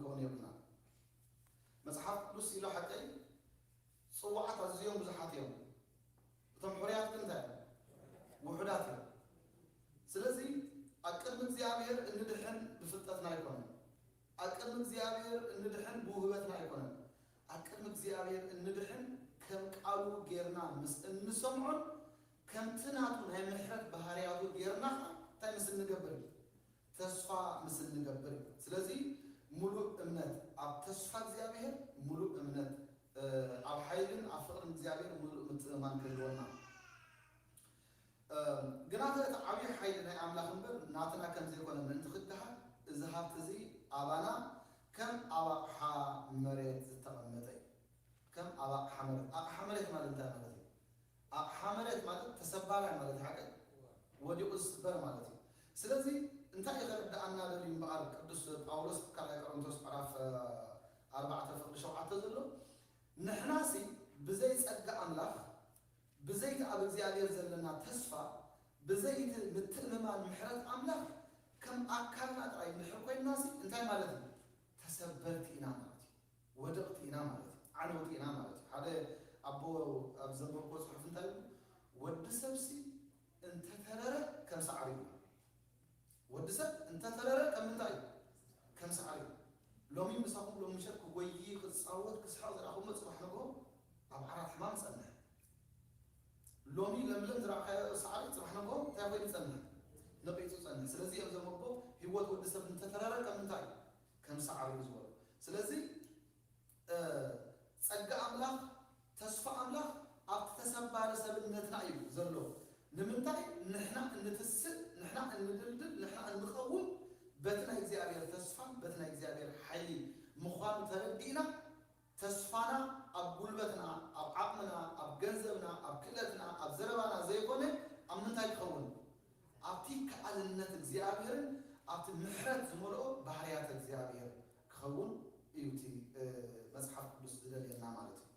ክንከውን የብልና። መጽሓፍ ቅዱስ ኢሎ ሓቀይ ጽዋዓት ኣዝዮም ብዙሓት እዮም። እቶም ሕሩያት ግን እንታይ እዮም? ውሑዳት እዮም። ስለዚ ኣብ ቅድሚ እግዚኣብሔር እንድሕን ብፍልጠትና ኣይኮነን። ኣብ ቅድሚ እግዚኣብሔር እንድሕን ብውህበትና ኣይኮነን። ኣብ ቅድሚ እግዚኣብሔር እንድሕን ከም ቃሉ ጌርና ምስ እንሰምዖን ከምቲ ናቱ ናይ ምሕረት ባህርያቱ ጌርና እንታይ ምስ እንገብር እዩ? ተስፋ ምስ እንገብር እዩ። ስለዚ ሙሉእ እምነት ኣብ ተስፋ እግዚኣብሔር፣ ሙሉእ እምነት ኣብ ሓይልን ኣብ ፍቕርን እግዚኣብሔር ሙሉእ ምትእምማን ክህልወና። ግናኸ እቲ ዓብዪ ሓይሊ ናይ ኣምላኽ እምበር ናትና ከም ዘይኮነ ምእንቲ ክገሃር፣ እዚ ሃብቲ እዚ ኣባና ከም ኣብ ኣቕሓ መሬት ዝተቐመጠ እዩ። ከም ኣብ ኣቕሓ መሬት፣ ኣቕሓ መሬት ማለት እንታይ ማለት እዩ? ኣቕሓ መሬት ማለት ተሰባራይ ማለት እዩ። ሓቀ ወዲቑ ዝስበር ማለት እዩ። ስለዚ እንታይ እዩ ከረድኣና ደልዩ እምበኣር ቅዱስ ጳውሎስ ኣብ ካልኣይ ቆሮንቶስ ምዕራፍ ኣርባዕተ ፍቕዲ ሸውዓተ ዘሎ፣ ንሕናሲ ብዘይ ጸጋ ኣምላኽ፣ ብዘይቲ ኣብ እግዚኣብሔር ዘለና ተስፋ፣ ብዘይቲ ምትእምማን ምሕረት ኣምላኽ ከም ኣካልና ጥራይ ንድሕር ኮይንናሲ እንታይ ማለት እዩ? ተሰበርቲ ኢና ማለት እዩ። ወደቕቲ ኢና ማለት እዩ። ዓነውቲ ኢና ማለት እዩ። ሓደ ኣቦ ኣብ ዘንበብኩዎ ጽሑፍ እንታይ ይብሉ? ወዲ ሰብሲ እንተተረረ ከም ሳዕሪ እዩ። ወዲ ሰብ እንተተረረ ከም ምንታይ እዩ? ከም ሳዕሪ እዩ። ሎሚ ምሳኹም ሎሚ ምሸት ክጎዪ፣ ክጻወት፣ ክስሕቕ ዝረኣኹሞ ጽባሕ ንግሆ ኣብ ዓራት ሕማም ጸንሕ። ሎሚ ለምለም ዝረኣኻዮ ሳዕሪ ጽባሕ ንግሆ እንታይ ኮይኑ ጸንሕ? ነቒጹ ጸንሕ። ስለዚ እዮም ዘመቦ ህይወት ወዲ ሰብ እንተተረረ ከም ምንታይ እዩ? ከም ሳዕሪ እዩ ዝበሉ። ስለዚ ጸጋ ኣምላኽ፣ ተስፋ ኣምላኽ ኣብቲ ተሰባሪ ሰብነትና እዩ ዘሎ። ንምንታይ ንሕና እንትስእ፣ ንሕና እንድልድል፣ ንሕና እንቐውም በቲ ናይ እግዚኣብሔር ተስፋን በቲ ናይ እግዚኣብሔር ሓይሊ ምዃኑ ተረዲእና፣ ተስፋና ኣብ ጉልበትና፣ ኣብ ዓቕምና፣ ኣብ ገንዘብና፣ ኣብ ክእለትና፣ ኣብ ዘረባና ዘይኮነ ኣብ ምንታይ ክኸውን? ኣብቲ ከኣልነት እግዚኣብሔርን ኣብቲ ምሕረት ዝመልኦ ባህርያት እግዚኣብሔር ክኸውን እዩ እቲ መጽሓፍ ቅዱስ ዝደልየና ማለት እዩ።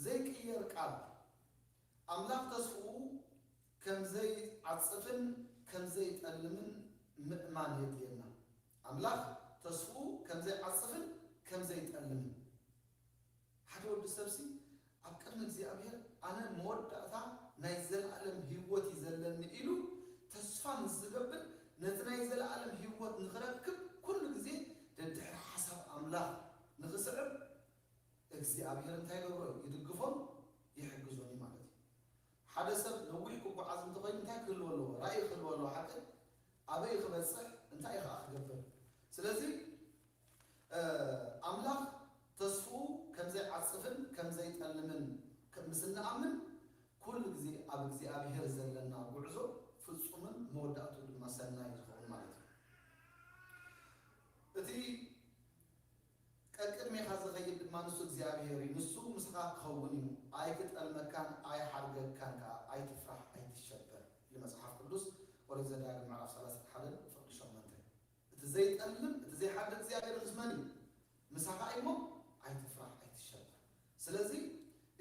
ዘይቅየር ቃል ኣምላኽ ተስፍኡ ከም ዘይዓጽፍን ከም ዘይጠልምን ምእማን የድልየና። ኣምላኽ ተስፍኡ ከም ዘይዓጽፍን ከም ዘይጠልምን። ሓደ ወዲ ሰብሲ ኣብ ቅድሚ እግዚኣብሔር ኣነ መወዳእታ ናይ ዘለኣለም ህይወት እዩ ዘለኒ ኢሉ ተስፋ ምስ ዝገብር፣ ነቲ ናይ ዘለኣለም ህይወት ንኽረክብ ኩሉ ግዜ ደድሕሪ ሓሳብ ኣምላኽ ንኽስዕብ እግዚኣብሔር እንታይ ይገብሮ? ይድግፎን ይሕግዞን እዩ ማለት እዩ። ሓደ ሰብ ነዊሕ ክጓዓዝ እንተኾይኑ እንታይ ክህልዎ ኣለዎ? ራእይ ክህልዎ ኣለዎ። ሓቂ ኣበይ ክበጽሕ፣ እንታይ ከዓ ክገብር? ስለዚ ኣምላኽ ተስፍኡ ከም ዘይዓጽፍን ከም ዘይጠልምን ምስ እንኣምን ኩሉ ግዜ ኣብ እግዚኣብሔር ዘለና ጉዕዞ ፍጹምን መወዳእቱ ድማ ሰናይ ዝኸውን ማለት እዩ። እቲ ቀቅድሜኻ ዝኸይድ ድማ ንሱ እግዚኣብሔር እዩ። ንሱ ምሳኻ ክኸውን እዩ። ኣይክጠልመካን ኣይሓርገካን ከኣ። ኣይትፍራሕ ኣይትሸበር ኢሉ መጽሓፍ ቅዱስ ኦሪት ዘዳግም ምዕራፍ ሰላሳ ሓደ ፍቕዲ ሸሞንተ። እቲ ዘይጠልም እቲ ዘይሓርግ እግዚኣብሔር ምስ መን እዩ? ምሳኻ እዩ እሞ ኣይትፍራሕ ኣይትሸበር። ስለዚ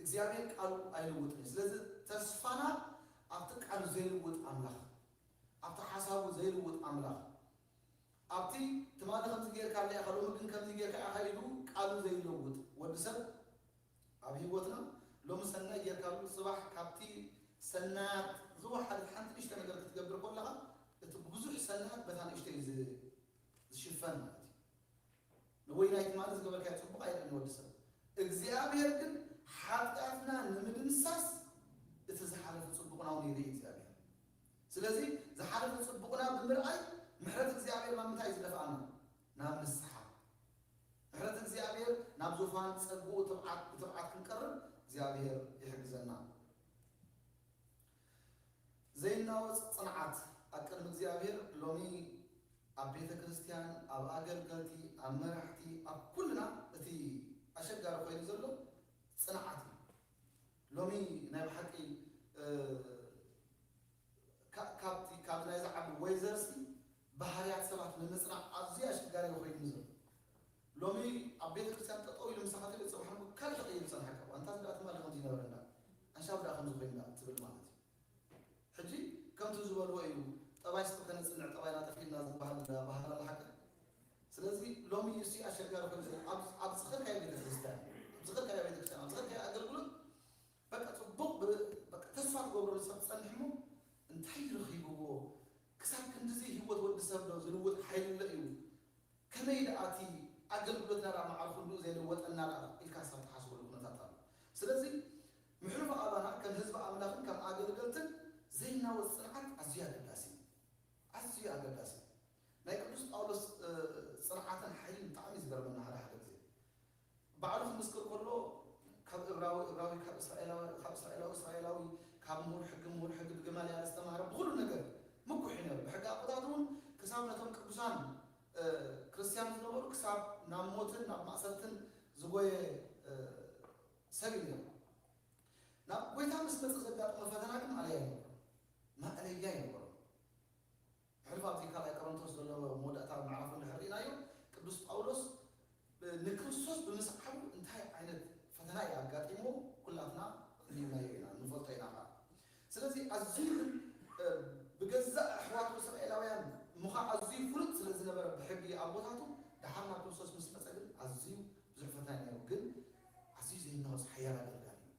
እግዚኣብሔር ቃሉ ኣይልውጥን እዩ። ስለዚ ተስፋና ኣብቲ ቃሉ ዘይልውጥ ኣምላኽ፣ ኣብቲ ሓሳቡ ዘይልውጥ ኣምላኽ፣ ኣብቲ ትማሊ ከምዚ ጌርካ ኣለኻ ሎሚ ግን ከምዚ ጌርካ ኢኻ ኢሉ ቃሉ ዘይለውጥ ወዲ ሰብ ኣብ ህይወትና ሎሚ ሰናይ ጌርካሉ ጽባሕ ካብቲ ሰናያት ዝወሓደት ሓንቲ ንእሽተ ነገር ክትገብር ከለኻ እቲ ብዙሕ ሰናያት በታ ንእሽተይ ዝ- ዝሽፈን ማለት እዩ። ንወይናይ ትማሊ ዝገበርካዮ ጽቡቕ ኣይርእን ወዲ ሰብ። እግዚኣብሔር ግን ሓጢኣትና ንምድምሳስ እቲ ዝሓለፈ ጽቡቕና እውን ይርኢ እግዚኣብሔር። ስለዚ ዝሓለፈ ጽቡቕና ብምርኣይ ምሕረት እግዚኣብሔር ናብ ምንታይ እዩ ዝደፍኣና? ናብ ንስሓ። ምሕረት እግዚኣብሔር ናብ ዙፋን ጸግኡ ትብዓት ብትብዓት ክንቀርብ እግዚኣብሔር ይሕግዘና። ዘይናወጽ ጽንዓት ኣብ ቅድሚ እግዚኣብሔር ሎሚ ኣብ ቤተ ክርስቲያን፣ ኣብ ኣገልገልቲ፣ ኣብ መራሕቲ፣ ኣብ ኩልና እቲ ኣሸጋሪ ኮይኑ ዘሎ ጽንዓት እዩ። ሎሚ ናይ ብሓቂ ካብቲ ካብዚ ናይዚ ዓዲ ወይዘርሲ ባህርያት ሰባት ንምጽናዕ ኣዝዩ ኣሸጋሪ ኮይኑ ዘሎ። ሎሚ ኣብ ቤተ ክርስቲያን ጠጠው ኢሉ ምሳኻ ተሪኡ ጽባሕ ንግሆ ካልእ ተቐይሩ ይጸንሓካ። ኣንታ እዚ ደኣ ትማሊ ከምዚ ይነበረ እንዳ ኣንሻብ ደኣ ከምዚ ኮይኑ እንዳ ትብል ማለት እዩ። ሕጂ ከምቲ ዝበልዎ እዩ፣ ጠባይ ስብ ከነጽንዕ ጠባይና ጠፊእና ዝበሃል ባህል ኣሎ ሓቂ። ንሱ ኣሸጋሪ ኮይኑ ዘሎ ኣብ ኣብ ዝኸድካዮ ቤተክርስትያን፣ ኣብ ዝኸድካዮ ቤተክርስትያን፣ ኣብ ዝኸድካዮ ኣገልግሎት በቃ ጽቡቕ ብ-፣ በቃ ተስፋ ትገብረሉ ሰብ ትጸንሕ እሞ እንታይ ረኺብዎ? ክሳብ ክንድዚ ህይወት ወዲ ሰብ ዶ ዝልውጥ ሓይሊ ኣሎ እዩ? ከመይ ደኣ እቲ ኣገልግሎትና ደኣ መዓር ክንድኡ ዘይለወጠና ደኣ ኢልካ ክሳብ ትሓስበሉ ኩነታት ኣሎ። ስለዚ ምሕሉፍ ኣባና ከም ህዝቢ ኣምላኽን ከም ኣገልገልትን ዘይናወጽ ጽንዓት ኣዝዩ ኣገዳሲ እዩ። ኣዝዩ ኣገዳሲ እዩ። ናይ ቅዱስ ጳውሎስ፣ እ፣ ጽንዓትን ሓይልን ብጣዕሚ እዩ ዝገርመና ሓደ ሓደ ግዜ። ባዕሉ ክምስክር ከሎ ካብ እብራዊ እብራዊ፣ ካብ እስራኤላዊ ካብ እስራኤላዊ እስራኤላዊ፣ ካብ ምሁር ሕጊ ምሁር ሕጊ፣ ብገማልያል ዝተማህረ ብኹሉ ነገር ምኩሕ እዩ ነይሩ። ብሕጊ ኣቦታት እውን ክሳብ ነቶም ቅዱሳን፣ እ፣ ክርስትያን ዝነበሩ ክሳብ ናብ ሞትን ናብ ማእሰርትን ዝጎየ፣ እ፣ ሰብ እዩ ነይሩ። ናብ ጎይታ ምስ መጸ ዘጋጠመ ፈተና ግን ማእለያ ኣይነበሮን። ማእለያ ኣይነበሮን። ሕሉፍ ኣብዚ ካልኣይ ቆሮንቶስ ዘሎ መወዳእታ ምዕራፍ እንድሕር ርኢናዮ፣ ቅዱስ ጳውሎስ ብ-፣ ንክርስቶስ ብምስዓቡ እንታይ ዓይነት ፈተና እዩ ኣጋጢሞ፣ ኩላትና ርኢናዮ ኢና፣ ንፈልጦ ኢና ኸዓ። ስለዚ ኣዝዩ ግን፣ እ፣ ብገዛእ ኣሕዋቱ እስራኤላውያን ምዃ ኣዝዩ ፍሉጥ ስለ ዝነበረ ብሕጊ ኣቦታቱ፣ ደሓር ናብ ክርስቶስ ምስ መጸ ግን ኣዝዩ ብዙሕ ፈተና እዩ ነይሩ። ግን ኣዝዩ ዘይናወጽ ሓያል ኣገልጋሊ እዩ።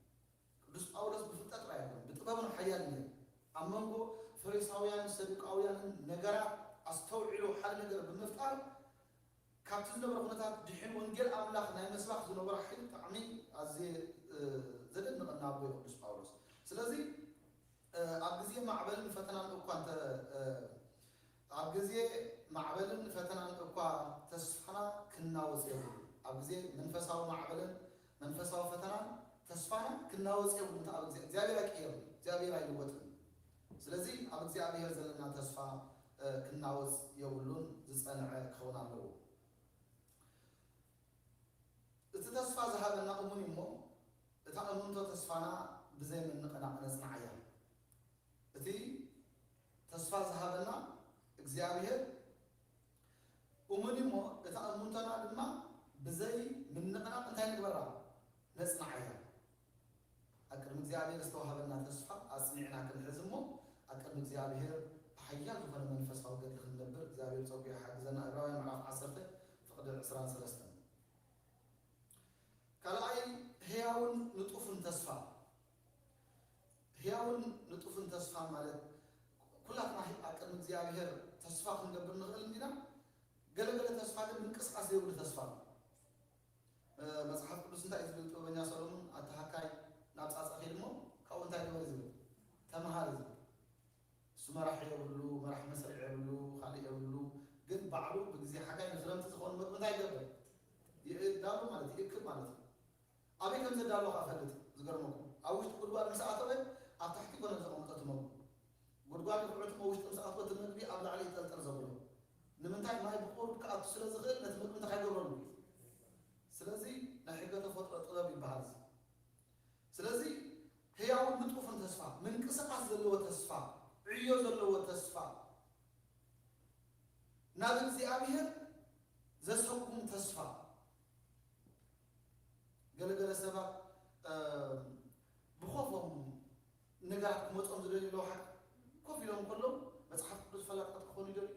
ቅዱስ ጳውሎስ ብፍልጠት ጥራይ ኣይኮነን፣ ብጥበብ እውን ሓያል እዩ ነይሩ። ኣብ መንጎ ፈሪሳውያንን ሰዱቃውያንን ነገራት ኣስተውዒሉ ሓደ ነገር ብምፍጣር፣ ካብቲ ዝነበረ ኩነታት ድሒኑ ወንጌል ኣምላኽ ናይ ምስባኽ ዝነበሮ ሓይሊ ብጣዕሚ ኣዝየ፣ እ፣ ዘደንቐና ኣቦ እዩ ቅዱስ ጳውሎስ። ስለዚ፣ እ፣ ኣብ ግዜ ማዕበልን ፈተናን እኳ እንተ፣ እ፣ ኣብ ግዜ ማዕበልን ፈተናን እኳ ተስፋና ክናወጽ የብሉን። ኣብ ግዜ መንፈሳዊ ማዕበልን መንፈሳዊ ፈተናን ተስፋና ክናወጽ የብሉን። እንተ ኣብ ግዜ እግዚኣብሔር ኣይቅየርን፣ እግዚኣብሔር ኣይልወጥን። ስለዚ ኣብ እግዚኣብሔር ዘለና ተስፋ፣ እ፣ ክናወጽ የብሉን፣ ዝጸንዐ ክኸውን ኣለዎ። እቲ ተስፋ ዝሃበና እሙን እዩ እሞ፣ እታ እሙንቶ ተስፋና ብዘይ ምንቕናቕ ነጽንዓ እያ። እቲ ተስፋ ዝሃበና እግዚኣብሔር እሙን እዩ እሞ፣ እታ እሙንቶና ድማ ብዘይ ምንቕናቕ እንታይ ንግበራ? ነጽንዓ እያ። ኣብ ቅድሚ እግዚኣብሔር ዝተዋህበና ተስፋ ኣጽኒዕና ክንሕዝ እሞ፣ ኣብ ቅድሚ እግዚኣብሔር ብሓያል ዝኾነ መንፈሳዊ ገድሊ ክንነብር እግዚኣብሔር ጸጉ ይሓግዘና። ዕብራውያን ምዕራፍ ዓሰርተ ፍቕዲ ዕስራን ሰለስተን። ካልኣይ፣ ህያውን ንጡፍን ተስፋ። ህያውን ንጡፍን ተስፋ ማለት ኩላትና ኣብ ቅድሚ እግዚኣብሔር ተስፋ ክንገብር ንኽእል እንዲና። ገለገለ ተስፋ ግን ምንቅስቃስ ዘይብሉ ተስፋ ነው። እ፣ መጽሓፍ ቅዱስ እንታይ እዩ ዝብል? ጥበበኛ ሰሎሞን፣ ኣተሃካይ ናብ ጻጻ ኸይድ እሞ ካብኡ እንታይ ግበር እዩ ዝብል? ተምሃር እዩ ዝብል። እሱ መራሒ የብሉ፣ መራሒ መስርዕ የብሉ፣ ካልእ የብሉ። ግን ባዕሉ ብግዜ ሓጋይ ንክረምቲ ዝኾኑ መግቢ እንታይ ይገብር? ይእዳሉ ማለት እዩ፣ ይእክብ ማለት እዩ። ኣበይ ከም ዘዳሎ ኸኣ ፈልጥ። ዝገርመኩም፣ ኣብ ውሽጢ ጉድጓድ ምስ ኣተወ ኣብ ታሕቲ ኮነ ዘቐምጦ እቲ መግቢ። ጉድጓድ ይኹዕት እሞ ውሽጢ ምስ ኣተወ እቲ መግቢ ኣብ ላዕሊ ይጠልጠል ዘብሎ። ንምንታይ? ማይ ብቁሩብ ክኣቱ ስለ ዝኽእል ነቲ መግቢ እንታይ ከይገብረሉ። ስለዚ ናይ ሕገ ተፈጥሮ ጥበብ ይበሃል እዚ። ስለዚ ህያውን ንጡፍን ተስፋ፣ ምንቅስቃስ ዘለዎ ተስፋ፣ ዕዮ ዘለዎ ተስፋ፣ ናብ እግዚኣብሔር ዘሰጉም ተስፋ። ገለገለ ሰባት፣ እ፣ ብኾፎም ነገራት ክመጾም ዝደልዩ ኣለዉ። ሓቂ ኮፍ ኢሎም ከለዉ መጽሓፍ ቅዱስ ፈላጣት ክኾኑ ይደልዩ።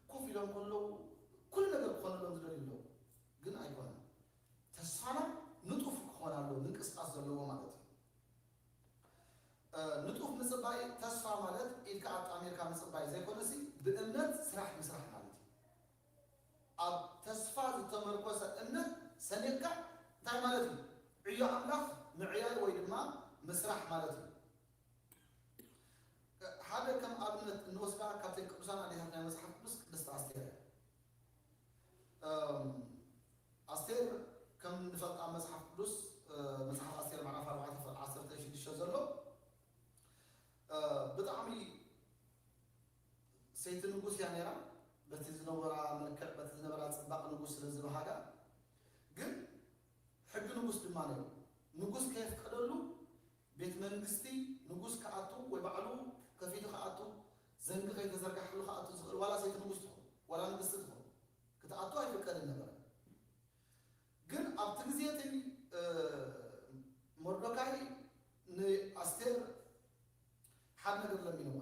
ኮፍ ኢሎም ከለዉ ኩሉ ነገር ክኾነሎም ዝደልዩ ኣለዉ። ግን ኣይኮነን። ተስፋና ንጡፍ ክኾን ኣለዎ፣ ምንቅስቃስ ዘለዎ ማለት እዩ። እ፣ ንጡፍ ምጽባይ፣ ተስፋ ማለት ኢድካ ኣጣሚርካ ምጽባይ ዘይኮነሲ፣ ብእምነት ስራሕ ምስራሕ ማለት እዩ። ኣብ ተስፋ ዝተመርኮሰ እምነት ሰኒቕካ እንታይ ማለት እዩ? ዕዮ ኣምላኽ ምዕያይ ወይ ድማ ምስራሕ ማለት እዩ። ሓደ ከም ኣብነት እንወስዳ ካብተን ቅዱሳን ኣዴታት ናይ መጽሓፍ ቅዱስ ቅድስቲ ኣስቴር እያ። እም፣ ኣስቴር ከም እንፈልጣ ኣብ መጽሓፍ ቅዱስ፣ እ፣ መጽሓፍ ኣስቴር ምዕራፍ ኣርባዕተ ፍቕዲ ዓሰርተ ሽዱሽተ ዘሎ፣ እ፣ ብጣዕሚ ሰይቲ ንጉስ እያ ነይራ። በቲ ዝነበራ መልክዕ፣ በቲ ዝነበራ ጽባቕ ንጉስ ስለ ዝበሃጋ፣ ግን ሕጊ ንጉስ ድማ ነይሩ። ንጉስ ከየፍቀደሉ ቤት መንግስቲ ንጉስ ክኣቱ ወይ ባዕሉ ከፊቱ ክኣቱ ዘንጊ ከይተዘርጋሕሉ ክኣቱ ዝኽእል ዋላ ሰይቲ ንጉስ ትኹን ዋላ ንግስቲ ትኹን ክትኣቱ ኣይፍቀድን ነበረ። ግን ኣብቲ ግዜ እቲ፣ እ፣ ሞርዶካይ ንኣስቴር ሓደ ነገር ለሚንዋ።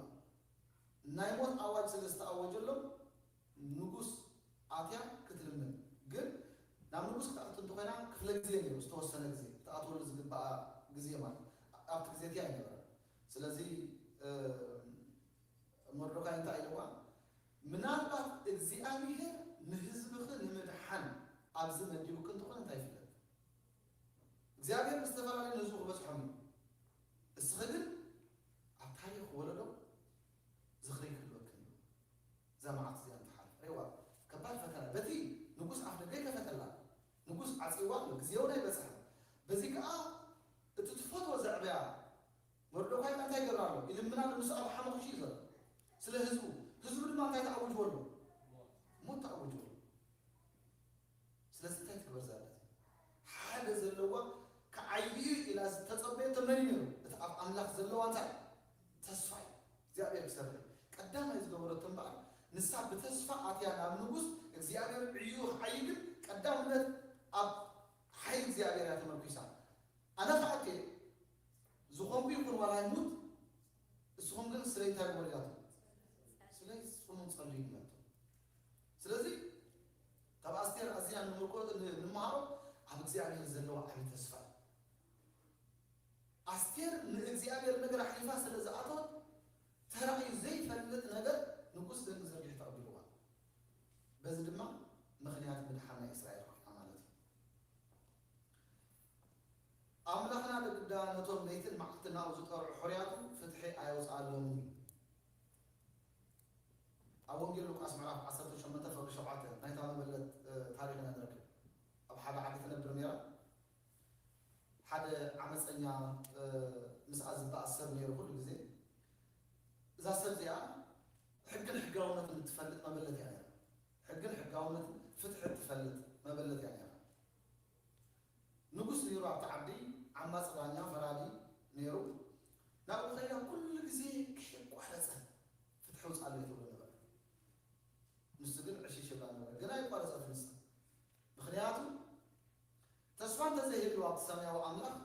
ናይ ሞት ኣዋጅ ስለ ዝተኣወጀሎም ንጉስ ኣትያ ክትልምን፣ ግን ናብ ንጉስ ክትኣቱ እንተኾይና ክፍለ ግዜ ነይሩ፣ ዝተወሰነ ግዜ ክትኣትወሉ ዝግባኣ ግዜ ማለት ኣብቲ ግዜ እቲ ኣይነበረ። ስለዚ እ፣ መርዶካይ እንታይ ኢልዋ? ምናልባት እግዚኣብሔር ንህዝብኺ ንምድሓን ኣብዚ መዲቡኪ እንተኾነ እንታይ ይፍለጥ? እግዚኣብሔር ብዝተፈላለዩ ንህዝቡ ክበጽሖም እዩ። እስኺ ግን ኣብ ታሪኽ ወለዶ ዝኽሪ ክህልወክን እዩ። እዛ መዓልቲ እዚኣ እንተሓልፈ ሬዋ ከባድ ፈተና በቲ ንጉስ ኣፍ ደገ ይከፈተላ። ንጉስ ዓጽይዋ ኣሎ፣ ግዜውን ኣይበጽሐን። በዚ ከኣ እቲ ትፈትዎ ዘዕበያ መርዶካይ እንታይ ይገብር ኣሎ? ይልምና ኣሎ፣ ንሱ ኣብ ሓመኹሽ እዩ ዘሎ። ስለ ህዝቡ፣ ህዝቡ ድማ እንታይ ተኣውጅዎ ኣሎ? ሞት ተኣውጅዎ ኣሎ። ስለዚ እንታይ ትግበር ዛለት? ሓደ ዘለዋ ክዓቢ እዩ ኢላ ዝተጸበየቶ መን እዩ ነይሩ? እቲ ኣብ ኣምላኽ ዘለዋ እንታይ? ተስፋ እዩ። እግዚኣብሔር ክሰርሕ እዩ። ቀዳማይ ዝገበረቶ እምበኣር ንሳ ብተስፋ ኣትያ ናብ ንጉስ እግዚኣብሔር ዕዩ ክዓይ ግን ቀዳምነት ኣብ ሓይሊ እግዚኣብሔር እያ ተመርኩሳ። ኣነ ከኣቴ ዝኾንኩ ይኹን ዋላ ይሙት፣ እስኹም ግን ስለይ እንታይ ግበሩ ኢላቶ? ስለይ ጽሙ ጸልዩ ኢላቶ። ስለዚ ካብ ኣስቴር ኣዝያ ንምርኮ ንምሃሮ ኣብ እግዚኣብሔር ዘለዋ ዓቢ ተስፋ እዩ። ኣስቴር ንእግዚኣብሔር ነገር ኣሕሊፋ ስለ ዝኣተወት ተራእዩ ዘይፈልጥ ነገር ንጉስ ደንጊ ዘርጊሑ ተቐቢልዋ። በዚ ድማ ምኽንያት ምድሓን ናይ እስራኤል ኮይና ማለት እዩ። ኣምላኽና ንግዳ ነቶም ለይትን መዓልትን ናብኡ ዝጠርዑ ሕሩያቱ ፍትሒ ኣየውፅኣሎምን እዩ። ኣብ ወንጌል ሉቃስ ምዕራፍ ዓሰርተ ሸሞንተ ፍቕዲ ሸውዓተ ናይታ መበለት ታሪኽና ንረክብ። ኣብ ሓደ ዓዲ ትነብር ነይራ። ሓደ ዓመፀኛ ምስኣ ዝበኣስ ሰብ ነይሩ ኩሉ ግዜ። እዛ ሰብ እዚኣ ሕግን ሕጋውነትን እትፈልጥ መበለት እያ ነይራ። ሕግን ሕጋውነትን ፍትሒ እትፈልጥ መበለት እያ ነይራ። ንጉስ ነይሩ ኣብቲ ዓዲ፣ ዓማፂ ዳኛ ፈራዲ ነይሩ። ናብኡ ከይዳ ኩሉ ግዜ ከየቋረፀ ፍትሒ ውፅኣሉ እየ ትብሎ ነበረ። ንሱ ግን ዕሽሽ ይብላ ነበረ፣ ግን ኣይቋረፀት ንሳ። ምኽንያቱ ተስፋ እንተዘይህልዋ ኣብቲ ሰማያዊ ኣምላኽ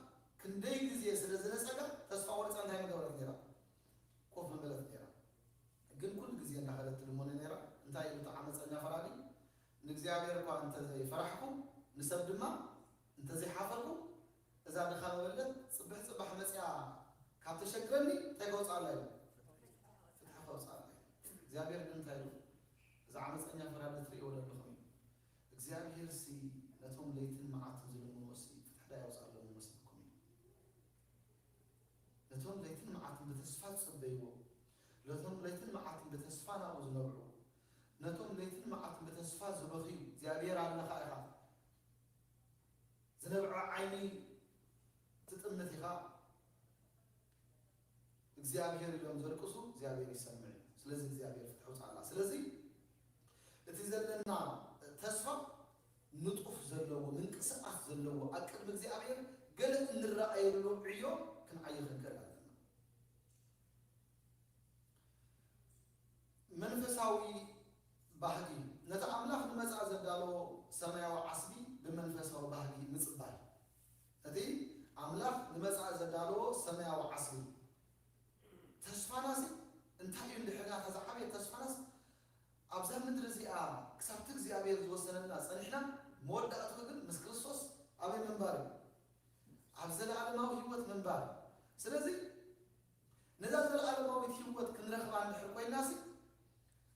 ክንደይ ግዜ ስለ ዝነጸጋ ተስፋ ቆሪፃ እንታይ ምገበረት ነይራ? ኮፍ ምበለት ነይራ። ግን ኩሉ ግዜ እናኸደት ትልምኖ ነይራ። እንታይ ኢሉ እቲ ዓመፀኛ ፈራዲ? ንእግዚኣብሔር እኳ እንተዘይፈራሕኩ ንሰብ ድማ እንተዘይሓፈርኩ እዛ ድኻ መበለት ፅብሕ ፅባሕ መፅያ ካብ ተሸግረኒ እንታይ ከውፅኣላ እዩ? ፍትሒ ከውፅኣላ እዩ። እግዚኣብሔር ግን እንታይ ኢሉ? እዛ ዓመፀኛ ፈራዲ ትርእይዎ ዘለኹም እዩ። እግዚኣብሔር ሲ ነቶም ለይትን መዓልትን ዝልምንዎ ሲ ፍትሒ ዳ የውፅኣሎም ይመስለኩም እዩ? ነቶም ለይትን መዓልትን ብተስፋ ዝፅበይዎ፣ ነቶም ለይትን መዓልትን ብተስፋ ናብኡ ዝነብዑ፣ ነቶም ለይትን መዓልትን ብተስፋ ዝበኽዩ እግዚኣብሔር ኣለኻ ኢኻ ዝነብዐ ዓይኒ ትጥምት ኢኻ። እግዚኣብሔር ኢሎም ዘልቅሱ እግዚኣብሔር ይሰምዕ እዩ። ስለዚ እግዚኣብሔር ፍትሒ ውፅኣላ። ስለዚ እቲ ዘለና ተስፋ ንጡፍ ዘለዎ ምንቅስቃስ ዘለዎ ኣብ ቅድሚ እግዚኣብሔር ገለ እንረኣየሉ ዕዮ ክንዓይ ክንክእል ኣለና። መንፈሳዊ ባህጊ ነቲ ኣምላኽ ንመጻኢ ዘዳለዎ ሰማያዊ ዓስቢ ብመንፈሳዊ ባህጊ ምጽባይ። ነቲ ኣምላኽ ንመጻኢ ዘዳለዎ ሰማያዊ ዓስቢ ተስፋናሲ እንታይ እዩ? እንድሕር ናታ ዝዓበየ ተስፋናስ ኣብዛ ምድሪ እዚኣ ክሳብቲ እግዚኣብሔር ዝወሰነልና ጸኒሕና፣ መወዳእትኡ ግን ምስ ክርስቶስ ኣበይ ምንባር እዩ? ኣብ ዘለኣለማዊ ህይወት ምንባር። ስለዚ ነዛ ዘለኣለማዊት ህይወት ክንረኽባ እንድሕር ኮይናሲ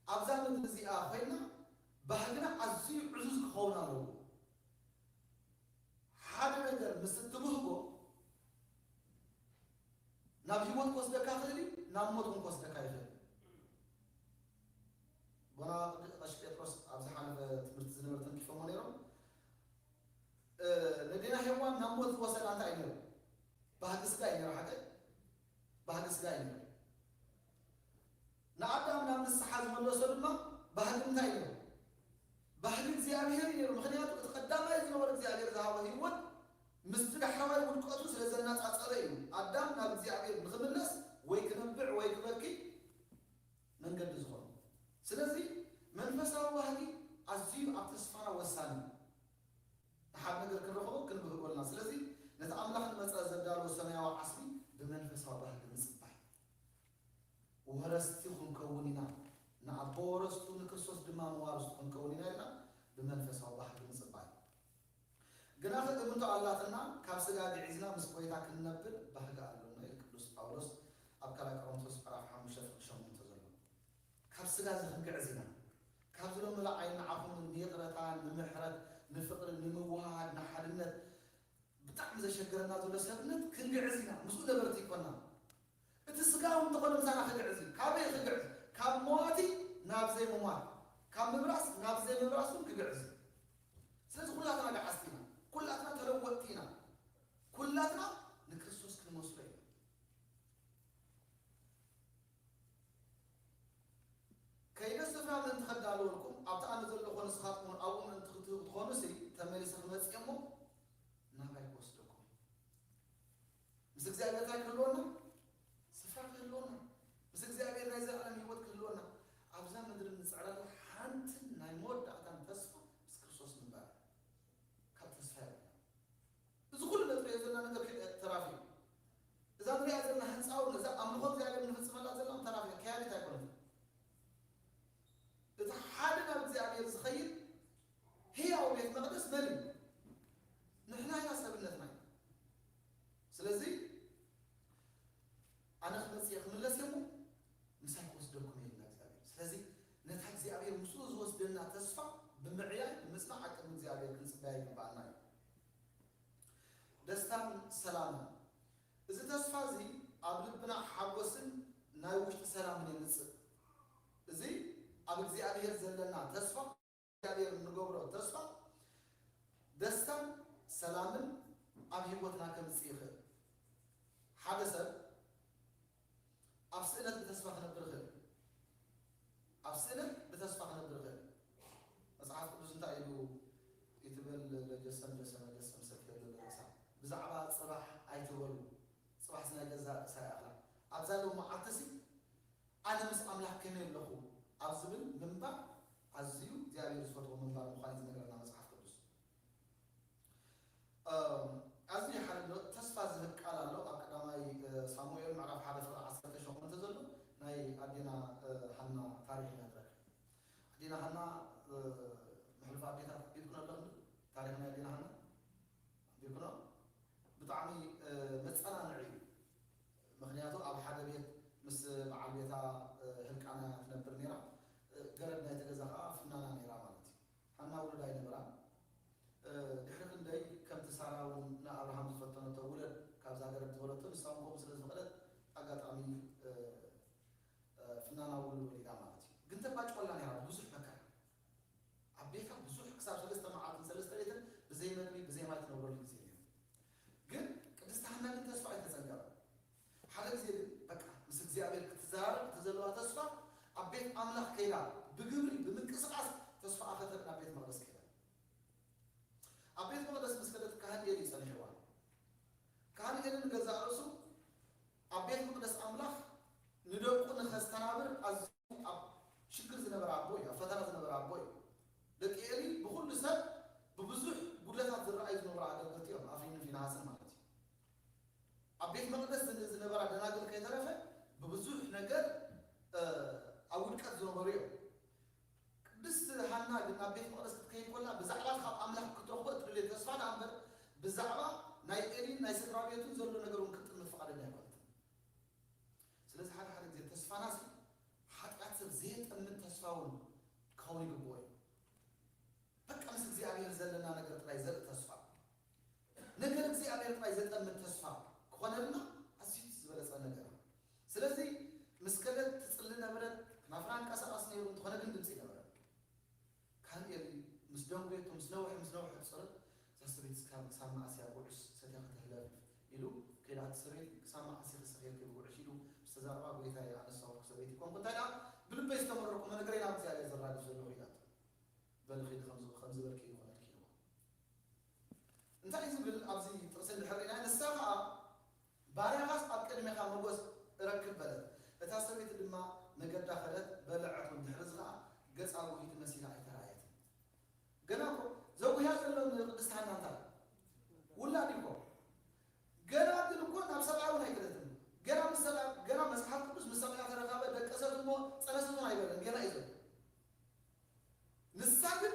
ኣብዛ ምድሪ እዚኣ ኮይና ባህግና ኣዝዩ ዕዙዝ ክኸውን ኣለዎ። ሓደ ነገር ምስ እትብህጎ ናብ ህይወት ክወስደካ ይኽእል እዩ፣ ናብ ሞት እውን ክወስደካ ይኽእል እዩ። ቦና ቀሺ ጴጥሮስ ኣብ ዝሓለፈ ትምህርቲ ዝነበረ ተንኪፎሞ ነይሮም። ነዴና ሄዋን ናብ ሞት ዝወሰዳ እንታይ እዩ ነይሩ? ባህጊ ስጋ እዩ ነይሩ። ሓደ ባህጊ ስጋ እዩ ነይሩ። ንኣዳም ናብ ንስሓ ዝመለሶ ድማ ባህጊ እንታይ እዩ ነይሩ? ባህጊ እግዚኣብሔር እዩ ነይሩ። ምክንያቱ እቲ ቀዳማይ ዝነበረ እግዚኣብሔር ዝሃቦ ህይወት ምስቲ ዳሕረዋይ ውድቀቱ ስለ ዘነጻጸረ እዩ ኣዳም ናብ እግዚኣብሔር ንክምለስ ወይ ክነብዕ ወይ ክበኪ መንገዲ ዝኾኑ። ስለዚ መንፈሳዊ ባህጊ ኣዝዩ ኣብ ተስፋና ወሳኒ እዩ። ንሓደ ነገር ክንረኽቦ ክንብህጎልና። ስለዚ ነቲ ኣምላኽ ንመጻኢ ዘዳለዎ ሰማያዊ ዓስቢ ብመንፈሳዊ ባህጊ ምጽባይ። ወረስቲ ክንከውን ኢና፣ ንኣቦ ወረስቱ ንክርስቶስ ድማ መዋርስቱ ክንከውን ኢና ኢልና ብመንፈሳዊ ባህጊ ምጽባይ። እምንቶ ኣላትና፣ ካብ ስጋ ግዒዝና ምስ ጎይታ ክንነብር ባህጊ ኣሎና ኢሉ ቅዱስ ጳውሎስ ኣብ ካልኣይ ቆሮንቶስ ምዕራፍ ሓሙሽተ ፍቕዲ ሸሞንተ ዘሎ። ካብ ስጋ እዚ ክንግዕዝ ኢና። ካብ ዝለምለ ዓይኒ ንዓኹም ንይቕረታ፣ ንምሕረት፣ ንፍቕሪ፣ ንምውሃሃድ፣ ንሓድነት፣ ብጣዕሚ ዘሸገረና ዘሎ ሰብነት ክንግዕዝ ኢና። ምስኡ ነበርቲ ይኮና። እቲ ስጋ እውን እንተኾነ ምሳና ክግዕዝ እዩ። ካበይ ክግዕዝ? ካብ መዋቲ ናብ ዘይምሟት፣ ካብ ምብራስ ናብ ዘይምብራስ እውን ክግዕዝ እዩ። ስለዚ ኩላትና ገዓዝቲ ኢና። ኩላትና ተለወጥቲ ኢና። ኩላትና ንክርስቶስ ክንመስሎ ኢና። ከይደ ስፍራ ምእንቲ ከዳልወልኩም፣ ኣብቲ ኣነ ዘለኹ ንስኻትኩም እውን ኣብኡ ምእንቲ ክትህቡ ትኾኑሲ፣ ተመሊሰ ክመጽእ እየ እሞ ናባይ ክወስደኩም። ምስ እግዚኣብሔር እንታይ ክህልወና? ስፍራ ክህልወና። ምስ እግዚኣብሔር ናይ ዘላለም ህይወት ክህልወና። ኣብዛ ምድሪ እንጽዕረላ ሓንትን ናይ መወዳእታን ተስፋ ምስ ክርስቶስ ምንባር። ካብ ተስፋ የብልና። እዚ ኩሉ ነጥርዮ ዘለና ነገር ከ-፣ ተራፊ እዩ። እዛ ንሪኣ ዘለና ህንፃ እውን፣ እዛ ኣምልኾ እግዚኣብሔር እንፍጽመላ ዘለና ተራፊ እያ፣ ከያዲት ኣይኮነትን። እቲ ሓደ ናብ እግዚኣብሔር ዝኸይድ ህያው ቤት መቕደስ መን እዩ? ንሕና ኢና፣ ሰብነትና እዩ። ስለዚ ኣነ ክመጽእ እየ፣ ክምለስ እየ እሞ ምሳይ ክወስደኩም እየ ኢልና እግዚኣብሔር። ስለዚ ነታ እግዚኣብሔር ምስኡ ዝወስደና ተስፋ ብምዕያይ፣ ብምጽናዕ ኣብ ቅድሚ እግዚኣብሔር ክንጽበያ ይግብኣና እዩ። ደስታን ሰላምን። እዚ ተስፋ እዚ ኣብ ልብና ሓጎስን ናይ ውሽጢ ሰላምን የምጽእ። እዚ ኣብ እግዚኣብሔር ዘለና ተስፋ፣ እግዚኣብሔር እንገብሮ ተስፋ ደስታን ሰላምን ኣብ ህይወትና ከምጽእ ይኽእል። ሓደ ሰብ ኣብ ስእነት ብተስፋ ክነብር ይኽእል። ኣብ ስእነት ብተስፋ ክነብር ይኽእል። መጽሓፍ ቅዱስ እንታይ ኢሉ ይትበል? ለጀሰም ጀሰመ ጀሰም ሰፊ ለርእሳ። ብዛዕባ ጽባሕ ኣይትበሉ፣ ጽባሕስ ናይ ገዛእ ርእሳ ይኣኽላ። ኣብዛ ሎሚ መዓልቲሲ ኣነ ምስ ኣምላኽ ከመይ ኣለኹ ኣብ ዝብል ምንባር ኣዝዩ እግዚኣብሔር ዝፈትዎ ምንባር ምዃኑ እዩ ዝነግረና መጽሓፍ ቅዱስ። ኣዝዩ ሓደ ተስፋ ዝህብ ቃል ኣሎ ኣብ ቀዳማይ ሳሙኤል ምዕራፍ ሓደ ፍቕዲ ዓሰርተ ሸሞንተ ዘሎ ናይ ኣዴና ሃና ታሪኽ ኢና ንረክብ። ኣዴና ሃና፣ መሕልፎ ኣዴታት ኣንቢብክኖ ኣለኽን? ታሪኽ ናይ ኣዴና ሃና ኣንቢብክኖ? ብጣዕሚ መጸናንዒ እዩ። ምኽንያቱ ኣብ ሓደ ቤት ምስ በዓል ቤታ ህልቃና ትነብር ነይራ። ገረድ ናይቲ ገዛ ኸዓ ፍናና ነይራ ማለት እዩ። ሃና ውሉድ ኣይነበራን። ድሕሪ ክንደይ ከምቲ ሳራ እውን ንኣብርሃም ዝፈተነቶ ውለድ ካብዛ ገረድ ዝበለቶ ንሳ እውን ከምኡ ስለ ዝፈቐደት ኣጋጣሚ ፍናና ውሉድ ወሊዳ ማለት እዩ። ግን ተባጭቆላ ነይራ ብብዙሕ መከራ። ኣብ ቤታ ብዙሕ ክሳብ ሰለስተ መዓልትን ሰለስተ ሌትን ብዘይ መግቢ ብዘይ ማይ ትነብረሉ ግዜ ነይሩ። ግን ቅድስቲ ሃና ግን ተስፋ ኣይተጸንቀቐን። ሓደ ግዜ ግን በቃ ምስ እግዚኣብሔር ክትዘራረብ እቲ ዘለዋ ተስፋ ኣብ ቤት ኣምላኽ ከይዳ ብግብሪ ብምንቅስቃስ ተስፋ ኣኸተት ናብ ቤት መቕደስ ከይዳ። ኣብ ቤት መቕደስ ምስ ከደት ካህን ኤሊ ጸኒሕዋ። ካህን ኤሊ ንገዛእ ርእሱ ኣብ ቤት መቕደስ ኣምላኽ ንደቁ ንኸስተናብር ኣዝዩ ኣብ ሽግር ዝነበረ ኣቦ እዩ፣ ኣብ ፈተና ዝነበረ ኣቦ እዩ። ደቂ ኤሊ ብኹሉ ሰብ ብብዙሕ ጉድለታት ዝረኣዩ ዝነበሩ ኣገልገልቲ እዮም፣ ኣፍኒንን ፊንሃስን ማለት እዩ። ኣብ ቤት መቕደስ ዝን-፣ ዝነበራ ደናግል ከይተረፈ ብብዙሕ ነገር ኣብ ውድቀት ዝነበሩ እዮም። ቅድስቲ ሃና ግን ናብ ቤት መቕደስ ክትከይድ ከላ ብዛዕባ ካብ ኣምላኽ ክትረኽቦ እትደልዮ ተስፋ ደኣ እምበር ብዛዕባ ናይ ኤሊን ናይ ስድራ ቤቱን ዘሎ ነገር እውን ክትጥምት ፍቓደኛ ኣይኮነትን። ስለዚ ሓደ ሓደ ግዜ ተስፋናሲ ሓጢኣት ሰብ ዘየጠምት ተስፋ እውን ክኸውን ይግብኦ እዩ። በቃ ምስ እግዚኣብሔር ዘለና ነገር ጥራይ ዘርኢ ተስፋ፣ ነገር እግዚኣብሔር ጥራይ ዘጠምት ተስፋ ክኾነልና ኣዝዩ ዝበለጸ ነገር እዩ። ስለዚ ምስ ከደት ትጽሊ ነበረት፣ ክናፍራ እንቀሳቐስ ነይሩ፣ እንተኾነ ግን ድምጺ ነበረ። ካህን ኤሊ ምስ ደንጎየቶ፣ ምስ ነውሐ፣ ምስ ነውሐ ጸሎት፣ እዛ ሰበይቲ ክሳብ፣ ክሳብ መዓስ እያ ጉዕሽ ሰትያ ከተህለፍ ኢሉ፣ ከይዳ እቲ ሰበይቲ ክሳብ መዓስ ኢኺ ሰኺርኪ ብጉዕሽ ኢሉ ምስ ተዛረባ፣ ጎይታየ፣ ኣነስ ኣወልኩ ሰበይቲ ኮንኩ፣ እንታይ ደኣ ብልበይ ዝተመረርኩ መነገረይ ናብ እግዚኣብሔር ዘራግፍ ዘለኹ ኢላቶ። በሊ ኺዲ ከም ዝ-፣ ከም ዝበልኪ ይኹነልኪ ኢልዋ። እንታይ እዩ ዝብል ኣብዚ ጥቕሲ እንድሕር ርኢና፣ ንሳ ኸኣ ባርያኻስ ኣብ ቅድሜኻ ሞገስ እረክብ በለት። እታ ሰበይቲ ድማ መገዳ ኸደት፣ በልዐት እውን። ድሕሪ እዚ ኸኣ ገጻ ጓሂት መሲላ ኣይተራእየትን። ገና እኮ ዘጉህያ ዘሎ ንቅድስቲ ሃና እንታይ? ውላድ እዩ እኮ። ገና ግን እኮ ናብ ሰብኣይ እውን ኣይከደትን። ገና ምስ ሰብኣይ፣ ገና መጽሓፍ ቅዱስ ምስ ሰብኣያ ተረኻበ፣ ደቀሰት እሞ ጸነሰት እውን ኣይበለን። ገና እዩ ዘሎ። ንሳ ግን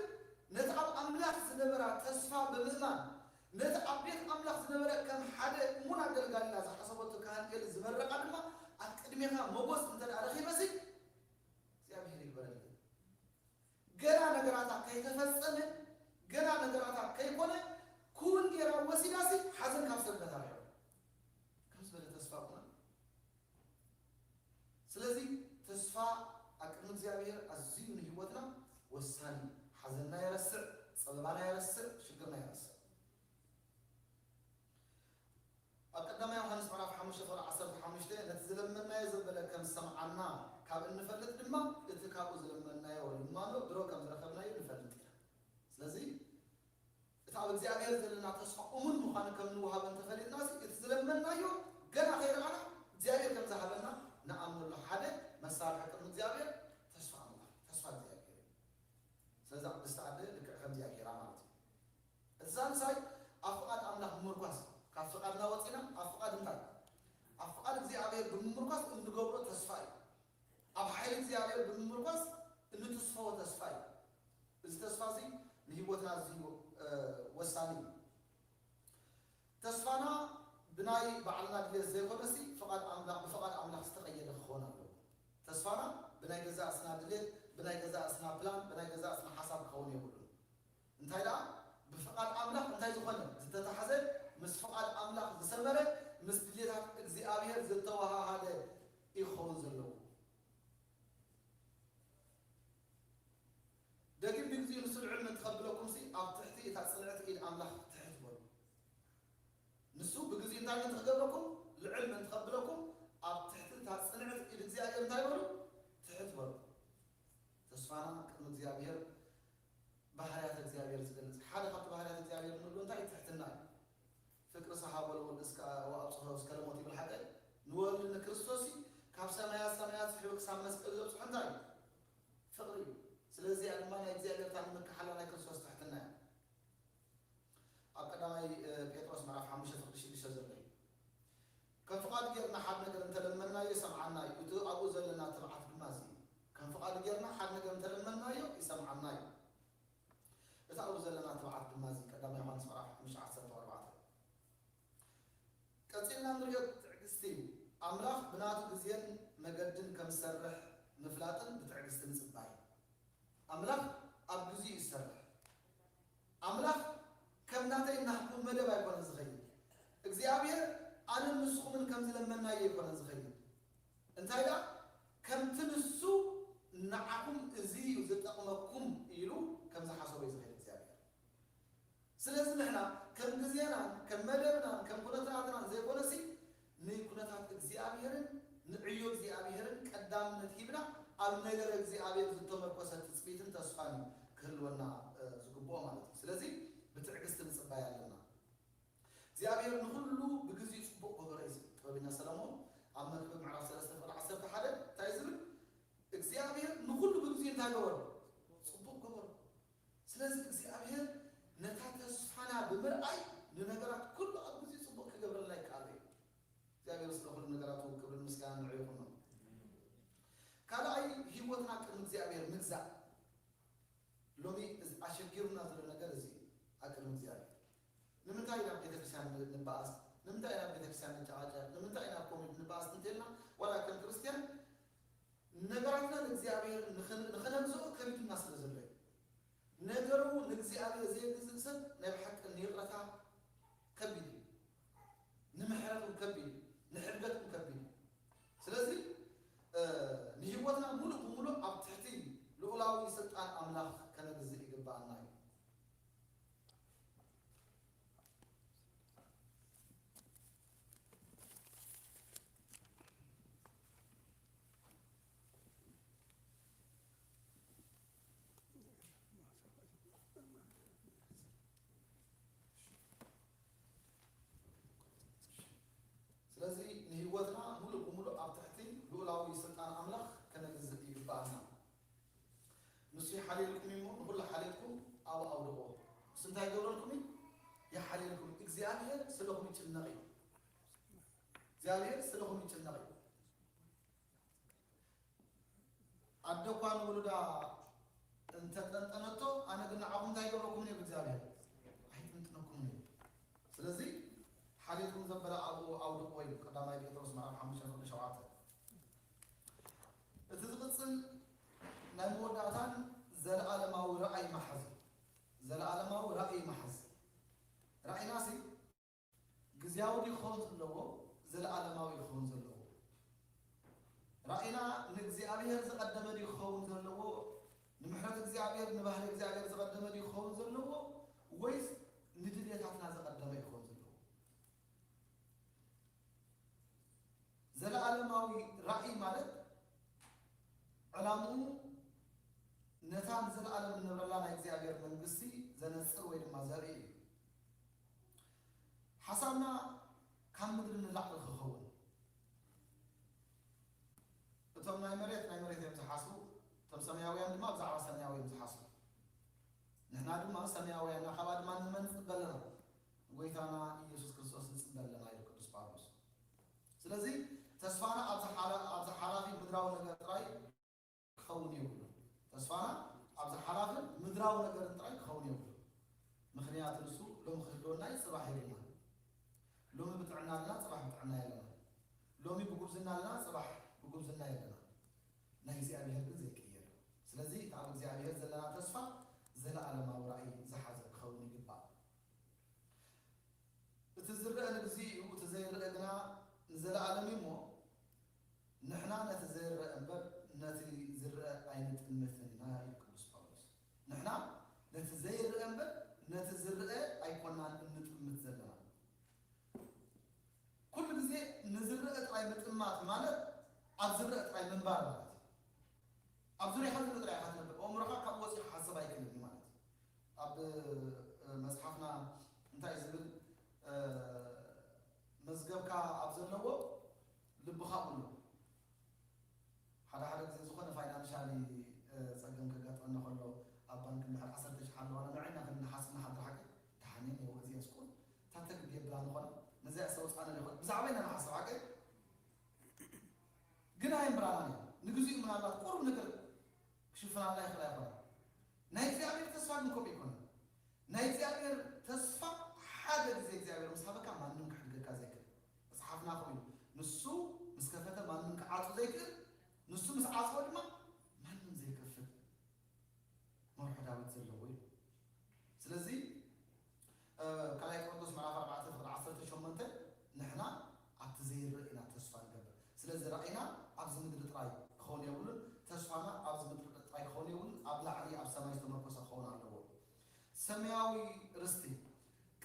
ነቲ ኣብ ኣምላኽ ዝነበራ ተስፋ ብምእማን፣ ነቲ ኣብ ቤት ኣምላኽ ዝነበረ ከም ሓደ እሙን ኣገልጋሊና ዝሓሰበቶ ካህን ኤሊ ዝመረቓ ድማ ኣብ ቅድሜኻ ሞጎስ እንተ ደኣ ረኺበሲ እግዚኣብሔር ይግበረልካ። ገና ነገራታ ከይተፈጸመ፣ ገና ነገራታ ከይኮነ፣ ክውን ጌራ ወሲዳሲ ሓዘን ካብ ሰብ ተታሪሑ ከም ዝበለ ተስፋ ኩና። ስለዚ ተስፋ ኣብ ቅድሚ እግዚኣብሔር ኣዝዩ ንህይወትና ወሳኒ እዩ። ሓዘንና የረስዕ፣ ጸበባና የረስዕ፣ ሽግርና የረስዕ። ኣብ ቀዳማይ ዮሃንስ ምዕራፍ ሓሙሽተ ፍቕዲ ዓሰርተ ሓሙሽተ ነቲ ዝለመናዮ ዘበለ ከም ዝሰምዓና ካብ እንፈልጥ ድማ እቲ ካብኡ ዝለመናዮ ልማኖ ድሮ ከም ዝረኸብናዮ ንፈልጥ ኢና። ስለዚ እቲ ኣብ እግዚኣብሔር ዘለና ተስፋ እሙን ምዃኑ ከም ንወሃቦ እንተፈሊጥናሲ እቲ ዝለመናዮ ገና ከይረኣና እግዚኣብሔር ከም ዝሃበና ንኣምነሉ ሓደ መሳርሒ ቅድሚ እግዚኣብሔር ተስፋ ኣምላኽ፣ ተስፋ እግዚኣብሔር እዩ። ስለዚ ቅድስቲ ኣደ ልክዕ ከምዚኣ ገይራ ማለት እዩ። እቲ ሳልሳይ ኣብ ፍቓድ ኣምላኽ ምምርኳስ፣ ካብ ፍቓድና ወፂና ኣብ ፍቓድ እንታይ? ኣብ ፍቓድ እግዚኣብሔር ብምምርኳስ እንገብሮ ተስፋ እዩ። ኣብ ሓይሊ እግዚኣብሔር ብምምርኳስ እንትስፈዎ ተስፋ እዩ። እዚ ተስፋ እዚ ንህይወትና ኣዝዩ ወሳኒ እዩ። ተስፋና ብናይ ባዕልና ድሌት ዘይኮነሲ ፍቓድ ኣምላኽ ብፍቓድ ኣምላኽ ዝተቐየደ ክኸውን ኣለዎ። ተስፋና ብናይ ገዛእስና ድሌት፣ ብናይ ገዛእስና ፕላን፣ ብናይ ገዛእስና ሓሳብ ክኸውን የብሉን። እንታይ ደኣ ብፍቓድ ኣምላኽ እንታይ ዝኾነ ዝተታሕዘ፣ ምስ ፍቓድ ኣምላኽ ዝሰመረ፣ ምስ ድሌታት እግዚኣብሔር ዝተወሃሃደ እዩ ክኸውን ዘለዎ። ደጊም ብግዚኡ ንሱ ልዕል ምእንቲ ከብለኩምሲ ኣብ ትሕቲ እታ ጽንዕቲ ኢድ ኣምላኽ ትሕት በሉ። ንሱ ብግዚኡ እንታይ ምእንቲ ክገብረኩም? ልዕል ምእንቲ ከብለኩም ኣብ ትሕቲ እታ ጽንዕቲ ኢድ እግዚኣብሔር እንታይ በሉ? ትሕት በሉ። ተስፋና ቅድሚ እግዚኣብሔር ባህርያት እግዚኣብሔር ዝገልጽ ሓደ ካብቲ ባህርያት እግዚኣብሔር እንብሎ እንታይ? ትሕትና እዩ። ፍቅር ሰሃቦ ለወልድ እስከ ወአብጽሖ እስከ ለሞት ይብል ሓቀ ንወልድ ንክርስቶስ ካብ ሰማያት ሰማያት ስሒቡ ክሳብ መስቀል ዘብጽሖ እንታይ እዩ? ፍቅሪ እዩ። ስለዚኣ ድማ ናይ እግዚኣብሔር እታ ንምክሓላ ናይ ክርስቶስ ትሕትና እያ። ኣብ ቀዳማይ ጴጥሮስ ምዕራፍ ሓሙሽተ ፍቅዲ ሽዱሽተ ዘሎ እዩ። ከም ፍቓድ ጌርና ሓደ ነገር እንተለመናዮ ይሰምዓና እዩ። እቲ ኣብኡ ዘለና ትብዓት ድማ እዚ እዩ። ከም ፍቓድ ጌርና ሓደ ነገር እንተለመናዮ ይሰምዓና እዩ። እቲ ኣብኡ ዘለና ትብዓት ድማ እዚ ቀዳማይ ዮሃንስ ምዕራፍ ሓሙሽተ ዓሰርተ ኣርባዕተ። ቀጺልና ንሪኦ ትዕግስቲ እዩ። ኣምላኽ ብናቱ ግዜን መገድን ከም ዝሰርሕ ምፍላጥን ብትዕግስቲ ምጽባይ። ኣምላኽ ኣብ ግዜኡ ይሰርሕ። ኣምላኽ ከም ናተይ ናህኩም መደብ ኣይኮነን ዝኸይድ። እግዚኣብሔር ኣነን ንስኹምን ከም ዝለመናዮ ኣይኮነን ዝኸይድ። እንታይ ደኣ ከምቲ ንሱ ንዓኹም እዚ እዩ ዝጠቕመኩም ኢሉ ከም ዝሓሰቦ እዩ ዝኸይድ እግዚኣብሔር። ስለዚ ንሕና ከም ግዜናን ከም መደብናን ከም ኩነታትናን ዘይኮነሲ ንኩነታት እግዚኣብሔርን ንዕዮ እግዚኣብሔርን ቀዳምነት ሂብና ኣብ ነገር እግዚኣብሔር ዝተመርኮሰ ትጽቢትን ተስፋን እዩ ክህልወና ዝግብኦ ማለት እዩ። ስለዚ ብትዕግስቲ ምጽባይ ኣለና። እግዚኣብሔር ንኹሉ ብግዜኡ ጽቡቕ ገበሮ እዩ ዝብል ጥበበኛ ሰለሞን ኣብ መክብብ ምዕራፍ ሰለስተ ፍቕዲ ዓሰርተ ሓደ እንታይ ዝብል እግዚኣብሔር ንኹሉ ብግዜኡ እንታይ ገበሮ? ጽቡቕ ገበሮ። ስለዚ እግዚኣብሔር ነታ ተስፋና ብምርኣይ ንነገራት ኩሉ ኣብ ግዜኡ ጽቡቕ ክገብረልና ይከኣሎ እዩ። እግዚኣብሔር ስለ ኩሉ ነገራቱ ክብርን ምስጋናን ንዕኡ ይኹኖ። ካልኣይ ህይወትና ቅድሚ እግዚኣብሔር ምግዛእ። ሎሚ ኣሸጊሩና ዘሎ ነገር እዚ ኣብ ቅድሚ እግዚኣብሔር ንምንታይ ኢና ቤተክርስትያን ንበኣስ? ንምንታይ ኢና ቤተክርስትያን ንጨቃጨቅ? ንምንታይ ኢና ኮሚድ ንበኣስ እንተልና ዋላ ከም ክርስትያን ነገራትና ንእግዚኣብሔር ንኸነግዝኦ ከቢድና ስለ ዘሎ እዩ። ነገሩ ንእግዚኣብሔር ዘየግዝእ ሰብ ናይ ብሓቂ ንይቕረታ ከቢድ እዩ። ንምሕረት እውን ከቢድ እዩ። ንሕድገት እውን ከቢድ እዩ። ስለዚ ንህይወትና ሙሉእ ብሙሉእ ኣብ ትሕቲ ልኡላዊ ስልጣን ኣምላኽ ከነግዝእ ይግብኣና እዩ። ስለዚ ንህይወትና ሙሉእ ብሙሉእ ኣብ ትሕቲ ልኡላዊ ስልጣን ኣምላኽ ከነግዝእ ይግብኣና። ንሱ ይሓልየልኩም እዩ እሞ ንኹሉ ሓልየትኩም ኣብኡ ኣውድቕዎ። ንሱ እንታይ ይገብረልኩም እዩ? ይሓልየልኩም። እግዚኣብሔር ስለኹም ይጭነቕ እዩ። እግዚኣብሔር ስለኹም ይጭነቕ እዩ። ኣደ እኳ ንውሉዳ እንተጠንጠነቶ ኣነ ግን ንዓኹም እንታይ ይገብረኩም እዩ? እግዚኣብሔር ኣይጥንጥነኩም እዩ። ክኸውን ዘለዎ፣ ዘለኣለማዊ ክኸውን ዘለዎ። ራእይና ንእግዚኣብሔር ዝቐደመ ድዩ ክኸውን ዘለዎ? ንምሕረት እግዚኣብሔር፣ ንባህሪ እግዚኣብሔር ዝቐደመ ድዩ ክኸውን ዘለዎ? ወይስ ንድልየታትና ዝቐደመ እዩ ክኸውን ዘለዎ? ዘለኣለማዊ ራእይ ማለት ዕላምኡ ነታ ንዘለኣለም እንነብረላ ናይ እግዚኣብሔር መንግስቲ ዘነጽር ወይ ድማ ዘርኢ እዩ። ሓሳብና ካብ ምድሪ ንላዕሊ ክኸውን። እቶም ናይ መሬት፣ ናይ መሬት እዮም ዝሓስቡ፣ እቶም ሰማያውያን ድማ ብዛዕባ ሰማያዊ እዮም ዝሓስቡ። ንሕና ድማ ሰማያውያን ኢና፣ ካብኣ ድማ ንመን ንጽበ ኣለና? ንጎይታና ኢየሱስ ክርስቶስ ንጽበ ኣለና ኢሉ ቅዱስ ጳውሎስ። ስለዚ ተስፋና ኣብዚ ሓላ-፣ ኣብዚ ሓላፊ ምድራዊ ነገር ጥራይ ክኸውን የብሉን። ተስፋና ኣብዚ ሓላፍን ምድራዊ ነገርን ጥራይ ክኸውን የብሉን። ምኽንያቱ ንሱ ሎሚ ክህልወና እዩ፣ ጽባሕ የብልናን። ሎሚ ብጥዕና ኣለና፣ ጽባሕ ብጥዕና የለና። ሎሚ ብጉብዝና ኣለና፣ ጽባሕ ብጉብዝና የለና። ናይ እግዚኣብሔር ግን ዘይቅየር እዩ። ስለዚ እቲ ኣብ እግዚኣብሔር ዘለና ተስፋ ዘለኣለማዊ ራእይ ዝሓዘ ክኸውን ይግባእ። እቲ ዝረአ ንግዜኡ እዩ፣ እቲ ዘይረአ ግና ንዘለኣለም እዩ እሞ፣ ንሕና ነቲ ዘይረአ እምበር ነቲ ዝረአ ኣይንጥምትን ኢና ኢሉ ቅዱስ ጳውሎስ። ንሕና ነቲ ዘይረአ እምበር ነቲ ዝረአ ኣይኮናን እንጥምት ዘለና። ኩሉ ግዜ ንዝረአ ጥራይ ምጥማት ማለት ኣብ ዝረአ ጥራይ ምንባር ማለት እዩ። ኣብ ዙርያኻ ዘሎ ጥራይ ኢኻ ትነብር። ኣእምሮኻ ካብኡ ወጺኡ ክሓስብ ኣይክእልን እዩ ማለት እዩ። ኣብ፣ እ፣ መጽሓፍና እንታይ እዩ ዝብል? እ፣ መዝገብካ ኣብ ዘለዎ ልብኻ ኣብሉ። ሓደ ሓደ ግዜ ዝኾነ ፋይናንሻሊ፣ እ፣ ጸገም ከጋጥመና ከሎ ኣብ ባንክ እንድሕር ዓሰርተ ሽሕ ኣለዋና ንዕና ክንሓስብ ንሓድር ሓቂ ደሓን እየ፣ እዚኣስ ቁሩብ እታ ተግቢ የብላን ዝኾነ ነዚኣ ሰውጻነ ይኾን ብዛዕባ ኢና ንሓስብ ሓቂ ግን ኣይምብራናን እዩ። ንግዚኡ ምናልባት ቁሩብ ነገር ክሽፍናልና ይኽእል ኣይኮነን። ናይ እግዚኣብሔር ተስፋ ግን ከምኡ ኣይኮነን። ናይ እግዚኣብሔር ተስፋ ሓደ ግዜ እግዚኣብሔር ምስ ሃበካ ማንም ክሕድገካ ዘይክእል። መጽሓፍና ከምኡ እዩ። ንሱ ምስ ከፈተ ማንም ክዓጹ ዘይክእል፣ ንሱ ምስ ዓጽወ ድማ ማንም ዘይከፍት መርሖ ዳዊት ዘለዎ እዩ። ስለዚ፣ እ፣ ካልኣይ ቆሮንቶስ ምዕራፍ ኣርባዕተ ፍቕዲ ዓሰርተ ሸሞንተ ንሕና ኣብቲ ዘይረእ ኢና ተስፋ ንገብር። ስለዚ ራእይና ኣብዚ ምድሪ ጥራይ ክኸውን የብሉን፣ ተስፋና ኣብዚ ምድሪ ጥራይ ክኸውን የብሉን፣ ኣብ ላዕሊ ኣብ ሰማይ ዝተመርኮሰ ክኸውን ኣለዎ። ሰማያዊ ርስቲ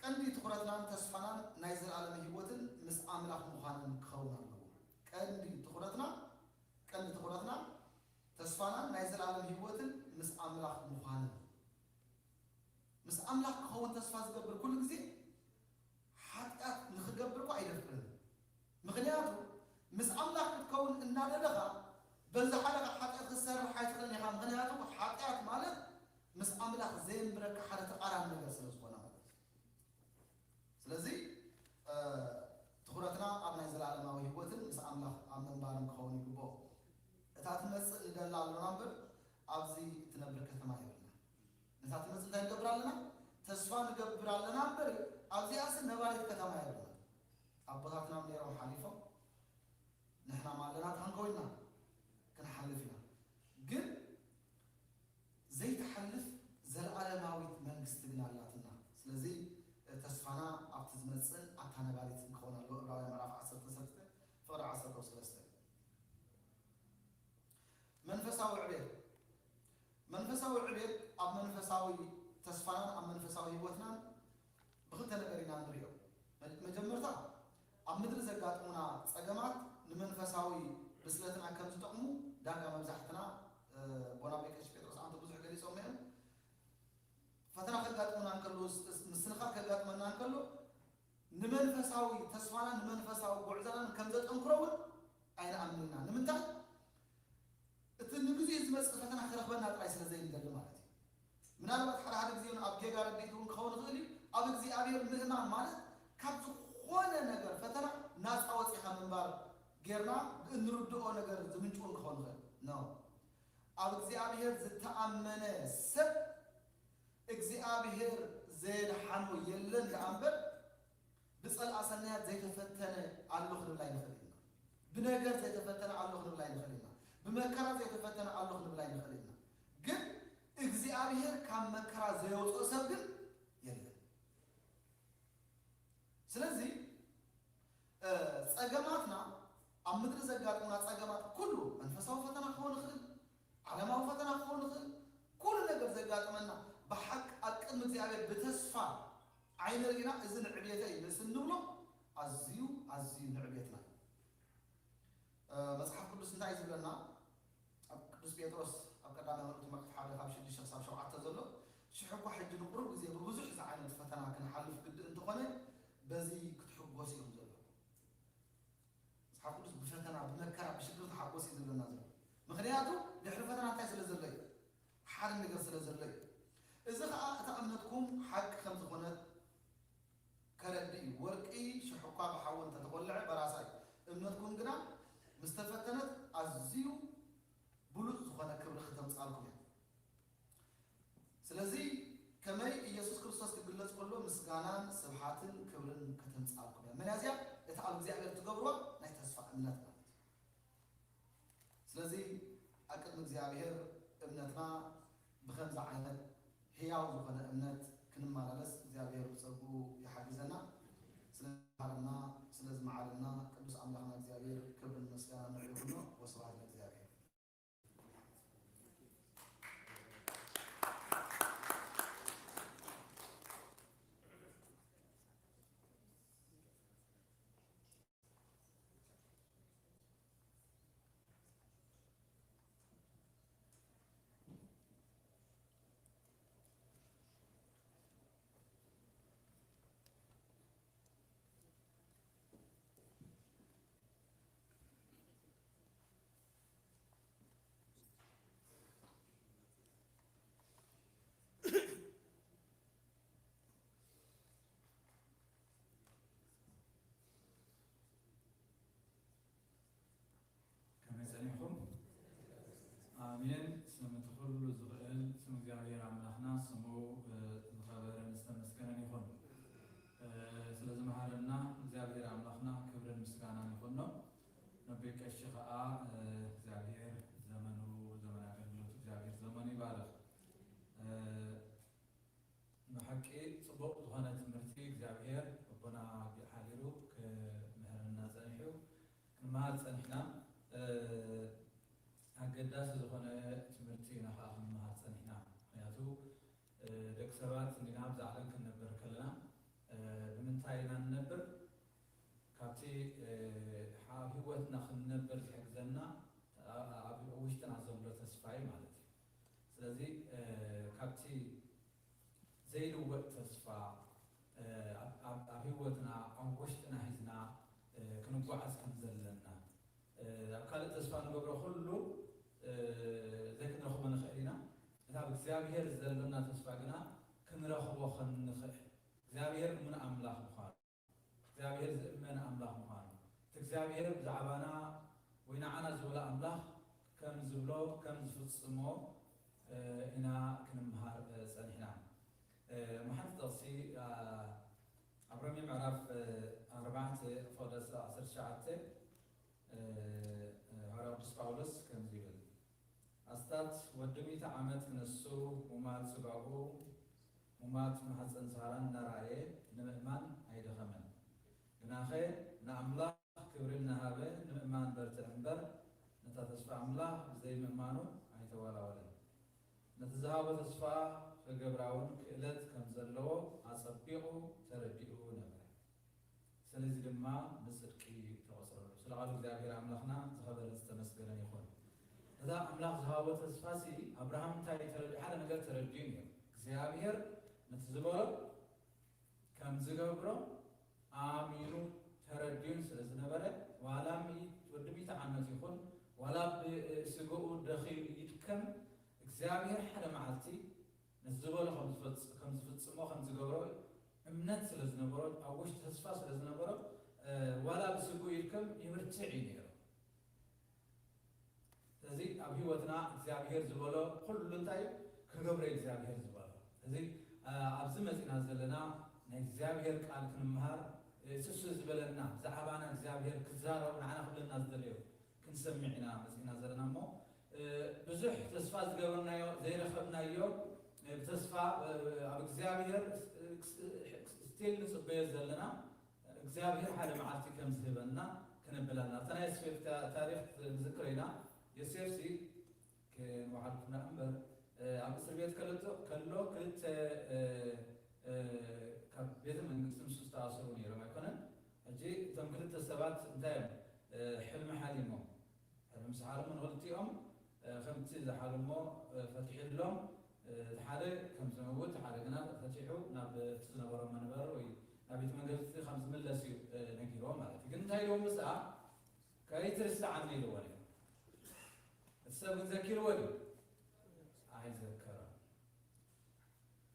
ቀንዲ ትኹረትናን ተስፋናን ናይ ዘለኣለም ህይወትን ምስ ኣምላኽ ምዃንን ክኸውን ኣለዎ። ቀንዲ ትኹረትና፣ ቀንዲ ትኹረትና ተስፋናን ናይ ዘለኣለም ህይወትን ምስ ኣምላኽ ምዃንን። ምስ ኣምላኽ ክኸውን ተስፋ ዝገብር ኩሉ ግዜ ሓጢኣት ንኽገብር እኳ ኣይደፍርን። ምኽንያቱ ምስ ኣምላኽ ክትከውን እናደለኻ በዚ ሓለኻ ሓጢኣት ክትሰርሕ ኣይትኽእልን ኢኻ። ምኽንያቱ ሓጢኣት ማለት ምስ ኣምላኽ ዘየንብረካ ሓደ ተቓራኒ ነገር ስለ ዝኾነ ማለት እዩ። ስለዚ፣ እ፣ ትኹረትና ኣብ ናይ ዘለኣለማዊ ህይወትን ምስ ኣምላኽ ኣብ ምንባርን ክኸውን ይግብኦ። እታ ትመጽእ ንደላ ኣሎና እምበር ኣብዚ እትነብር ከተማ የብልና። ነታ ትመጽእ እንታይ ንገብር ኣለና? ተስፋ ንገብር ኣለና እምበር ኣብዚኣስ ነባሪት ከተማ የብልና። ኣቦታትና ነይሮም ሓሊፎም፣ ንሕና ኣለና እታ ክንከውን ኢና፣ ክንሓልፍ ኢና። ግን ዘይትሓልፍ ዘለኣለማዊት መንግስቲ ግን ኣላትና። ስለዚ ተስፋና ኣብቲ ዝመጽእን ኣብታ ነባሪትን ክኸውን ኣለዎ። ዕብራውያን ምዕራፍ ዓሰርተ ሰለስተ ፍቕዲ ዓሰርተ ሰለስተ። መንፈሳዊ ዕቤት። መንፈሳዊ ዕቤት ኣብ መንፈሳዊ ተስፋናን ኣብ መንፈሳዊ ህይወትናን ብኽልተ ነገር ኢና ንሪኦ። መ-፣ መጀመርታ ኣብ ምድሪ ዘጋጥሙና ጸገማት ንመንፈሳዊ ብስለትና ከም ዝጠቕሙ ዳርጋ መብዛሕትና፣ እ፣ ኣቦና ቀሺስ ጴጥሮስ ኣንቶ ብዙሕ ገሊጾም እዮም። ፈተና ከጋጥሙና እንከሎ፣ ስ-፣ ስ-፣ ምስንኻል ከጋጥመና እንከሎ ንመንፈሳዊ ተስፋና ንመንፈሳዊ ጉዕዞናን ከም ዘጠንክሮ እውን ኣይንኣምንና። ንምንታይ? እቲ ንግዜኡ ዝመጽእ ፈተና ክረኽበና ጥራይ ስለ ዘይንደሊ ማለት እዩ። ምናልባት ሓደ ሓደ ግዜ እውን ኣብ ጌጋ ረድኢት እውን ክኸውን ይኽእል እዩ። ኣብ እግዚኣብሔር ምእማን ማለት ካብ ዝኾነ ነገር ፈተና ናጻ ወጺኻ ምንባር ጌርና እንርድኦ ነገር ዝምንጭ እውን ክኸውን ይኽእል። ኖ። ኣብ እግዚኣብሔር ዝተኣመነ ሰብ እግዚኣብሔር ዘየድሓኖ የለን ደኣ እምበር ብጸልኣ ሰናያት ዘይተፈተነ ኣሎ ክንብል ኣይንኽእል ኢና። ብነገር ዘይተፈተነ ኣሎ ክንብል ኣይንኽእል ኢና። ብመከራ ዘይተፈተነ ኣሎ ክንብል ኣይንኽእል ኢና። ግን እግዚኣብሔር ካብ መከራ ዘየውፅኦ ሰብ ግን የለን። ስለዚ ኣይንርእይና፣ እዚ ንዕቤተይ ምስ እንብሎ ኣዝዩ ኣዝዩ ንዕቤትና እዩ። እ፣ መጽሓፍ ቅዱስ እንታይ ዝብለና? ኣብ ቅዱስ ጴጥሮስ ኣብ ቀዳማይ መልእኽቱ ምዕራፍ ሓደ ካብ ሽዱሽተ ክሳብ ሸውዓተ ዘሎ፣ ሽሕ እኳ ሕጂ ንቁሩብ ግዜ ብብዙሕ ዝዓይነቱ ፈተና ክንሓልፍ ግድእ እንተኾነ፣ በዚ ክትሕጎሱ ኢኹም ዘለኩም። መጽሓፍ ቅዱስ ብፈተና፣ ብመከራ፣ ብሽግር ተሓጎሱ እዩ ዝብለና ዘሎ። ምኽንያቱ ድሕሪ ፈተና እንታይ ስለ ዘሎ እዩ? ሓደ ነገር ስለ ዘሎ እዩ። እዚ ኸኣ እታ እምነትኩም ሓቂ ከም ዝኾነት ከረድእ እዩ። ወርቂ ሽሕ እኳ ብሓዊ እንተተኾልዐ በራሳ እዩ። እምነትኩም ግና ምስ ተፈተነት ኣዝዩ ብሉጽ ዝኾነ ክብሪ ከተምጻልኩም እያ። ስለዚ ከመይ ኢየሱስ ክርስቶስ ክግለጽ ከሎ ምስጋናን ስብሓትን ክብርን ከተምጻልኩም እያ። መን እያ እዚኣ? እታ ኣብ እግዚኣብሔር ትገብርዋ ናይ ተስፋ እምነት ማለት እዩ። ስለዚ ኣብ ቅድሚ እግዚኣብሔር እምነትና ብኸምዚ ዓይነት ህያው ዝኾነ እምነት ክንመላለስ እግዚኣብሔር ብጸግኡ ይሓግዘና። ስለ ዝመሃረና፣ ስለ ዝመዓረና ቅዱስ ኣምላኽና እግዚኣብሔር ክብርን ምስጋናን ንዕኡ ይኹኖ። ወስብሐት ለእግዚኣብሔር። ከመይ ጸኒሕኩም? ኣሜን። ስም እቲ ኩሉ ዝኽእል ስም እግዚኣብሔር ኣምላኽና ስሙ፣ እ፣ ዝኸበረን ዝተመስገነን ይኹን። እ፣ ስለ ዝመሃረና እግዚኣብሔር ኣምላኽና ክብርን ምስጋናን ይኹኖ። ነቦይ ቀሺ ኸኣ፣ እ፣ እግዚኣብሔር ዘመኑ፣ ዘመን ኣገልግሎቱ እግዚኣብሔር ዘመኑ ይባርኽ። እ፣ ብሓቂ ጽቡቕ ዝኾነ ትምህርቲ እግዚኣብሔር ኣቦና ሓዲሩ ክምህረና ጸኒሑ፣ ክንመሃር ጸኒሕና። እ፣ ኣገዳሲ ዝኾነ ትምህርቲ ኢና ኸዓ ክንመሃር ጸኒሕና። ምኽንያቱ፣ እ፣ ደቂ ሰባት እንዲና ኣብዛ ዓለም ክንነብር ከለና፣ እ፣ ብምንታይ ኢና ንነብር? ካብቲ፣ እ፣ ኣብ ህይወትና ክንነብር ዝሕግዘና፣ ኣ-፣ ኣብ ውሽጥና ዘሎ ተስፋ እዩ ማለት እዩ። ስለዚ፣ እ፣ ካብቲ ዘይልወጥ ተስፋ፣ እ፣ ኣብ፣ ኣብ፣ ኣብ ህይወትና፣ ኣብ ውሽጥና ሒዝና፣ እ፣ ክንጓዓዝ ከም ዘለና፣ እ፣ ኣብ ካልእ ተስፋ ንገብሮ ኩሉ፣ እ፣ ዘይክንረኽቦ ንኽእል ኢና። እቲ ኣብ እግዚኣብሔር ዘለና ተስፋ ግና ክንረኽቦ ከም ንኽእል፣ እግዚኣብሔር እሙን ኣምላኽ ምዃኑ፣ እግዚኣብሔር ዝእመን ኣምላኽ ምዃኑ፣ እቲ እግዚኣብሔር ብዛዕባና ወይ ንዓና ዝበሎ ኣምላኽ ከም ዝብሎ፣ ከም ዝፍጽሞ፣ እ፣ ኢና ክንምሃር፣ እ፣ ጸኒሕና። እ፣ እሞ ሓንቲ ጥቕሲ፣ ኣ፣ ኣብ ሮሜ ምዕራፍ፣ እ፣ ኣርባዕተ፣ ፍቕዲ ዓሰርተ ትሽዓተ፣ እ፣ እ፣ ሃዋርያ ቅዱስ ጳውሎስ ከምዚ ይብል፣ ኣስታት ወዲ ሚእቲ ዓመት ክነሱ፣ ሙማት ስጋኡ፣ ሙማት ማህፀን ሳራን እናረኣየ ንምእማን ኣይደኸመን። ግናኸ ንኣምላኽ ክብሪ እናሃበ ንምእማን በርትዕ እምበር፣ ነታ ተስፋ ኣምላኽ ብዘይምእማኑ ኣይተዋላወለን። ነቲ ዝሃቦ ተስፋ ክገብራ እውን ክእለት ከም ዘለዎ ኣጸቢቑ ተረዲኡ ነበረ። ስለዚ ድማ ንጽድቂ ተቖጸረሉ። ስለ ቃሉ እግዚኣብሔር ኣምላኽና ዝኸበረን ዝተመስገነን ይኹን። ነታ ኣምላኽ ዝሃቦ ተስፋሲ ኣብርሃም እንታይ ተረዲኡ? ሓደ ነገር ተረዲኡ ነይሩ። እግዚኣብሔር ነቲ ዝበሎ ከም ዝገብሮ ኣሚኑ ተረዲኡን ስለ ዝነበረ፣ ዋላ ሚእቲ፣ ወዲ ሚእቲ ዓመት ይኹን፣ ዋላ ብስግኡ ደኺሙ ይድከም፣ እግዚኣብሔር ሓደ መዓልቲ ነቲ ዝበሎ ከም ዝፈጽ-፣ ከም ዝፍጽሞ፣ ከም ዝገብሮ እምነት ስለ ዝነበሮ፣ ኣብ ውሽጢ ተስፋ ስለ ዝነበሮ፣ እ፣ ዋላ ብስግኡ ይድከም ይብርትዕ እዩ ነይሩ። ስለዚ ኣብ ህይወትና እግዚኣብሔር ዝበሎ ኩሉ እንታይ እዩ? ክገብሮ እዩ እግዚኣብሔር ዝበሎ። ስለዚ፣ እ፣ ኣብዚ መጺና ዘለና ናይ እግዚኣብሔር ቃል ክንምሃር፣ እ፣ ስሱ ዝበለና ብዛዕባና እግዚኣብሔር ክዛረብ ንዓና ክብለና ዝደለዮ ክንሰምዕ ኢና መጺና ዘለና እሞ፣ እ፣ ብዙሕ ተስፋ ዝገበርናዮ፣ ዘይረኸብናዮ፣ እ፣ ብተስፋ፣ እ፣ ኣብ እግዚኣብሔር፣ እ፣ ስቲል ንጽበዮ ዘለና እግዚኣብሔር ሓደ መዓልቲ ከም ዝህበና ክነብል ኣለና። ኣብታ ናይ ዮሴፍ ታ-፣ ታሪኽ ንዝክር ኢና። ዮሴፍሲ ክንወዓልኩና እምበር፣ እ፣ ኣብ እስር ቤት ከለቶ-፣ ከሎ ክልተ፣ እ፣ እ፣ ካብ ቤተ ይተኣሳሰሩ ነይሮም ኣይኮነን? ሕጂ እቶም ክልተ ሰባት እንታይ እዮም? እ፣ ሕልሚ ሓሊሞም። ሕልሚ ምስ ሓለሙ ንኽልቲኦም፣ እ፣ ከምቲ ዝሓለሞ፣ እ፣ ፈትሒሎም፣ እ፣ እቲ ሓደ ከም ዝመውት፣ እቲ ሓደ ግና ፈቲሑ ናብ እቲ ዝነበሮ መንበር ወይ ናብ ቤት መንግስቲ ከም ዝምለስ እዩ፣ እ፣ ነጊርዎም ማለት እዩ። ግን እንታይ ኢልዎም ምስኣ? "ከይትርስዓኒ" ኢልዎ ነይሩ። እቲ ሰብ ግን ዘኪርዎ ድዩ? ኣይዘከሮን።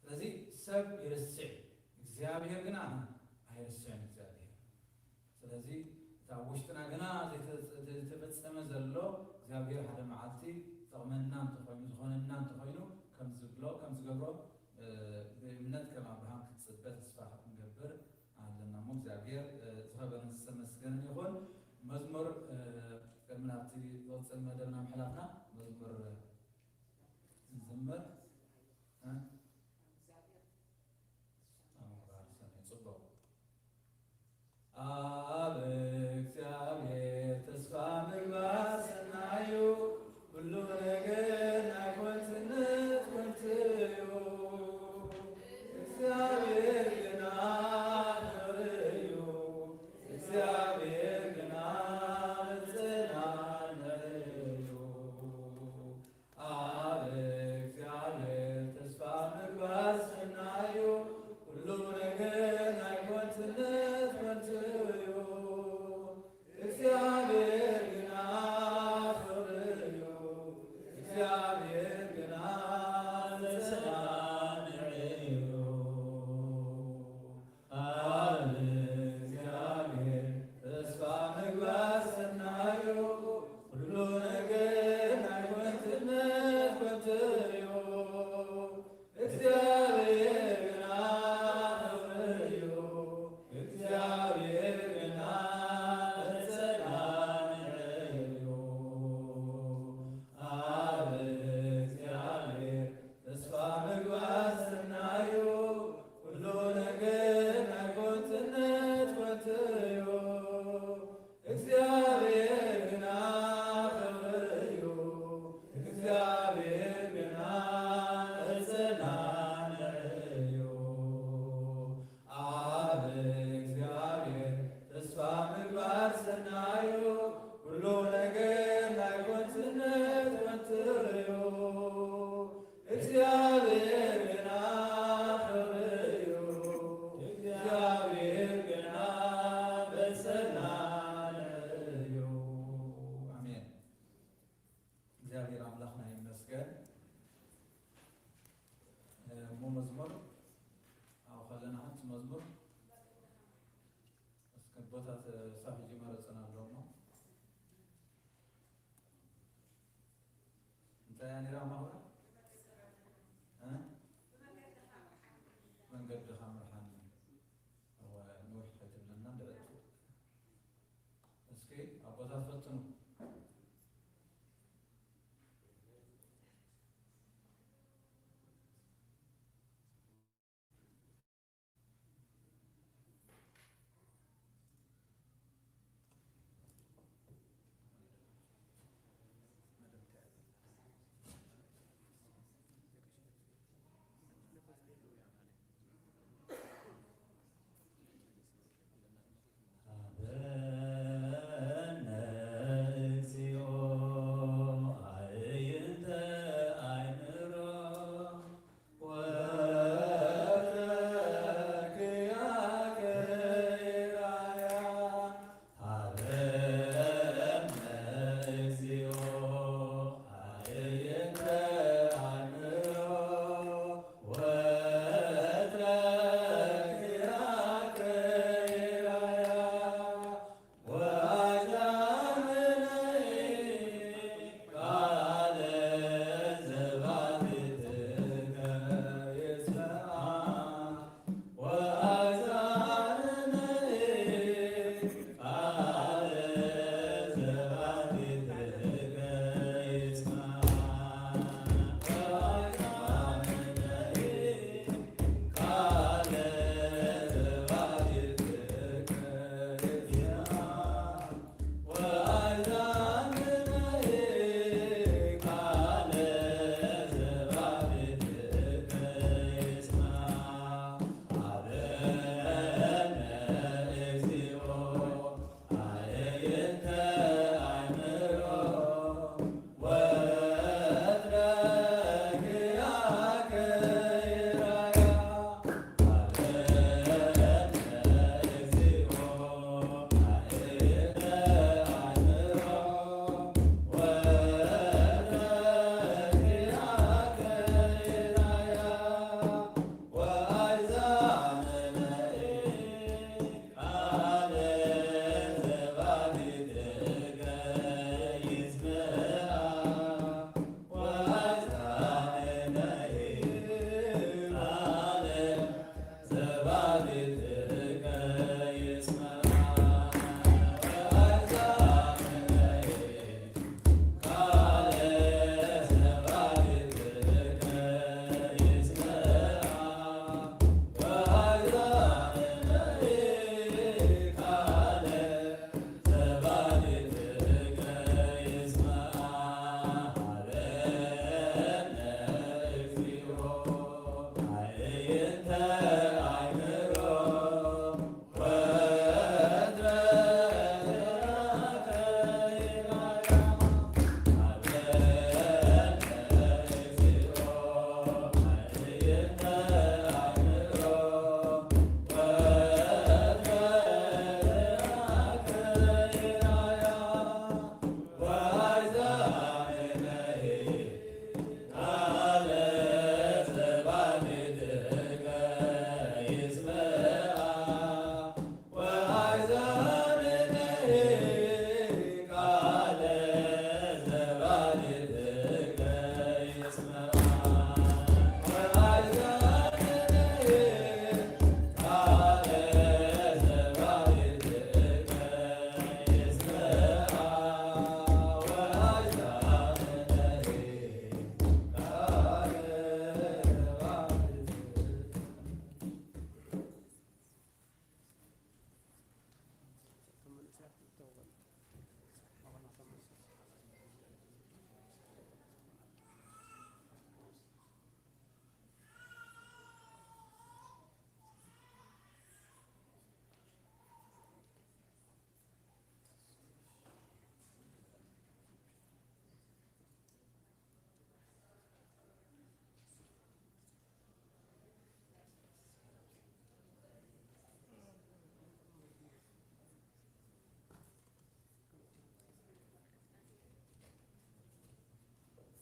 ስለዚ ሰብ ይርስዕ፣ እግዚኣብሔር ግና ኣይርስዕን እግዚኣብሔር። ስለዚ እቲ ኣብ ውሽጥና ግና ዘይተ-፣ ዘይተፈጸመ ዘሎ እግዚኣብሔር ሓደ መዓልቲ ዝጠቕመና እንተኾይኑ፣ ዝኾነና እንተኾይኑ፣ ከም ዝብሎ፣ ከም ዝገብሮ፣ እ፣ ብእምነት ከም ኣብርሃም ክትጽበ ተስፋ ክንገብር ኣለና እሞ እግዚኣብሔር፣ እ፣ ዝኸበረን ዝተመስገነን ይኹን። መዝሙር፣ እ፣ ቅድሚ ናብቲ ዝቕጽል መደብና ምሕላፍና መዝሙር፣ እ፣ ንዝምር። እ? ኣብ ምኽባር ሰናይ ጽቡቕ። ኣብ እግዚኣብሔር ተስፋ ምግባር ሰናዩ፣ ኩሉ ነገር ናይ ኳንትነት ኳንትዩ። እግዚኣብሔር ግና ፍቕሪ እዩ፣ እግዚኣብሔር ግና መጽናንዒ እዩ። ኣብ እግዚኣብሔር ተስፋ ምግባር ሰናዩ፣ ኩሉ ነገር ናይ ኳንትነት ኳንትዩ። እግዚኣብሔር ግና ፍቕሪ እዩ፣ እግዚኣብሔር ግና መጽናንዒ እዩ። ኣብ እግዚኣብሔር ተስፋ ምግባር ሰናዩ፣ ኩሉ ነገር ናይ ኳንትነት ኳንትዩ። እግዚኣብሔር ግና ፍቕሪ እዩ፣ እግዚኣብሔር ግና መጸናንዒ እዩ። ኣብ እግዚኣብሔር ተስፋ ምግባር ሰናዩ፣ ኩሉ ነገር ናይ ኳንትነት ኳንትዩ። እግዚኣብሔር ግና ፍቕሪ እዩ፣ እግዚኣብሔር ግና መጸናንዒ እዩ። ኣብ እግዚኣብሔር ተስፋ ምግባር ሰናዩ፣ ኩሉ ነገር ናይ ኳንትነት ኳንትዩ። እግዚኣብሔር ግና ፍቕሪ እዩ፣ እግዚኣብሔር ግና መጸናንዒ እዩ። ኣሜን። እግዚኣብሔር ኣምላኽና ይመስገን። እሞ መዝሙር ኣብኡ ከለና ሓንቲ መዝሙር እስከ ቦታ ሳብ ሕጂ መረጽና ኣሎ እሞ እንታይ እያ ነይራ ማሁራ? እ? መንገድኻ ምርሓኒ። እወ፣ ንውሕ ከይትብለና እንድዕቱ። እስኪ ኣቦታት ፈትኑ።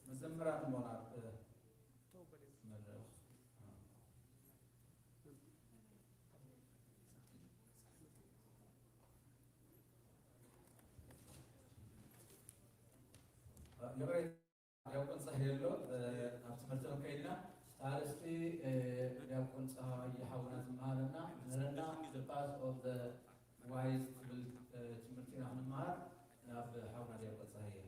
መዘምራን ሞናት መድረኽ ዲያቆን ጸሃየ ኣሎ። ኣብ ትምህርቲ ከይድና ኣርእስቲ ዲያቆን ጸሃየ ሓውና ትመሃረና ምህረና፣ the path of the wise ትብል ትምህርቲ ኢና ክንመሃር። ናብ ሓውና ዲያቆን ጸሃየ።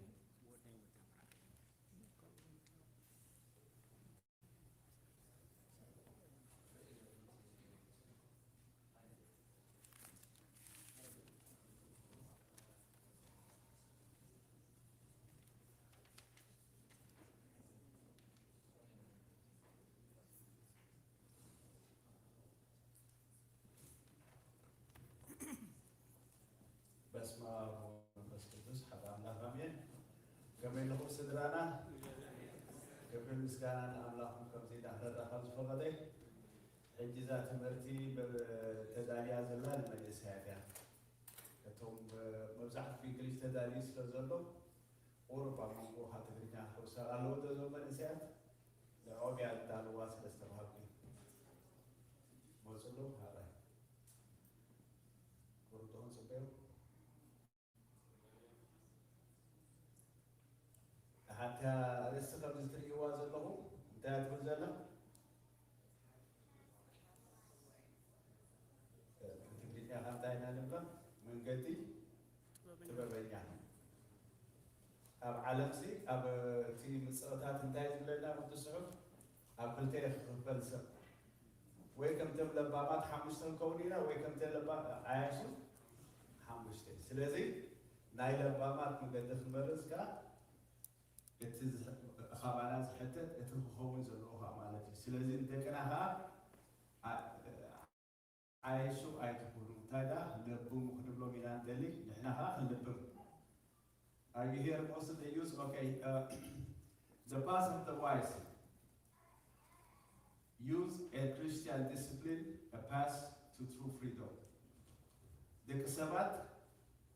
በስመ አብ ወመንፈስ ቅዱስ ሓደ ኣምላኽ ኣሜን። ከመይ ኣለኹም ስድራና? ክብርን ምስጋና ንኣምላኽኩም ከምዚ እንዳሕረራ ካብ ዝፈቐደ። ሕጂ እዛ ትምህርቲ ብ-፣ ተዳልያ ዘላ ንመንእሰያት እያ። እቶም መብዛሕትኡ ብእንግሊዝ ተዳልዩ ስለ ዘሎ ቁሩብ ኣብ መንጎ ትግርኛ ክውሰኽ ኣለዎ ዶ እዞም መንእሰያት? ንዕኦም እያ ዝዳልዋ ስለ ዝተባሃልኩ እዩ። መፅሉ ሓራይ ቁሩብ ዶ ክንፅበዮ? ሓንቲ ኣርእስቲ ከምዚ ትርእይዋ ዘለኹም እንታይ እያ ትብል ዘላ? ብትግርኛ ከ እንታይ ኢና ንብላ? መንገዲ ጥበበኛ። ኣብ ዓለምሲ ኣብ እቲ ምጽእታት እንታይ ዝብለና ቅዱስ ጽሑፍ? ኣብ ክልተ ይኽፈል ሰብ። ወይ ከምቶም ለባማት ሓሙሽተ ክንከውን ኢና፣ ወይ ከምተን ለባ-፣ ዓያሹ ሓሙሽተ። ስለዚ ናይ ለባማት መገዲ ክንመርጽ ከኣ እቲ ዝሕ-፣ ካባና ዝሕተት እቲ ክኸውን ዘለዎ ከኣ ማለት እዩ። ስለዚ ንደቅና ከኣ ዓ-፣ ዓያሹ ኣይትኹኑ። እንታይ ደኣ ለብሙ ክንብሎም ኢና ንደሊ፣ ንሕና ከኣ ክንልብም። Are you here most of the youth? Okay, uh, the path of the wise. Use a Christian discipline, a path to true freedom. ደቂ ሰባት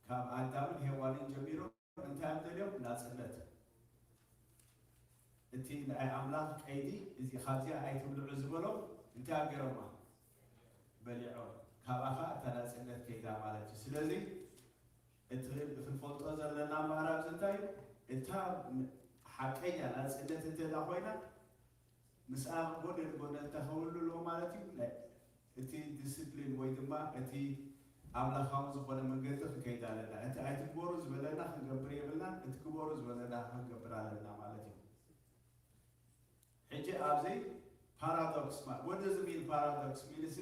ካብ ኣዳምን ሄዋንን ጀሚሮም እንታይ እዮም ደልዮም? ናጽነት። እቲ ናይ ኣምላኽ ቀይዲ፣ እዚ ካብዚኣ ኣይትብልዑ ዝበሎም እንታይ ኣገሮማ? በሊዖም። ካብኣ ኸኣ እታ ናጽነት ከይዳ ማለት እዩ። ስለዚ እቲ ክንፈልጦ ዘለና ኣማራጺ እንታይ እዩ? እታ ሓቀኛ ናጽነት እንተ ደኣ ኮይና፣ ምስኣ ጎኒ ንጎኒ እንተኸውን ኣለዎ ማለት እዩ። ናይ እቲ ዲስፕሊን ወይ ድማ እቲ ኣምላኻዊ ዝኾነ መንገዲ ክንከይድ ኣለና። እቲ ኣይትግበሩ ዝበለና ክንገብር የብልና፣ እቲ ግበሩ ዝበለና ክንገብር ኣለና ማለት እዩ። ሕጂ ኣብዚ ፓራዶክስ፣ what does it mean? Paradox means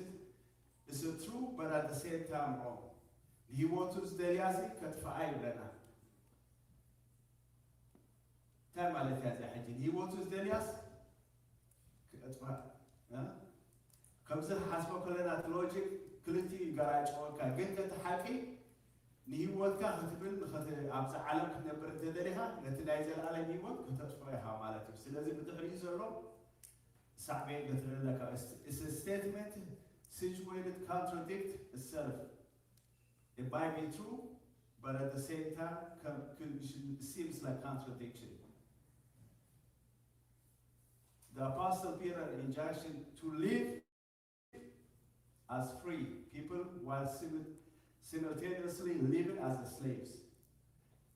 it's true but at the same time wrong። ንህይወቱ ዝደልያሲ ከጥፍኣ ይብለና። እንታይ ማለት እያ እዚኣ? ሕጂ ንህይወቱ ዝደልያስ ክጥፋእ ከምዚ ንሓስቦ ከለና እቲ ሎጂክ ክልቲኡ ይገራጭወካ። ግን እቲ ሓቂ ንህይወትካ ክትብል ኣብዛ ዓለም ክትነብር እንተደሊኻ ነቲ ናይ ዘለኣለም ህይወት ከተጥፍኦ ኢኻ ማለት እዩ። ስለዚ ብድሕሪኡ ዘሎ ሳዕቤን ክትርኢ ኣለካ። It's a statement situated contradict itself. It might be true, but at the same time, com- con- seems like contradiction. The Apostle Peter injunction to live as free people while simul- simultaneously living as the slaves.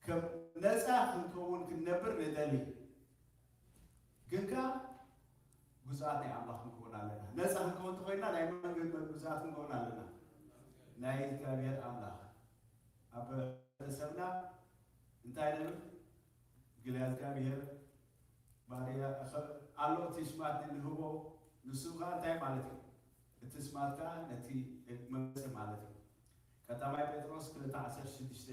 ከም ነፃ ክንከውን ክንነብር ንደሊ፣ ግን ከኣ ግዙኣት ናይ ኣምላኽ ክንከውን ኣለና። ነፃ ክንከውን እንተኾይንና ናይ መን ግዙኣት ክንከውን ኣለና? ናይ እግዚኣብሔር ኣምላኽ። ኣብ ርእሰብና እንታይ ንብል? ግልያ እግዚኣብሔር ባርያ እኸ- ኣሎ እቲ ስማት ንህቦ፣ ንሱ ከኣ እንታይ ማለት እዩ? እቲ ስማት ከኣ ነቲ መንግስቲ ማለት እዩ። ቀዳማይ ጴጥሮስ ክልተ ዓሰርተ ሽዱሽተ።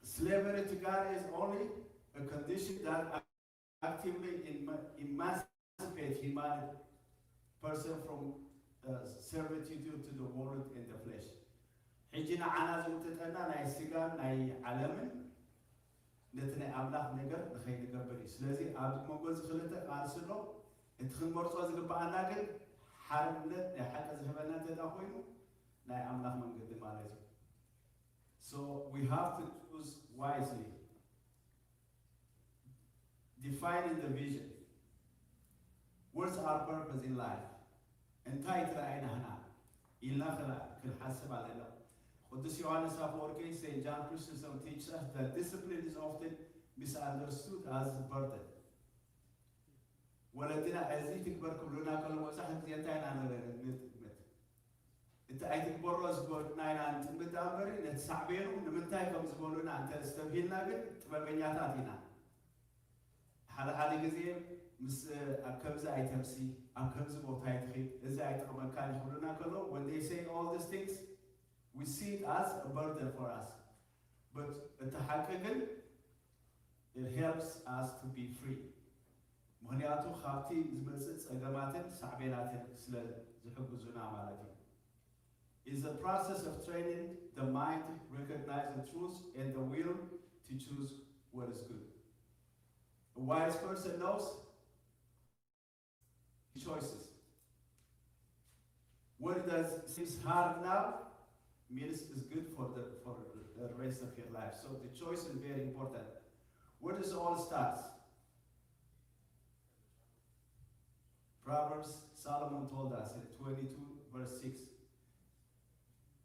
Slavery to God is only a condition that actively em- emancipate humanity person from uh, servitude to the world and the flesh. ሕጂ ንዓና ዝውጥጠና ናይ ስጋን ናይ ዓለምን ነቲ ናይ ኣምላኽ ነገር ንኸይንገብር እዩ። ስለዚ ኣብ መንጎ እዚ ክልተ ቃልሲ ኣሎ። እቲ ክንመርጾ ዝግብኣና ግን ሓርነት ናይ ሓቂ ዝህበና እንተ ደኣ ኮይኑ ናይ ኣምላኽ መንገዲ ማለት እዩ። So we have to choose wisely. Defining the vision. What's our purpose in life? እንታይ ትረኣይ ናህና ኢልና ክላ- ክንሓስብ ኣለና። ቅዱስ ዮሃንስ ኣፈወርቂ Saint John Chrysostom teaches us that discipline is often misunderstood as burden. ወለድና እዚ ትግበር ክብሉና ከሎ መብዛሕትኡ ግዜ እንታይ ኢና ንብል? ንጥምት። እቲ ኣይትግበሮ ዝበሉና ኢና ንጥምት ደኣ እምበሪ ነቲ ሳዕቤኑ ንምንታይ ከም ዝበሉና እንተ ኣስተብሂልና ግን ጥበበኛታት ኢና። ሓደ ሓደ ግዜ ምስ ኣብ ከምዚ ኣይተምሲ፣ ኣብ ከምዚ ቦታ ኣይትኺድ፣ እዚ ኣይጠቕመካን ይኽብሉና ከለዉ when they say all these things we see it as a burden for us. But እቲ ሓቂ ግን it helps us to be free. ምኽንያቱ ካብቲ ዝመጽእ ጸገማትን ሳዕቤናትን ስለ ዝሕግዙና ማለት እዩ። Is the process of training the mind to recognize the truth and the will to choose what is good. A wise person knows choices. What does seems hard now means is good for the for the rest of your life. So the choice is very important. Where does it all start? Proverbs, Solomon told us in twenty-two verse six.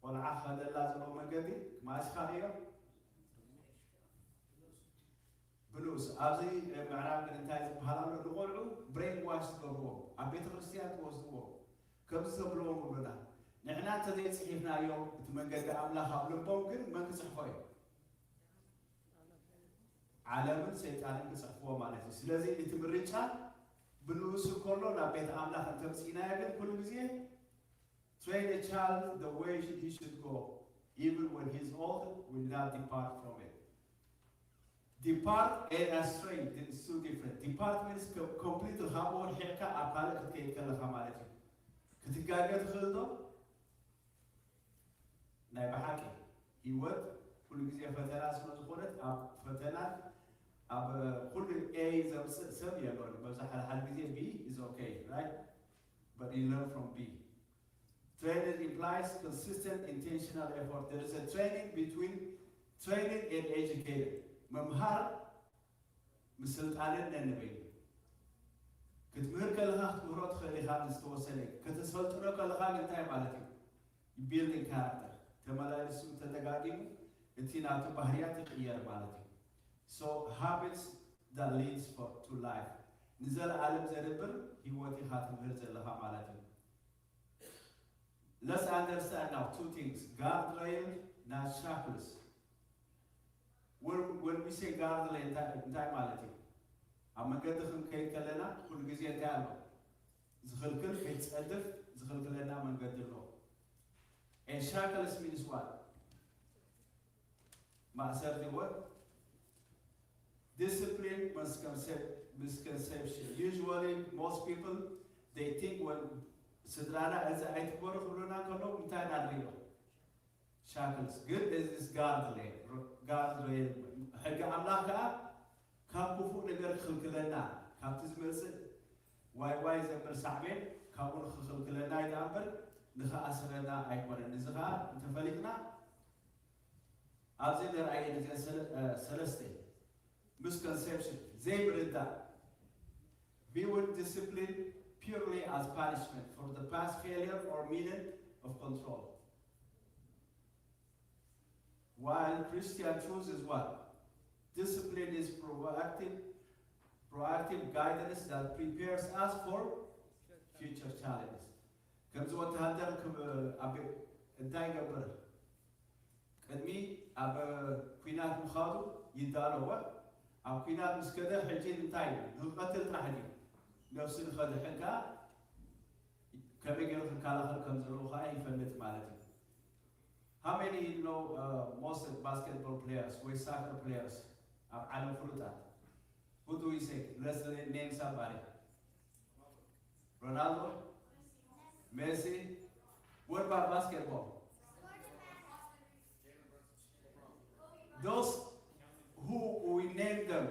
ቆልዓ ከደላ ዘሎ መንገዲ ማስኻ እዮ ብሉስ ኣብዚ ምዕራብ ግን እንታይ ዝበሃል ኣሎ? ንቆልዑ ብሬን ዋሽ ትገብርዎም፣ ኣብ ቤተ ክርስቲያን ትወስድዎም፣ ከምዚ ተብልዎም ብሉና። ንሕና እንተዘይፅሒፍናዮ እቲ መንገዲ ኣምላኽ ኣብ ልቦም ግን መን ክፅሕፎ እዩ? ዓለምን ሰይጣንን ክፅሕፍዎ ማለት እዩ። ስለዚ እቲ ምርጫ ብንኡሱ ከሎ ናብ ቤት ኣምላኽ እንተምፅእናዮ ግን ኩሉ ግዜ train a child the way he should go, even when he's old, will not depart from it. Depart and astray is too different. Depart means completely ካብኡ ርሒቕካ ኣብ ካልእ ክትከይድ ከለኻ ማለት እዩ። ክትጋገ ትኽእል ዶ? ናይ ብሓቂ ህይወት ኩሉ ግዜ ፈተና ስለ ዝኾነት ኣብ ፈተና ኣብ ኩሉ A ዘምፅእ ሰብ የሎን። በዛ ሓደ ሓደ ግዜ B is okay, right? But you learn from B. Training implies consistent intentional effort. There is a training between training and educated. ምምሃር ምስልጣንን ነንበይኑ ክትምህር ከለኻ ክትምህሮ ትኽእል ኢኻ። ዝተወሰነ ከተሰልጥኖ ከለኻ ግን እንታይ ማለት እዩ? Building character ተመላልሱ ተደጋጊሙ እቲ ናቱ ባህርያት ይቕየር ማለት እዩ። So habits that leads for to life ንዘለኣለም ዘንብር ህይወት ኢኻ ትምህር ዘለኻ ማለት እዩ። Let's understand now two things, guardrail እና shackles. When we say guardrail እንታይ ማለት እዩ? ኣብ መንገዲ ክንከይድ ከለና ኩሉ ግዜ እንታይ ኣሎ? ዝኽልክል፣ ከይትጸድፍ ዝኽልክለና መንገዲ ኣሎ። And shackles means what? ማእሰርቲ ወ discipline misconception. Usually most people they think when ስድራና እዚ ኣይትግበሩ ክብሉና ከለዉ እንታይ ኢና ንሪኦ? Shackles ግን እዚ guardrail ሕጊ ኣምላኽ ከዓ ካብ ክፉእ ነገር ክኽልክለና ካብቲ ዝመፅእ ዋይ ዋይ ዘብል ሳዕቤን ካብኡ ንክኽልክለና እዩ ደኣ እምበር ንኽኣስረና ኣይኮነን። እዚ ከዓ እንተፈሊጥና ኣብዚ ንርኣየ እዚኣ ሰለስተ misconception ዘይምርዳእ viewing discipline purely as punishment for the past failure or meaning of control. While Christian truth is what? Discipline is proactive, proactive guidance that prepares us for future challenges. ከምዚ ወተሃደር እንታይ ይገብር? ቅድሚ ኣብ ኲናት ምኻዱ ይዳለወ። ኣብ ኲናት ምስ ከደ ሕጂ እንታይ እዩ? ንክቐትል ጥራሕ ድዩ? ነብሱ ንኸድሕን ከኣ ከመይ ገይሩ ክከላኸል ከም ዘለዎ ከኣ ይፈልጥ ማለት እዩ። How many you know uh, most basketball players ወይ soccer players ኣብ ዓለም ፍሉጣት? Who do we say? Let's name somebody. Ronaldo? Messi? What about basketball? Those who we name them,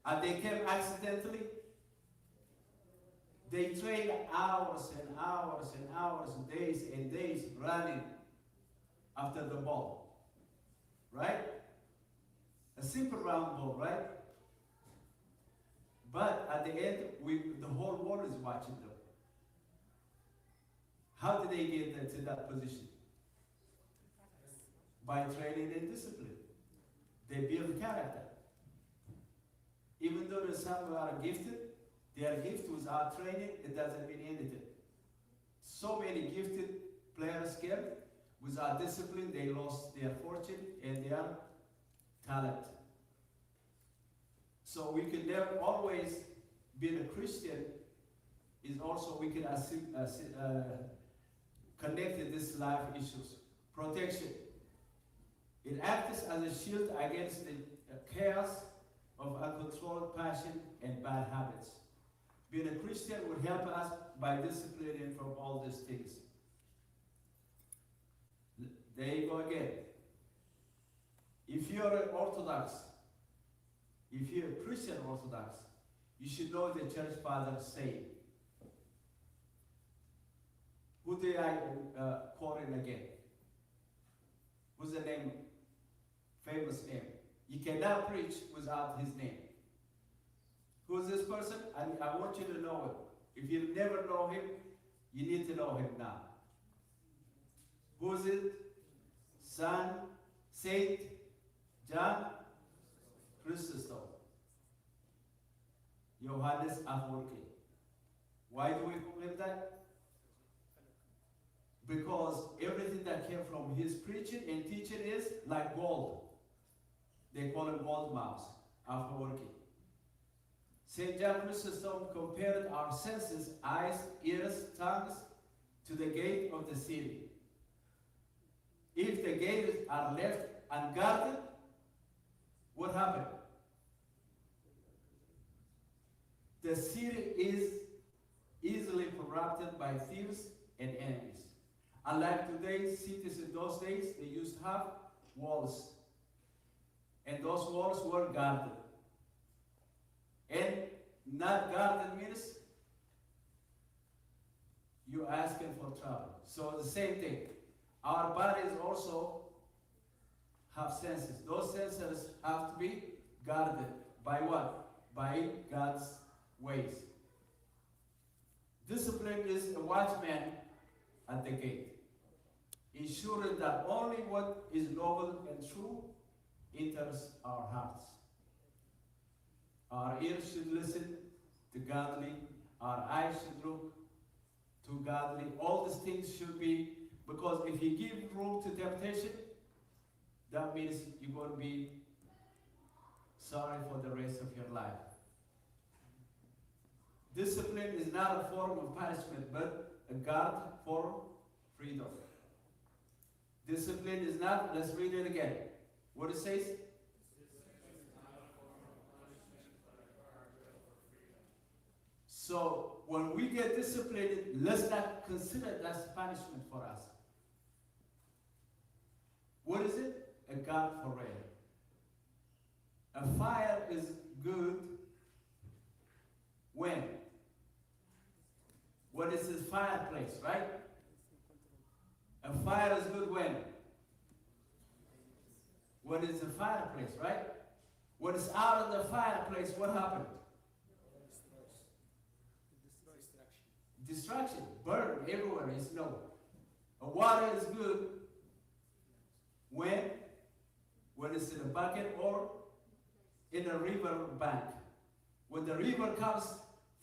and they came accidentally, they train hours and hours and hours, days and days running after the ball. Right? A simple round ball, right? But at the end, we, the whole world is watching them. How did they get to that position? By training and discipline. They build character. Even though some are gifted, their gift without training, it doesn't mean anything. So many gifted players came without discipline, they lost their fortune and their talent. So we can never always being a Christian is also we can assume, uh, connect to this life issues. Protection. It acts as a shield against the chaos of uncontrolled passion and bad habits. Being a Christian would help us by disciplining from all these things. There you go again. If you're an Orthodox, if you're a Christian Orthodox, you should know the church fathers say. Who they are uh, quoting again? Who's the name? Famous name. You cannot preach without his name. Who's this person? I, I want you to know him. If you never know him, you need to know him now. Who's it? Son, Saint John Chrysostom. Johannes Afwerki. Why do we call him that? Because everything that came from his preaching and teaching is like gold. They call him gold mouse, Afwerki. Saint John Chrysostom compared our senses, eyes, ears, tongues, to the gate of the city. If the gates are left unguarded, what happened? The city is easily corrupted by thieves and enemies. Unlike today's cities, in those days, they used to have walls. And those walls were guarded. And not guarded means you asking for trouble. So the same thing. Our bodies also have senses. Those senses have to be guarded by what? By God's ways. Discipline is a watchman at the gate, ensuring that only what is noble and true enters our hearts. Our ears should listen to godly, our eyes should look to godly. All these things should be Because if you give room to temptation, that means you're going to be sorry for the rest of your life. Discipline is not a form of punishment, but a guard for freedom. Discipline is not, let's read it again. What it says? So when we get disciplined, let's not consider that's punishment for us. What is it? A guard for rain. A fire is good when? When it's a fireplace, right? A fire is good when? When it's a fireplace, right? When it's out of the fireplace, what happened? Destruction. Burn everywhere, it's no. A water is good when? When it's in a bucket or in a river bank. When the river comes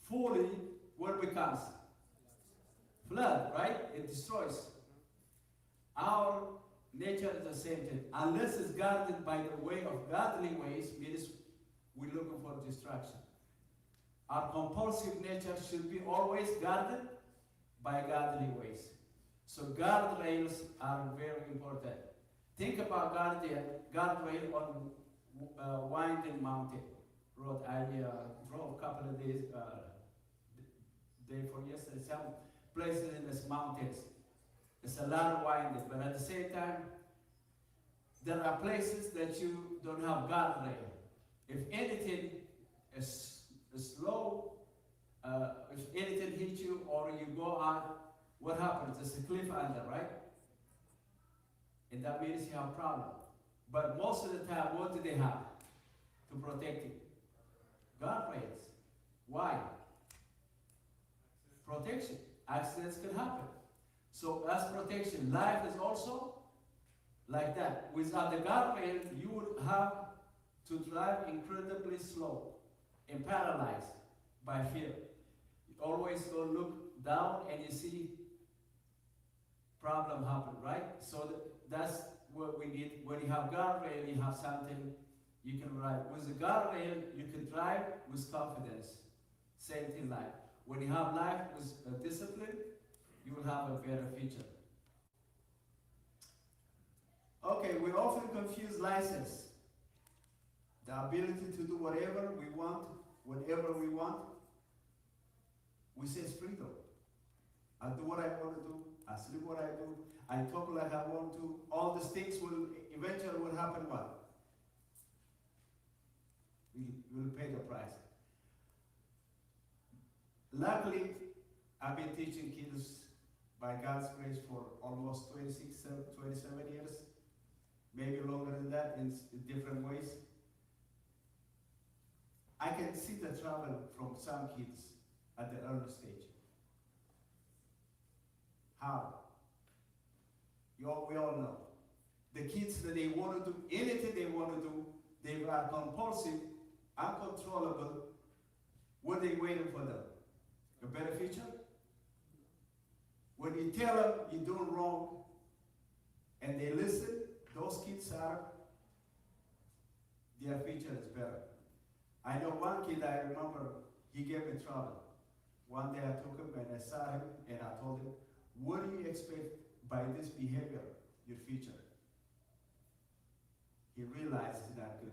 fully, what becomes? Flood, right? It destroys. Our nature is the same thing. Unless it's guarded by the way of godly ways, means we're looking for destruction. Our compulsive nature should be always guarded by godly ways. So guardrails are very important. Think about guardian, guardrail on uh, Winding Mountain Road. I uh, drove a couple of days, uh, day for yesterday, some places in the mountains. It's a lot of winding, but at the same time, there are places that you don't have guardrail. If anything is, is slow, uh, if anything hits you or you go out, what happens? There's a cliff under, right? And that means you have problem. But most of the time, what do they have to protect you? Guardrails. Why? Protection. Accidents can happen. So as protection, life is also like that. Without the guardrail, you would have to drive incredibly slow and paralyzed by fear. You always go look down and you see problem happen, right? So th- that's what we need. When you have guardrail, you have something you can ride. With the guardrail, you can drive with confidence. Same thing life. When you have life with uh, discipline, you will have a better future. Okay, we often confuse license, the ability to do whatever we want, whenever we want. We say it's freedom. I do what I want to do. I sleep what I do. I talk like I want to. All these things will eventually will happen. What? We will pay the price. Luckily, I've been teaching kids by God's grace for almost twenty-six, twenty-seven years, maybe longer than that in s- in different ways. I can see the trouble from some kids at the early stage. How? You all, we all know. The kids that they want to do anything they want to do, they are compulsive, uncontrollable. What they waiting for them? A better future? When you tell them you're doing wrong and they listen, those kids are, their future is better. I know one kid I remember, he gave me trouble. One day I took him and I sat him and I told him, what do you expect by this behavior, your future? He realized it's not good.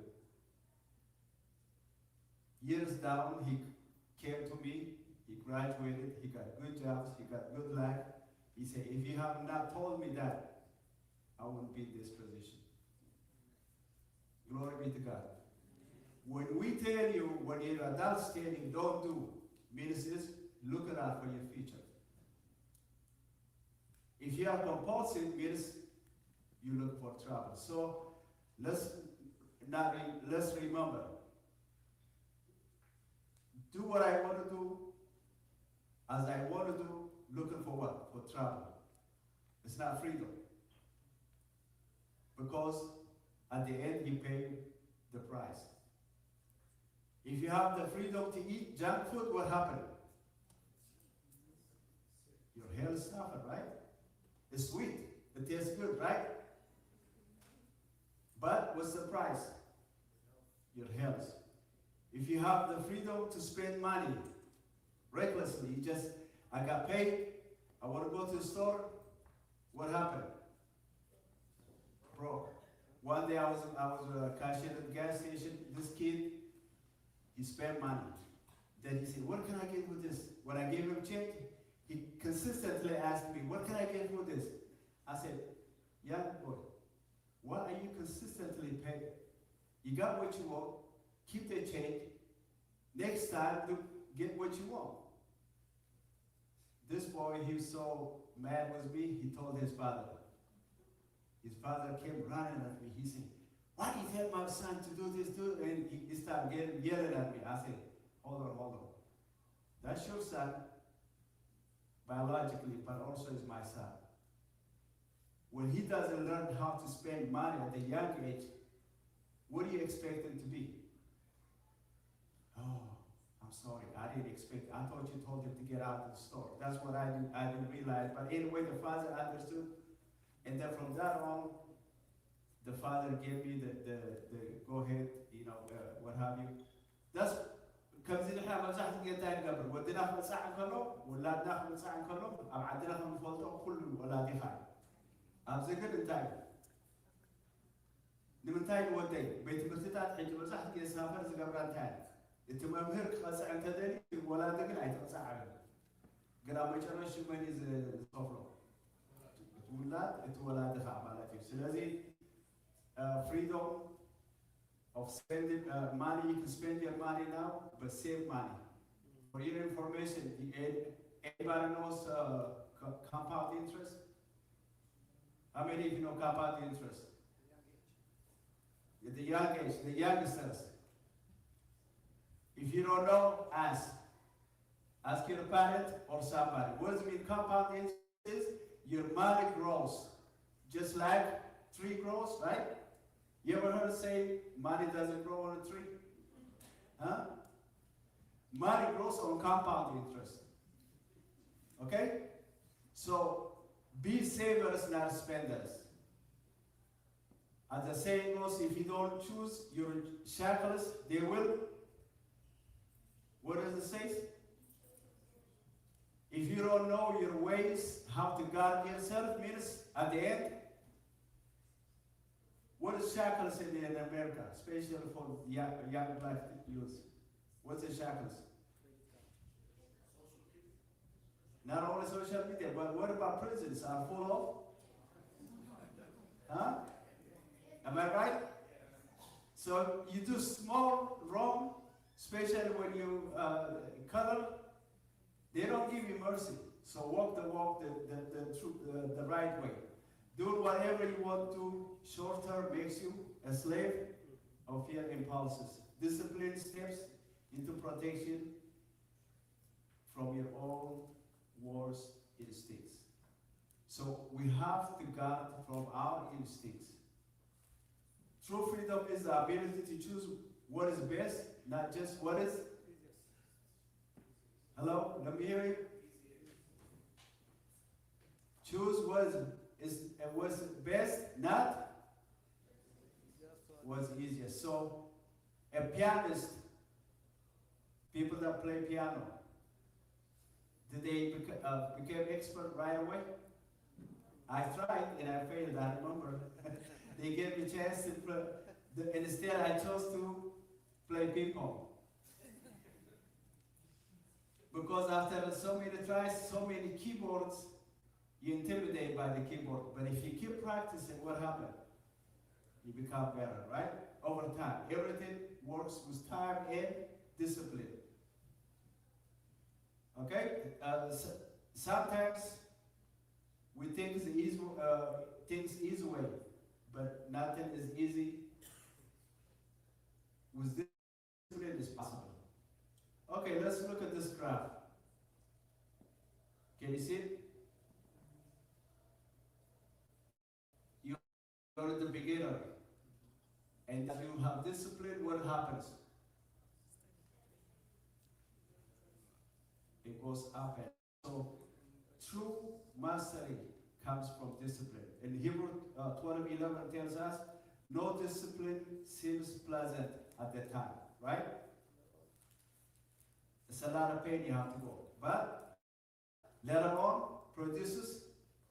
Years down, he came to me, he graduated, he got good jobs, he got good life. He said, if you have not told me that, I wouldn't be in this position. Glory be to God. When we tell you, when your adults tell you don't do, means is look out for your future. If you are compulsive, means you look for trouble. So let's not re- let's remember. Do what I want to do, as I want to do, looking for what? For trouble. It's not freedom. Because at the end, you pay the price. If you have the freedom to eat junk food, what happened? Your health suffer, right? It's sweet. It tastes good, right? But what's the price? Your health. If you have the freedom to spend money recklessly, you just, I got paid, I want to go to the store, what happened? Broke. One day I was, I was a cashier at the gas station. This kid, he spent money. Then he said, "What can I get with this?" When I gave him change, he consistently asked me, "What can I get with this?" I said, "Young boy, why are you consistently paying? You got what you want, keep the change. Next time, do, get what you want." This boy, he was so mad with me, he told his father. His father came running at me. He said, "Why do you tell my son to do this, do?" And he, he started getting, yelling at me. I said, "Hold on, hold on. That's your son, biologically, but also is my son. When he doesn't learn how to spend money at a young age, what do you expect him to be?" "Oh, I'm sorry, I didn't expect. I thought you told him to get out of the store. That's what I didn't, I didn't realize." But anyway, the father understood. And then from that on, the father gave me the, the, the go ahead, you know, uh, what have you. That's ከምዚ ንሕና መብዛሕትኡ ግዜ እንታይ ንገብር? ወድና ክብጻዕ እንከሎ፣ ውላድና ክብጻዕ እንከሎ፣ ኣብ ዓድና ከም ንፈልጦ ኩሉ ወላዲኻ እዩ። ኣብዚ ግን እንታይ እዩ? ንምንታይ ንወደይ? ቤት ትምህርትታት ሕጂ መብዛሕትኡ ግዜ ሳፈር ዝገብራ እንታይ እያ? እቲ መምህር ክቐጽዕ እንተደልዩ፣ ወላዲ ግን ኣይትቕጻዕ። ግን ኣብ መጨረሽኡ መን እዩ ዝ-፣ ዝኸፍሎ? እቲ ውላድ፣ እቲ ወላዲ ኸዓ ማለት እዩ። ስለዚ፣ uh, freedom of spending, uh, money, you can spend your money now, but save money. For your information, the, an-, anybody knows, uh, co-, compound interest? How many of you know compound interest? At the young age, the youngsters. If you don't know, ask. Ask your parent or somebody. What does it mean? Compound interest is your money grows, just like tree grows, right? You ever heard say money doesn't grow on a tree? Huh? Money grows on compound interest. Okay? So be savers, not spenders. As the saying goes, if you don't choose your shackles, they will. What does it say? If you don't know your ways, how to guard yourself, means at the end, what is shackles in, in America, especially for young, young black youth? What's the shackles? Not only social media, but what about prisons are full of? Huh? Am I right? So you do small wrong, especially when you, uh, color, they don't give you mercy. So walk the walk the, the, the, tru-, the, the right way. Do whatever you want to. Short term makes you a slave of your impulses. Discipline steps into protection from your own worst instincts. So we have to guard from our instincts. True freedom is the ability to choose what is best, not just what is. Hello, let me hear you. Choose what is, is, uh, what's best, not what's easiest. So, a pianist, people that play piano, did they bec-, uh, become expert right away? I tried and I failed, I remember. They gave me a chance to play. The, instead, I chose to play ping pong. Because after so many tries, so many keyboards, you intimidate by the keyboard. But if you keep practicing, what happened? You become better, right? Over time, everything works with time and discipline. Okay? Uh, s-, sometimes we think the easy, uh, things easy way, but nothing is easy with this. It is possible. Okay, let's look at this graph. Can you see it? You're the beginner. And if you have discipline, what happens? It goes up and so true mastery comes from discipline. In Hebrew uh, twelve eleven tells us, no discipline seems pleasant at the time, right? It's a lot of pain you have to go. But later on, produces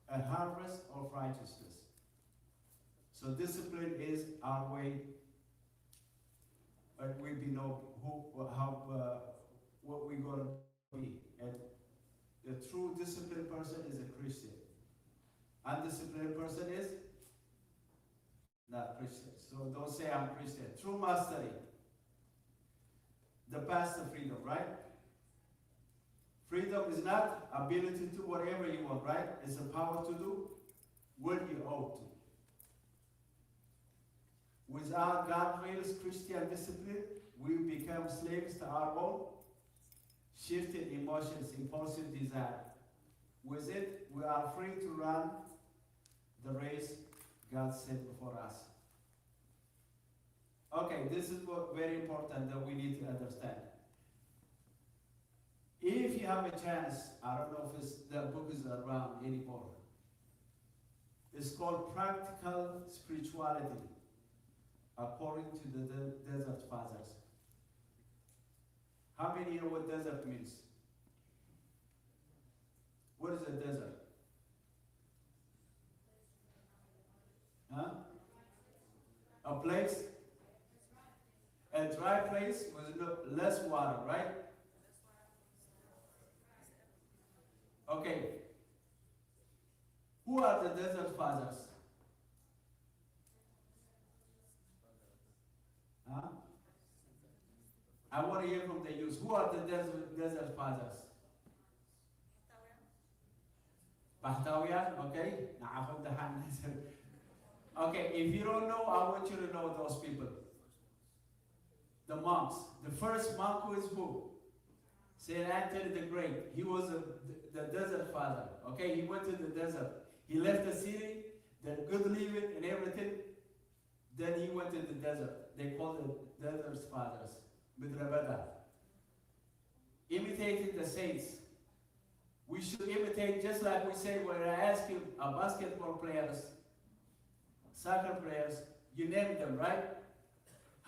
a harvest of righteousness. So discipline is our way that we be know who, how, uh, what we're going to be. And the true disciplined person is a Christian. Undisciplined person is not Christian. So don't say I'm Christian. True mastery. The pastor freedom, right? Freedom is not ability to do whatever you want, right? It's the power to do what you ought to. Without God rules Christian discipline, we become slaves to our own shifted emotions, impulsive desire. With it, we are free to run the race God set before us. Okay, this is what very important that we need to understand. If you have a chance, I don't know if it's, the book is around anymore. It's called Practical Spirituality According to the De- Desert Fathers. How many know what desert means? What is a desert? Huh? A place? A dry place with no, less water, right? Okay. Who are the desert fathers? Huh? I want to hear from the youth. Who are the desert, desert fathers? Bahtawian, okay? Na'achum dahan. Okay, if you don't know, I want you to know those people. The monks. The first monk was who? Saint Anthony the Great. He was a, the desert father. Okay, he went to the desert. He left the city, the good living and everything. Then he went to the desert. They called it desert fathers. ምድረ በዳ. Imitating the saints. We should imitate, just like we say when I ask you, a basketball players, soccer players, you name them, right?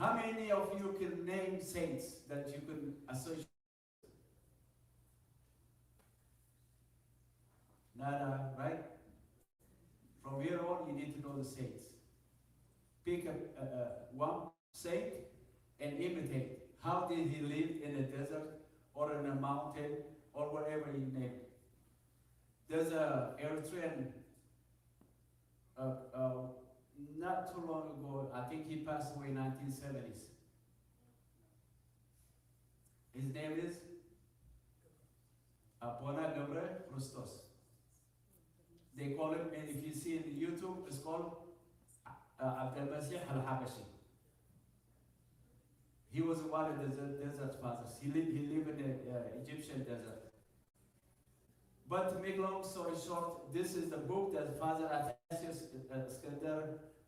How many of you can name saints that you can associate? Nada, right? From here on, you need to know the saints. Pick a, a, a one saint and imitate. How did he live in a desert or in a mountain or wherever you name it? There's a Eritrean, uh, uh, not too long ago, I think he passed away in nineteen seventies. His name is Abona Gebre Christos. They call him, and if you see in YouTube, it's called uh, Abdel Masih Al Habashi. He was one of the de- desert fathers. He lived, he lived in the uh, Egyptian desert. But to make long story short, this is the book that Father Athanasius uh, Skender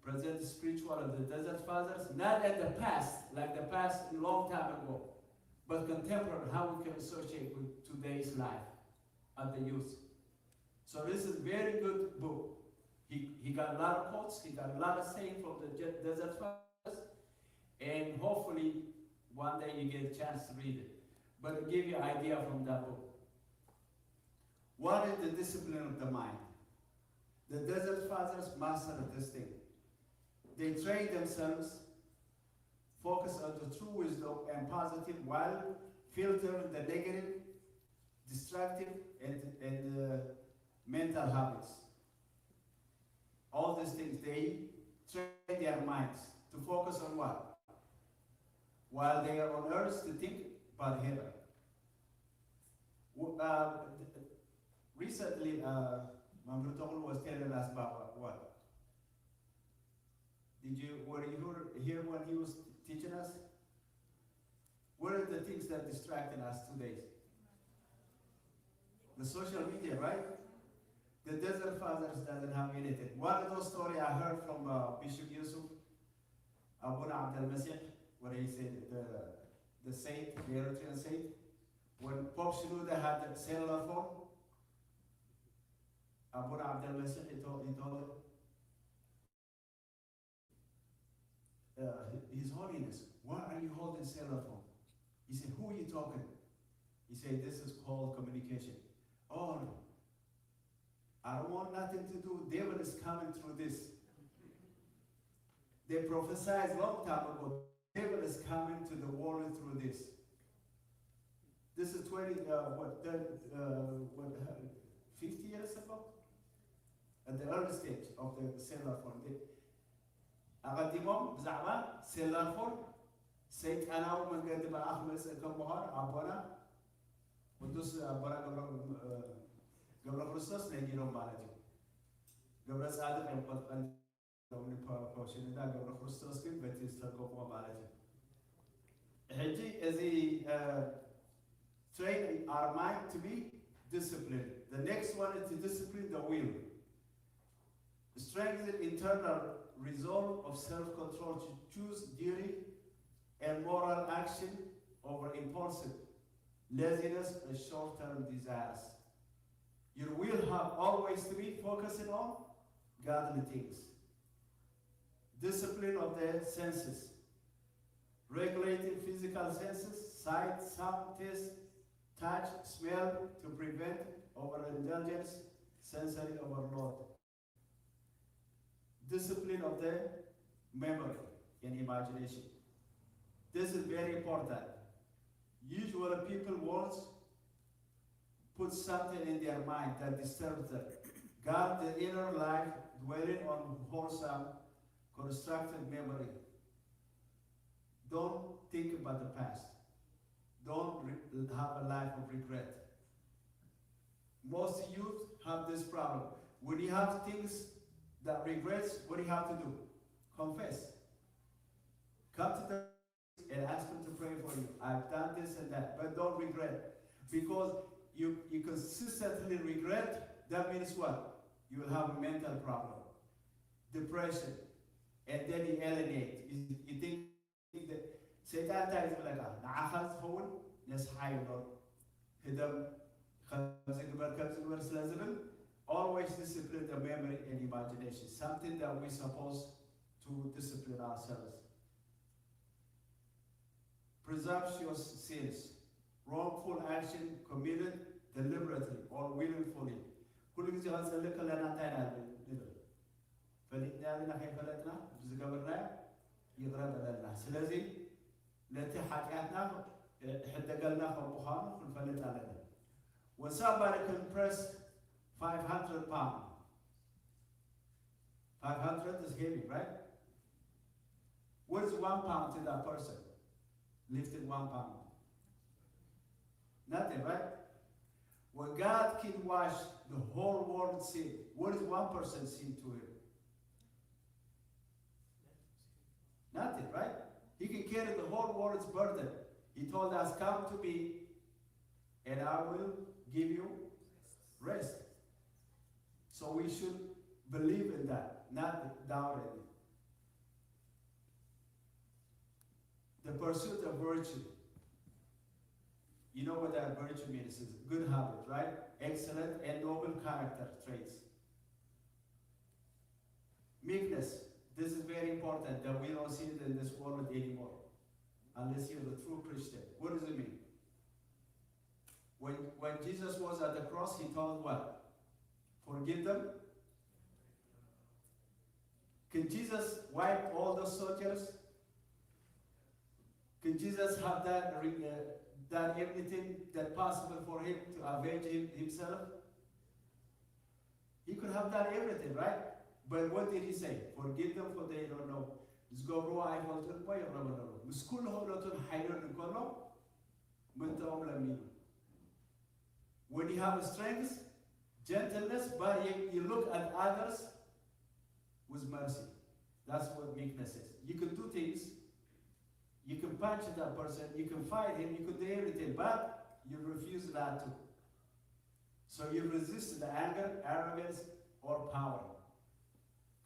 presents spiritual of the desert fathers, not at the past, like the past a long time ago, but contemporary, how we can associate with today's life of the youth. So this is very good book. He, he got a lot of quotes, he got a lot of saying from the je- desert fathers, and hopefully one day you get a chance to read it. But to give you an idea from that book. What is the discipline of the mind? The desert fathers mastered this thing. They trained themselves, focus on the true wisdom and positive while filtering the negative, destructive, and, and uh, mental habits. All these things, they train their minds to focus on what? While they are on earth, to think about heaven. W- Uh, th- recently, uh, Mamre Tokol was telling us about what? Did you, were you here when he was teaching us? What are the things that distracting us today? The social media, right? The desert fathers doesn't have anything. One of those story I heard from uh, Bishop Yusuf, Abuna Abdel Masih, where he said the, the saint, the Eritrean saint, when Pope Shenouda had the cellular phone, Abuna Abdel Masih, he told, he told him, cell phone. He said, "Who are you talking?" He said, "This is called communication." "Oh, I don't want nothing to do. Devil is coming through this." They prophesied long time ago. Devil is coming to the world through this. This is twenty, uh, what, thirty, uh, what, uh, fifty years ago? At the early stage of the cellular phone. They, ኣቐዲሞም ብዛዕባ ሴሉላር ፎን ሰይጣናዊ መንገዲ ብኣኽ መጽእ ከም ምዃኑ ኣቦና ቅዱስ ኣቦና ገብረ፣ ገብረ ክርስቶስ ነጊሮም ማለት እዩ። ገብረ ጻድቕ እዮም ቀልቀል ሎሚ ፖ-፣ ፖሽንዳ ገብረ ክርስቶስ ግን በቲ ዝተርጎምዎ ማለት እዩ። ሕጂ እዚ፣ uh, train our mind to be disciplined. The next one is to discipline the will. Strengthen internal resolve of self-control to choose duty and moral action over impulsive laziness and short-term desires. Your will have always to be focusing on godly things. Discipline of the senses. Regulating physical senses, sight, sound, taste, touch, smell, to prevent overindulgence, sensory overload. Discipline of the memory and imagination. This is very important. Usually people wants put something in their mind that disturbs them. Guard the inner life, dwelling on wholesome, constructive memory. Don't think about the past. Don't re-, have a life of regret. Most youth have this problem. When you have things that regrets, what do you have to do? Confess. Come to the and ask him to pray for you. I've done this and that, but don't regret. Because you, you consistently regret, that means what? You will have a mental problem, depression, and then you alienate. You, you think that ሰይጣን እንታይ እዩ ዝብለካ? ንዓኻ ዝኸውን ነስሓ ይብሎ። ህደም ከምዚ ግበር፣ ከምዚ ግበር ስለ ዝብል፣ always discipline the memory and imagination. Something that we supposed to discipline ourselves. Presumptuous sins, wrongful action committed deliberately or willfully. ኩሉ ግዜ ክንጽሊ ከለና እንታይ ኢና ንብል? ፈሊጥና ኣለና፣ ከይፈለጥና ዝገበርናዮ ይቕረ በለልና። ስለዚ ነቲ ሓጢኣትና ሕደገልና ከም ምዃኑ ክንፈልጥ ኣለና። When somebody can press five hundred pound, five hundred is heavy, right? What is one pound to that person? Lifting one pound. Nothing, right? When God can wash the whole world sin, what is one person sin to him? Nothing, right? He can carry the whole world's burden. He told us, "Come to me, and I will give you rest." So we should believe in that, not doubt it. The pursuit of virtue. You know what that virtue means? It's good habit, right? Excellent and noble character traits. Meekness. This is very important that we don't see it in this world anymore. Unless you're the true Christian. What does it mean? When, when Jesus was at the cross, he told what? "Forgive them." Can Jesus wipe all the soldiers? Can Jesus have that, uh, done everything that possible for him to avenge him, himself? He could have done everything, right? But what did he say? "Forgive them, for they don't know." ዝገብርዎ ኣይፈልጡን እሞ ይቕረ በሎም። ምስ ኩሉ ክእለቱን ሓይሉን እንከሎ ምእንትኦም ለሚኑ። When you have strength, gentleness, but you, you look at others with mercy. That's what meekness is. You can do things, you can punch that person, you can fight him, you can do everything, but you refuse not to. So you resist the anger, arrogance, or power.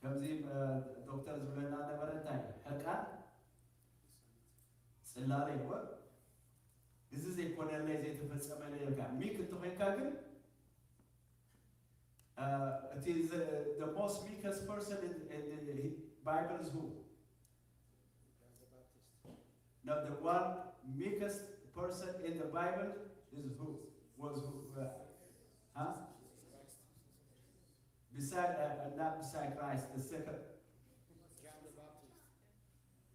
ከምዚ ዶክተር ዝብለና ነበረ፣ እንታይ ሕርቃን ጽላለ ይወ እዚ ዘይኮነለይ ዘይተፈጸመለይ ኢልካ ሚክ እንተኾይንካ ግን እቲ the most meekest person in, in the Bible is who? Now, the one meekest person in the Bible is who? Was who? Uh, huh? Beside, uh, not beside Christ, the second.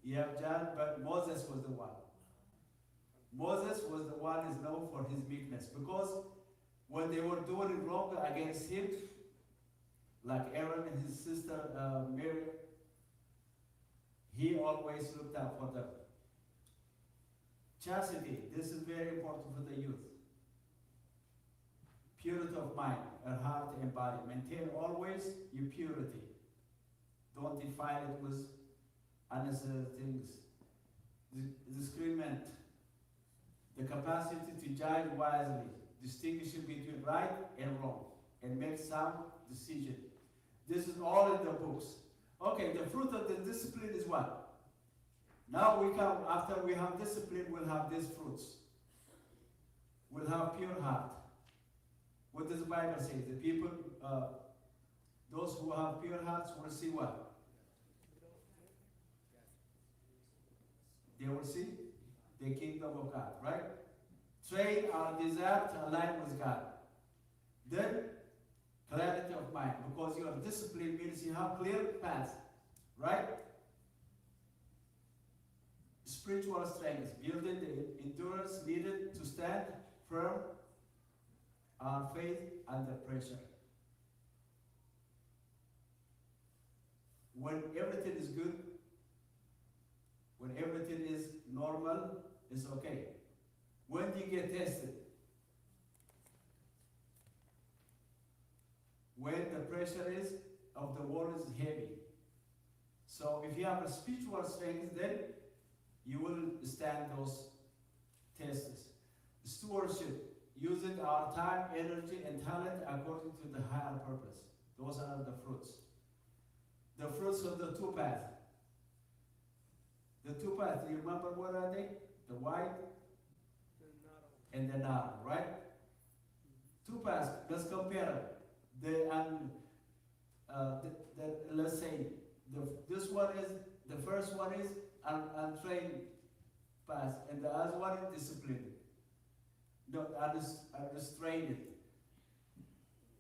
You have John, but Moses was the one. Moses was the one is known for his meekness because when they were doing wrong against him, like Aaron and his sister uh, Mary, he always looked out for them. Chastity, this is very important for the youth. Purity of mind, a heart and body. Maintain always your purity. Don't defile it with unnecessary things. Discriminate, the capacity to judge wisely, distinguishing between right and wrong, and make some decision. This is all in the books. Okay, the fruit of the discipline is what? Now we come, after we have discipline, we'll have these fruits. We'll have pure heart. What does the Bible say? The people, uh, those who have pure hearts will see what? They will see the kingdom of God, right? Train our desire to align with God. Then clarity of mind, because your discipline means you have clear path, right? Spiritual strength, building the endurance needed to stand firm our faith under pressure. When everything is good, when everything is normal, it's okay. When you get tested, when the pressure is of the world is heavy. So if you have a spiritual strength, then you will stand those tests. Stewardship, using our time, energy, and talent according to the higher purpose. Those are the fruits. The fruits of the two paths. The two paths, you remember what are they? The wide and the narrow, right? Two paths, let's compare the, um, uh, the, the, let's say, the, this one is, the first one is an untrained path, and the other one is discipline. No, unres- unrestrained.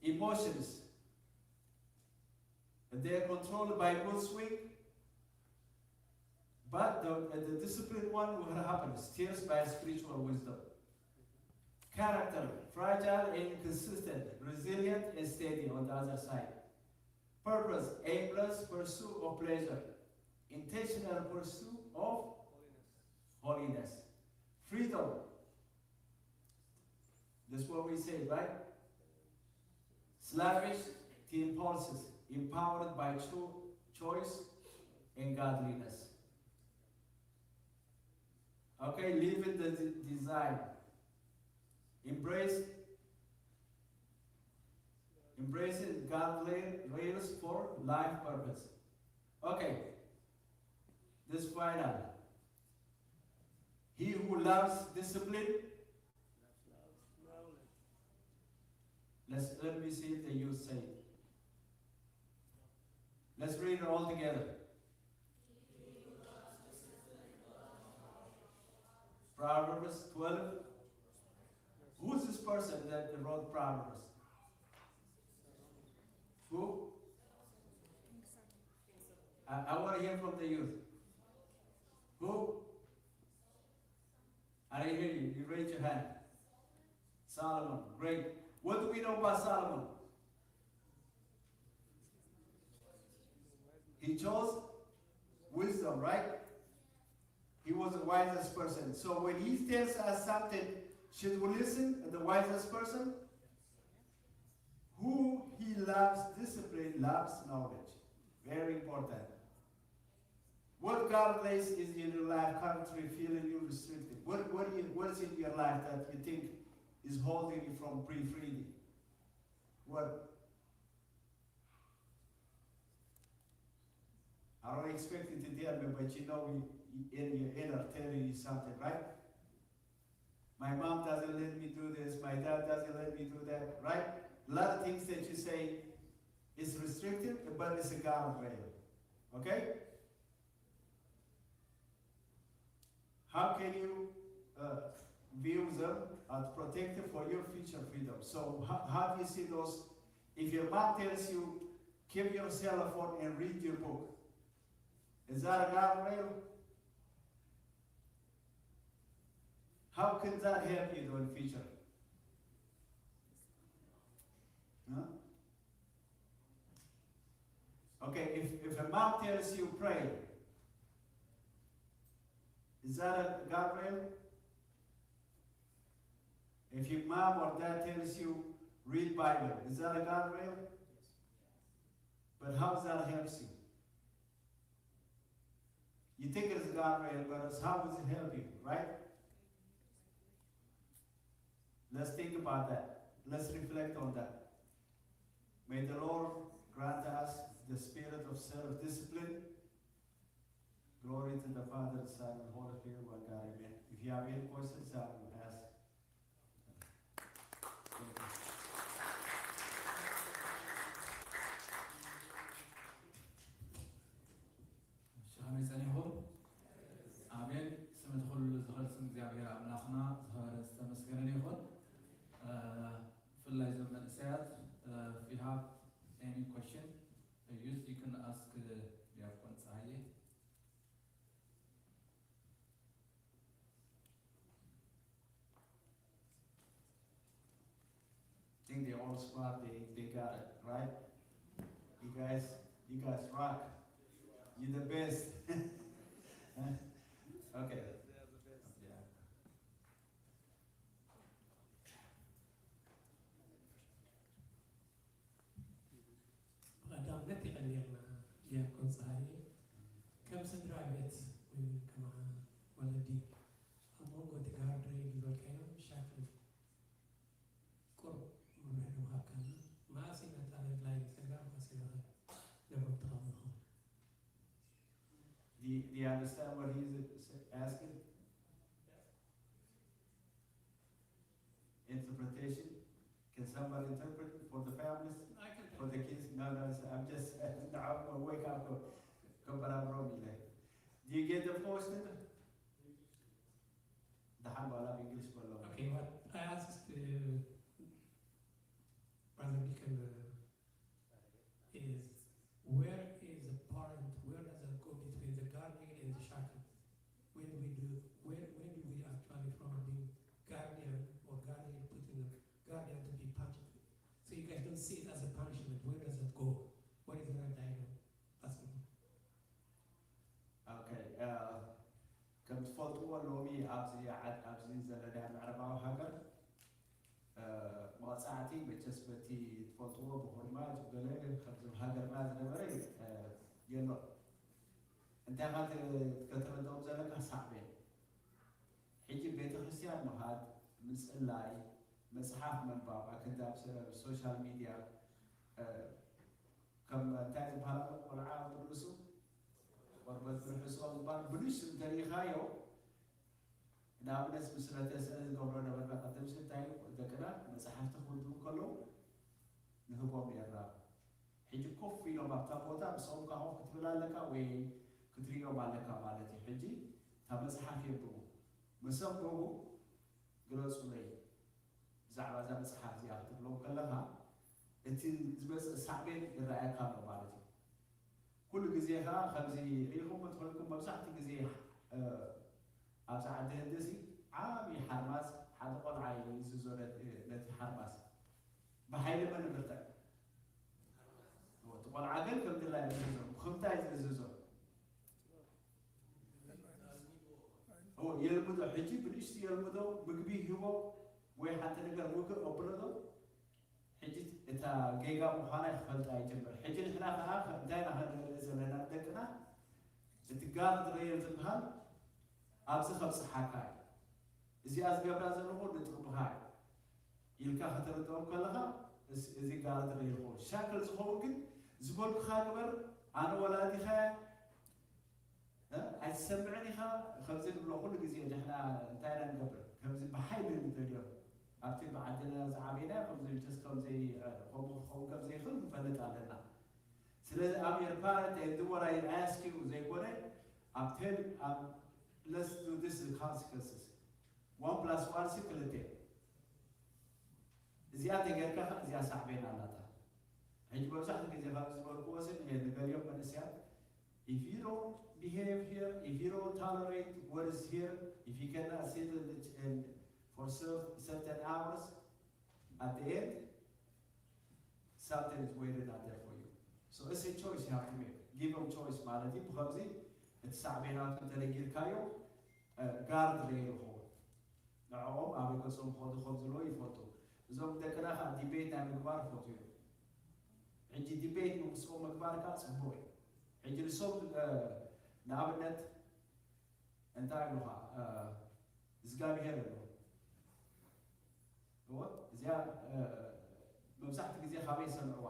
Emotions, they are controlled by mood swing, but the, the disciplined one, what happens? Steers by spiritual wisdom. Character, fragile and inconsistent, resilient and steady on the other side. Purpose, aimless pursuit of pleasure, intentional pursuit of holiness. Freedom, that's what we say, right? Slavish to impulses, empowered by cho- choice and godliness. Okay, live in the de- design. Embrace, embrace it, God la- rails for life purpose. Okay, this final. He who loves discipline. Let's, let me see if the youth say it. Let's read it all together. Proverbs twelve. Who's this person that wrote Proverbs? Who? I, I want to hear from the youth. Who? I didn't hear you. You raise your hand. Solomon. Great. What do we know about Solomon? He chose wisdom, right? He was the wisest person. So when he tells us something, should we listen to the wisest person? Who he loves, discipline, loves knowledge. Very important. What God place is in your life currently feeling you restricted? What, what, is, what is in your life that you think is holding you from free freely? What? I don't expect you to tell me, but you know, you, you, in your inner telling you something, right? My mom doesn't let me do this. My dad doesn't let me do that, right? A lot of things that you say is restricted, but it's a guardrail. Okay? How can you uh, view them as protected for your future freedom? So how, how do you see those? If your mom tells you, keep your cell phone and read your book, is that a guardrail? How can that help you in the future? Huh? Okay, if, if a mom tells you pray, is that a guardrail? If your mom or dad tells you read Bible, is that a guardrail? But how does that help you? You think it's a guardrail, but it's how does it help you, right? Let's think about that. Let's reflect on that. May the Lord grant us the spirit of self-discipline. Glory to the Father, the Son, and Holy Spirit, one God. Amen. If you have any questions, I will ask. ሻመይ ጸኒኹም። ኣሜን። ስም እቲ ኩሉ ዝኽእል ስም እግዚኣብሔር ኣምላኽና ዝኸበረ ዝተመስገነን ይኹን። ብፍላይ እዞም መንእሰያት, if you have any question, youth, you can ask ዲያቆን ፀሃየ. I think they all smart, they, they got it, right? You guys, you guys rock. You're the best. Okay. Yeah. ብቐዳምነት የቐንየልና ዲያቆን ፀሃየ። ከም ስድራ ቤት ወይ ከማ ወለዲ ኣብ መንጎ እቲ ጋርድሬል ዝበልካዮ ሻክል ቁሩብ መብርሂ ምሃብካና። መኣስ ኢና እታ ሬድ ላይን ንሰግራ፣ መኣስ ኢና ኸ ነብረም ተቐብልኹም? Do you, do you understand what he's asking? Interpretation? Can somebody interpret for the families, I can for the kids? No, no, it's- I'm just ንዓኹም wake up ከበራብሮም ኢለ። Do you get the question? ደሓን በላ ብእንግሊሽ በሎ። Okay, what I asked uh, Brother Deacon uh, is where is the point, where does it go between the guardian and the shackle? When we do, when, when do we actually from being guardian or guardian put in the guardian to be punished? So you guys don't see it as a punishment. Where does it go? What is the right dialogue? That's all. Okay, uh, ከም ትፈልጥዎ ሎሚ ኣብዚ ዓድ ኣብዚ ዘለና ምዕራባዊ ሃገር መቕፃዕቲ መቸስ በቲ ትፈልጥዎ ብኹርማጅ ገለ ከምዚ ሃገርና ዝነበረ የሎ። እንታይ ካ ከተረድኦም ዘለካ ሳዕቤን ሕጂ ቤተ ክርስቲያን ምኻድ ምፅላይ መፅሓፍ ምንባብ ኣክንዲ ኣብ ሶሻል ሚድያ ከም እንታይ ዝበሃል ኣሎ ቆልዓ ኣብ ርእሱ ቆርበት ብርሕሶ ዝበሃል ብልሽ እንተሪኢኻዮ ንኣብነት ምስ ረተሰ ዝገብሮ ነበርና ቀደም እንታይ ደቅና መፅሓፍቲ ክምድቡ ከለዉ ንህቦም ነርና ሕጂ ኮፍ ኢሎም ኣብታ ቦታ ምስኦም ካኹ ክትብል ኣለካ ወይ ክትሪኦም ኣለካ ማለት እዩ ሕጂ እታ መፅሓፍ የንብቡ ምስ ኣንበቡ ግለፁለይ ብዛዕባ እዛ መፅሓፍ እዚኣ ክትብሎም ከለካ እቲ ዝመፅእ ሳዕቤን ይረኣየካ ኣሎ ማለት እዩ ኩሉ ግዜ ከዓ ከምዚ ሪኢኹም ትፈልኩም መብዛሕትኡ ግዜ ኣብዚ ዓዲ ህንዲ ሲ ዓብዪ ሓርማዝ ሓደ ቆልዓ ይእዝዞ ነቲ ሓርማዝ ብሓይሊ መን ብርትዕ እቲ ቆልዓ ግን ከም ድላ ይእዝዞ ብክምታይ ዝእዝዞ የልምዶ ሕጂ ብንእሽቱ የልምዶ ምግቢ ይህቦ ወይ ሓንቲ ነገር ውግእ ኣብሎ ዶ ሕጂ እታ ጌጋ ምዃና ክፈልጣ ይጅምር። ሕጂ ንሕና ከዓ እንታይ ኢና ክንርኢ ዘለና ደቅና እቲ ጋርድ ሬል ዝበሃል ኣብዚ ከብፅሓካ እዩ። እዚኣ ዝገብራ ዘለኹ ንጥቕምኻ እዩ ኢልካ ከተርድኦም ከለኻ እዚ ጋርድ ሬል ይኸውን። ሻክል ዝኸውን ግን ዝበልኩኻ ግበር ኣነ ወላዲኻ ኣይትሰምዕን ኢኻ ከምዚ ንብሎ ኩሉ ግዜ ንሕና እንታይ ኢና ንገብር ከምዚ ብሓይሊ ንደልዮ ኣብቲ ብዓድና ዝዓበና ከምዚ ምቸስ ከምዚ ከምኡ ክኸውን ከም ዘይኽእል ንፈልጥ ኣለና ስለዚ ኣብ your parent and what I ask you ዘይኮነ ኣብ ቴል ኣብ Let's do this in consequences. One plus one ሲ ክልተ። እዚኣ ተገርካ ከ እዚኣ ሳዕቤን ኣላታ። ሕጂ መብዛሕትኡ ግዜ ካብ ዝበልክዎ ሲ ንገሊኦም መንእሰያት if you don't behave here, if you don't tolerate what is here, if you cannot sit in the, in, for cer- certain hours, at the end, something is waiting out there for you. So it's a choice you have to make. Give them choice ማለት እዩ። ብኸምዚ እቲ ሳዕቤናቱ እንተነጊርካዮ ጋርድ ሬል ይኸውን። ንዕኦም ኣበይ ገጾም ክኸዱ ከም ዘለዎ ይፈልጡ። እዞም ደቅና ከዓ ዲቤት ናይ ምግባር ይፈትዩ እዮም። ሕጂ ዲቤት ምስኦም ምግባር ከዓ ፅቡቅ እዩ። ሕጂ ንሶም ንኣብነት እንታይ ይብሉኻ እግዚኣብሄር ኣሎ እወ እዚኣ መብዛሕትኡ ግዜ ካበይ ይሰምዕዋ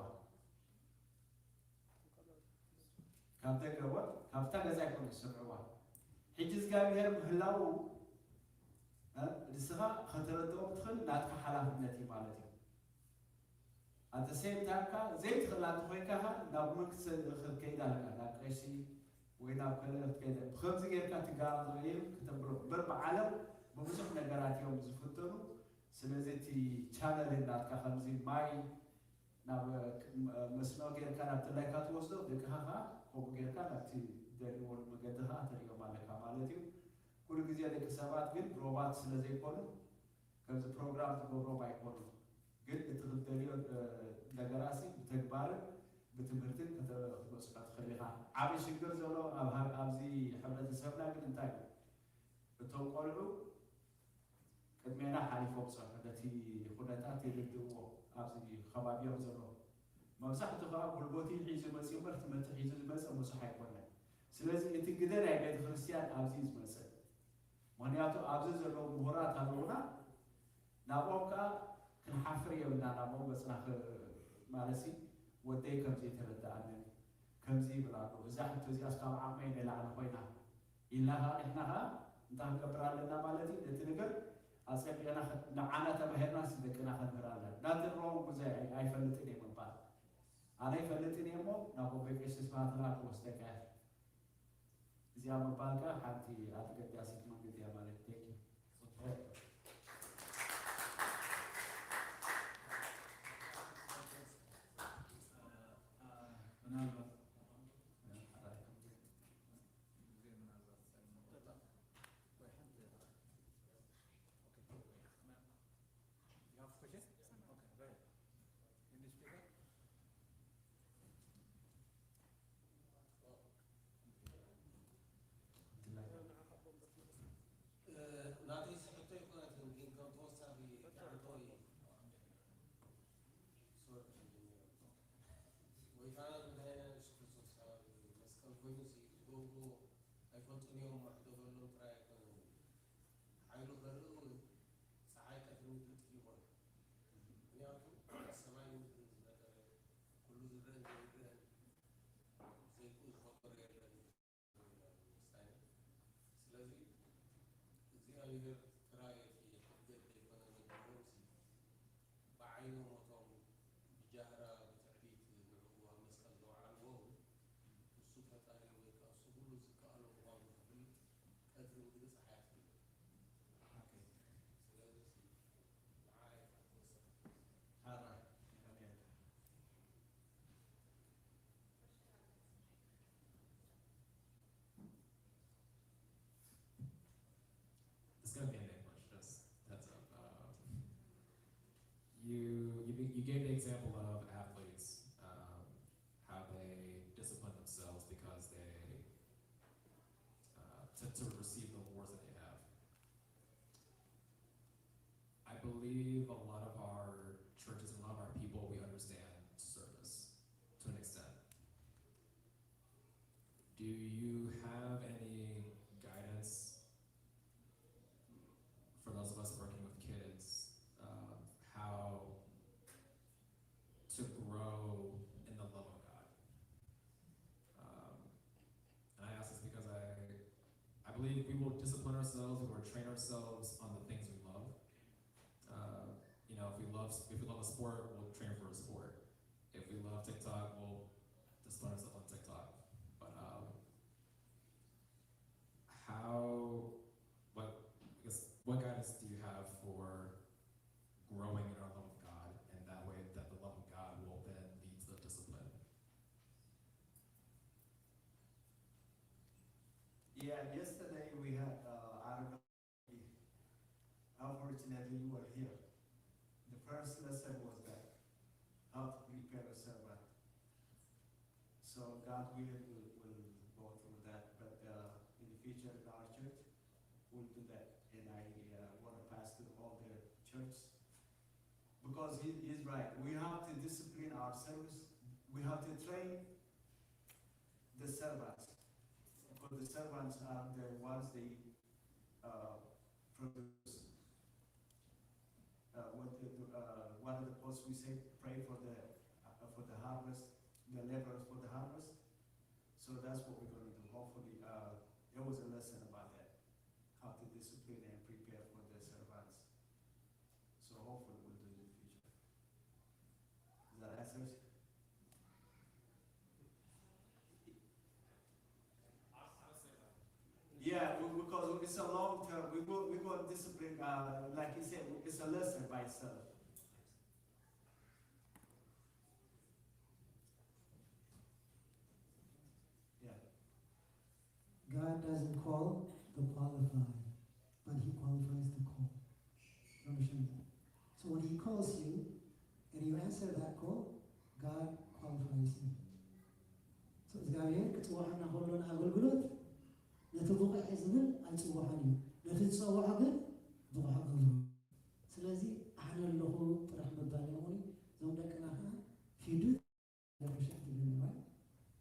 ካብ ደገ እወ ካብታ ገዛ ይኮኑ ዝሰምዕዋ ሕጂ እግዚኣብሄር ምህላው ንስኻ ከተረድኦም ትኽእል ናትካ ሓላፍነት እዩ ማለት እዩ ኣተ ሴም ታይም ካ ዘይትኽእላ እንተኮይንካ ካ ናብ መንግስቲ ክትከይድ ኣለካ ናብ ቀሺ ወይ ናብ ከለ ክትከይድ ብከምዚ ጌርካ ትጋራ ተበይሩ ክተብሎ እምበር ብዓለም ብብዙሕ ነገራት እዮም ዝፍተኑ ስለዚ እቲ ቻነል ናትካ ከምዚ ማይ ናብ መስኖ ጌርካ ናብ ትላይካ ትወስዶ ደቅኻ ካ ከምኡ ጌርካ ናብቲ ደልዎ መገዲ ካ ተርእዮም ኣለካ ማለት እዩ ኩሉ ግዜ ደቂ ሰባት ግን ሮባት ስለ ዘይኮኑ ከምዚ ፕሮግራም ትገብሮም ኣይኮኑን ግን እቲ ክትደልዮ ነገራሲ ብተግባርን ብትምህርትን ክትበፅሖ ትኽእል ኢኻ። ዓብዪ ሽግር ዘሎ ኣብዚ ሕብረተሰብና ግን እንታይ እዩ? እቶም ቆልዑ ቅድሜና ሓሊፎም ፀንሑ ነቲ ኩነታት ይርድእዎ ኣብዚ ከባቢኦም ዘሎ መብዛሕቱ ከዓ ጉልበቱ ሒዙ መፂኡ እምበር ትምህርቲ ሒዙ ዝመፀ ብዙሕ ኣይኮነን። ስለዚ እቲ ግደ ናይ ቤተ ክርስቲያን ኣብዚ እዩ ዝመፅእ። ምኽንያቱ ኣብዚ ዘለዉ ምሁራት ኣለዉና ናብኦም ከዓ ክንሓፍር የብልና ናብኦም ገፅና ማለሲ ወደይ ከምዚ ተረድኣንን ከምዚ ይብል ኣሎ እዛ ሕቶ እዚኣ እስካብ ዓቕመይ ንላዕሊ ኮይና ኢልና ከዓ ንሕና ከዓ እንታይ ክንገብር ኣለና ማለት እዩ ነቲ ነገር ኣፀቢቕና ንዓና ተባሂርና ደቅና ከንብር ኣለና ናቲ ሮም ጉዘይ ኣይፈልጥን እየ ምባል ኣነ ኣይፈልጥን እየ እሞ ናብ ቦቤ ቀሽስ ማትላ ክወስደካ እዚኣ ምባልካ ሓንቲ ኣተገዳሲት መንገዲ እያ ማለት እዩ። ምናልባት ናተይ ሕቶ ይኮነትን ግን ከም ተወሳኺ ሕቶ እዩ። ጎይታና መድሓኒና የሱስ ክርስቶስ ኣብ መስቀል ኮይኑ ዝገብርዎ ኣይፈልጡን እዮም ማሕደበሎም ጥራይ ኣይኮነን ሓይሉ ከርእዩ ፀሓይ ቀትሪ ምድሪ ጥፊ ይኾኑ ምክንያቱ ሰማይ ምድሪ ዝፈጠረ ኩሉ ዝረአን ዘይረአን ዘይክኡ ዝፈጠሮ የለን ስለዚ እግዚኣብሔር ጥራይ እቲ ሕገ ዘይኮነ ነግሮምሲ ብዓይኖም እቶም ብጃህራ ብትዕቢት ንዕኡ ኣብ መስቀል ዘውዓልዎ ንሱ ፈጣሪ ወይ ከዓ እሱ ኩሉ ዝከኣሎ ምዃኑ ክፍልጥ ቀትሪ ምድሪ ፀሓይ ኣትፍልጥ ስለዚ ንዓይ ሓራይ It's gonna be a big push. Just heads up. Um, you, you you gave the example of athletes, um, how they discipline themselves because they uh, to, to receive the awards that they have. I believe a lot of our churches and a lot of our people we understand service to an extent. Do you have any guidance for those of us working with kids, uh, how to grow in the love of God? Um, and I ask this because I, I believe we will discipline ourselves, we will train ourselves on the things we love. Uh, you know, if we love if we love a sport, we'll train for a sport. If we love TikTok, we'll discipline ourselves on TikTok. But um, how do you have for growing in our love of God, and that way that the love of God will then lead to the discipline? Yeah, yesterday we had uh, Arabic. Unfortunately, you were here. The first lesson was that how to prepare a servant. So God willing, we'll, we'll go through that. But uh, in the future, in our church, we'll do that. And I uh, want to pass to all the churches because he is right. We have to discipline our service. We have to train the servants. Because the servants are the ones they uh, produce. Uh, what, the, uh, what are the posts we say? Pray for the uh, for the harvest, the laborers for the harvest. So that's what we're going to do. Hopefully, uh, there was a lesson about that, how to discipline and prepare for the servants. So hopefully, we'll do it in the future. Does that answer it? Yeah, we- because it's a long term. We go, we go discipline. Uh, like you said, it's a lesson by itself. Yeah. God doesn't call the qualified, but He qualifies the call. Understand that? So when He calls you and you answer that call, God qualifies you. So እግዚኣብሔር ክፅውዓና ከሎ ንኣገልግሎት ነቲ ብቑዕ ዝብል ኣይፅውዖን እዩ። ነቲ ዝፀውዖ ግን ብቑዕ ገብሮ። ስለዚ ኣነ ኣለኹ ጥራሕ ምባል ይኹን እዞም ደቅና ከዓ ፊዱ Never shall be denied, right?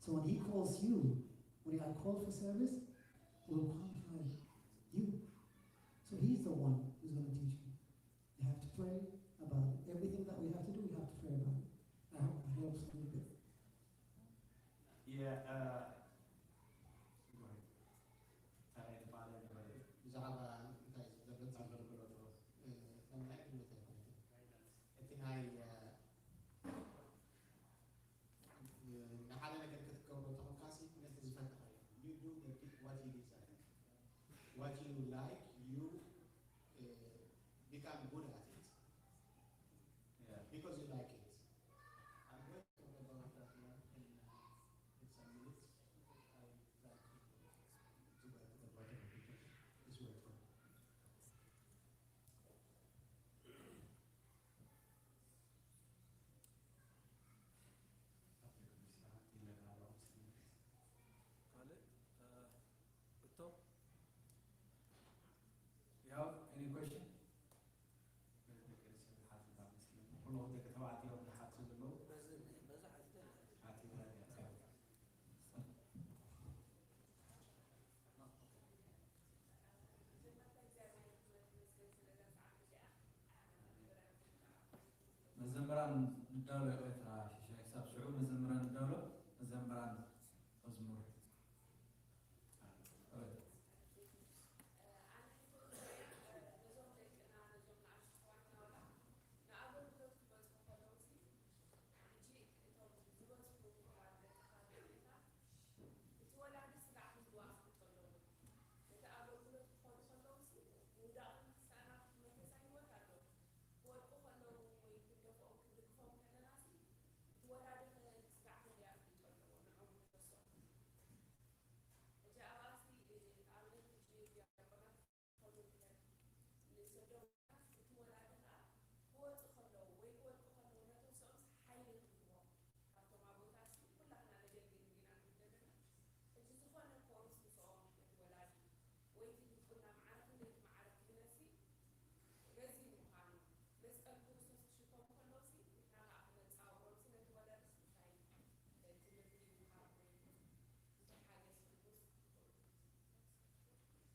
So when he calls you, when you are called for service, he will qualify you. So he's the one who's going to teach you. You have to pray about it. Everything that we have to do, we have to pray about it. I hope that helps a little bit. Yeah, uh, go ahead. ካልኣይ ተባለ ንበለ ብዛዕባ እንታይ ዝገልጽ ኣገልግሎት መምርሒ ግምት ኣይኮነትን። እቲ ናይ ንሓደ ነገር ክትገብሮ እንተኾንካሲ ነቲ ዝፈተኻ እዩ። You do the what you desire. What you like, you uh, become good at it. Yeah. Because you like it. I'm going to talk about that one in, uh, in some minutes. I try to, to go to the bottom of it. It's worth it. ካልእ እቶ you have any question? ኩሎም ደቂ ተባዕትዮ ዝሓቱ ዘለዉ በዚ በዚ ሓቲተ ሓቲታ እያ። መዘምራን ንዳሎ ኤርትራ ሽሻይ ክሳብ ሽዑ መዘምራን ንዳሎ መዘምራን መዝሙር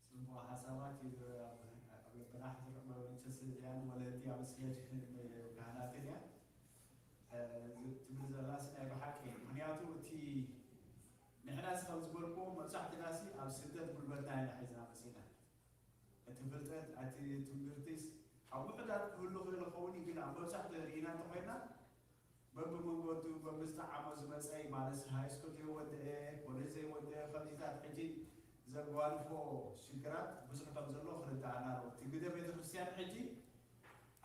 ጽቡቕ ሓሳባት እዩ ኣብ ልብና ሕድርቕ መበለቸስ እዚኣን ወለዲ ኣብ ስደት ካህናትን እያ ትብል ዘላስ ናይ ብሓቂ እዩ። ምክንያቱ እቲ ንሕናስ ከም ዝበልክዎ መብዛሕትናሲ ኣብ ስደት ጉልበትና ኢና ሒዝና መፂና። እቲ ፍልጠት እቲ ትምህርቲስ ኣብ ውሕዳት ክህሉ ክእል ይኸውን እዩ፣ ግን ኣብ መብዛሕትኡ ርኢና እንተኮይና በብመንገዱ በብዝጠዓሞ ዝመፀ እዩ። ማለት ሃይስኩል ዘይወደአ፣ ኮሌጅ ዘይወደአ፣ ከምዚታት ሕጂ ዘጓንፎ ሽግራት ብዙሕ ከም ዘሎ ክርዳእና ኣለዎ። እቲ ግደ ቤተክርስትያን ሕጂ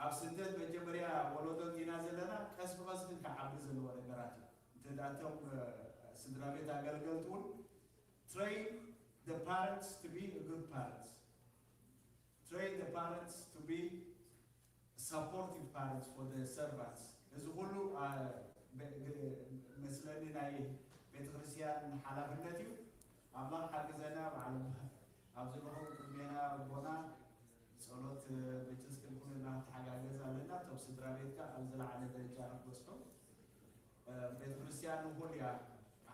ኣብ ስደት መጀመርያ ወለዶ እንዲና ዘለና፣ ቀስ ብቐስ ግን ክዓቢ ዘለዎ ነገራት እዩ። እንተ ደኣ እቶም ስድራ ቤት ኣገልገልቲ እውን train the parents to be a good parents, train the parents to be supportive parents for the servants። እዚ ኩሉ መስለኒ ናይ ቤተክርስትያን ሓላፍነት እዩ። ኣምላኽ ሓግዘና። በዓል ኣብዚ ንኹም ቅድሜና ኣቦና ጸሎት መቸስ ክንኩልና ተሓጋገዝ ኣለና። እቶም ስድራ ቤትካ ኣብ ዝለዓለ ደረጃ ንክበጽሑ ቤተክርስትያን ንኹል እያ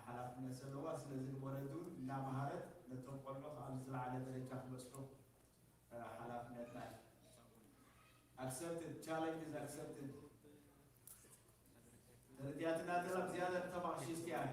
ሓላፍነት ዘለዋ። ስለዚ ንወለዱ እናመሃረት ነቶም ቆልዑ ኣብ ዝለዓለ ደረጃ ክበጽሑ ሓላፍነትና እዩ። Accepted, challenge is accepted። ተረዲኣትና ደላ ብዝያዳ ተባቕሽስቲ ኣይ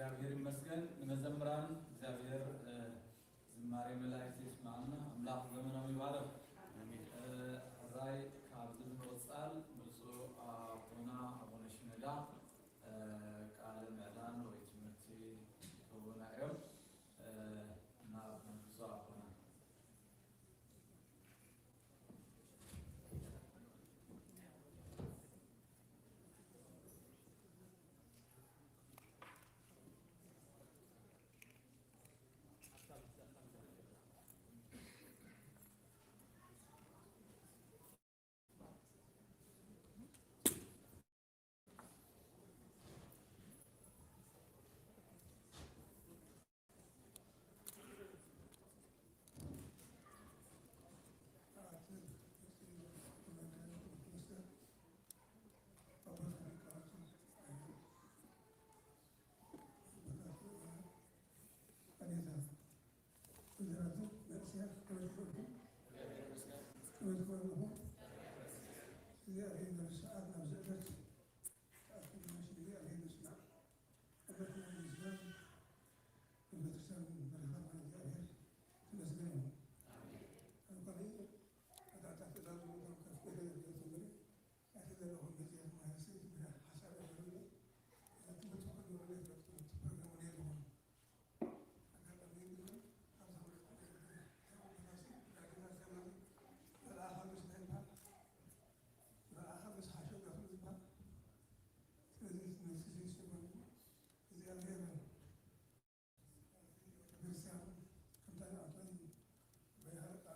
እግዚኣብሔር ይመስገን። ንመዘምራን እግዚኣብሔር፣ እ፣ ዝማሬ መላእክት ይስማዕና። ኣምላኽ ዘመኖም ይባርኽ። ኣሜን። እ፣ ሕራይ ካብዚ ብምቕጻል ብፁዕ ኣቦና ኣቡነ ሽኖዳ፣ እ፣ ቃለ ምዕዳን ወይ ትምህርቲ ክህቡና እዮም። እ፣ ናብ ብፁዕ ኣቦና። እግዚኣብሔር ንርሰዓት ናብ ዝዕበት ተኣኪብና ስለ እግዚኣብሔር ንስማዕ። ኣምላኽና ይመስገን። ንቤተክርስትያን በረኻ ማለት እግዚኣብሔር ይመስገን። ኣብ ካልእ ኣታታ ተዛረቡ፣ እቶም ከፍ ኢለ ዘብለቱ ምለ፣ ኣይተዘረኹም፣ መጽሔት ማለት ሰይት ምለ ሓሳብ ያደረጉ፣ ትምህርቲ ከድወለ ትምህርቲ ፕሮግራም ነይርዎም። ኣጋጣሚ ግን ኣብዛ መልእኽቲ ናይ ኣቦታሲ ናይ ኣቦታሲ መልኣኻ ምስ ናይ በዓል መልኣኻ ምስ ሓሸጋቱ ዝበሃል። ስለዚ እቲ መልሲ ዘይሰማኒ እግዚኣብሔር ቤተክርስትያን ከምታ ንኣቶም በይሃለቃ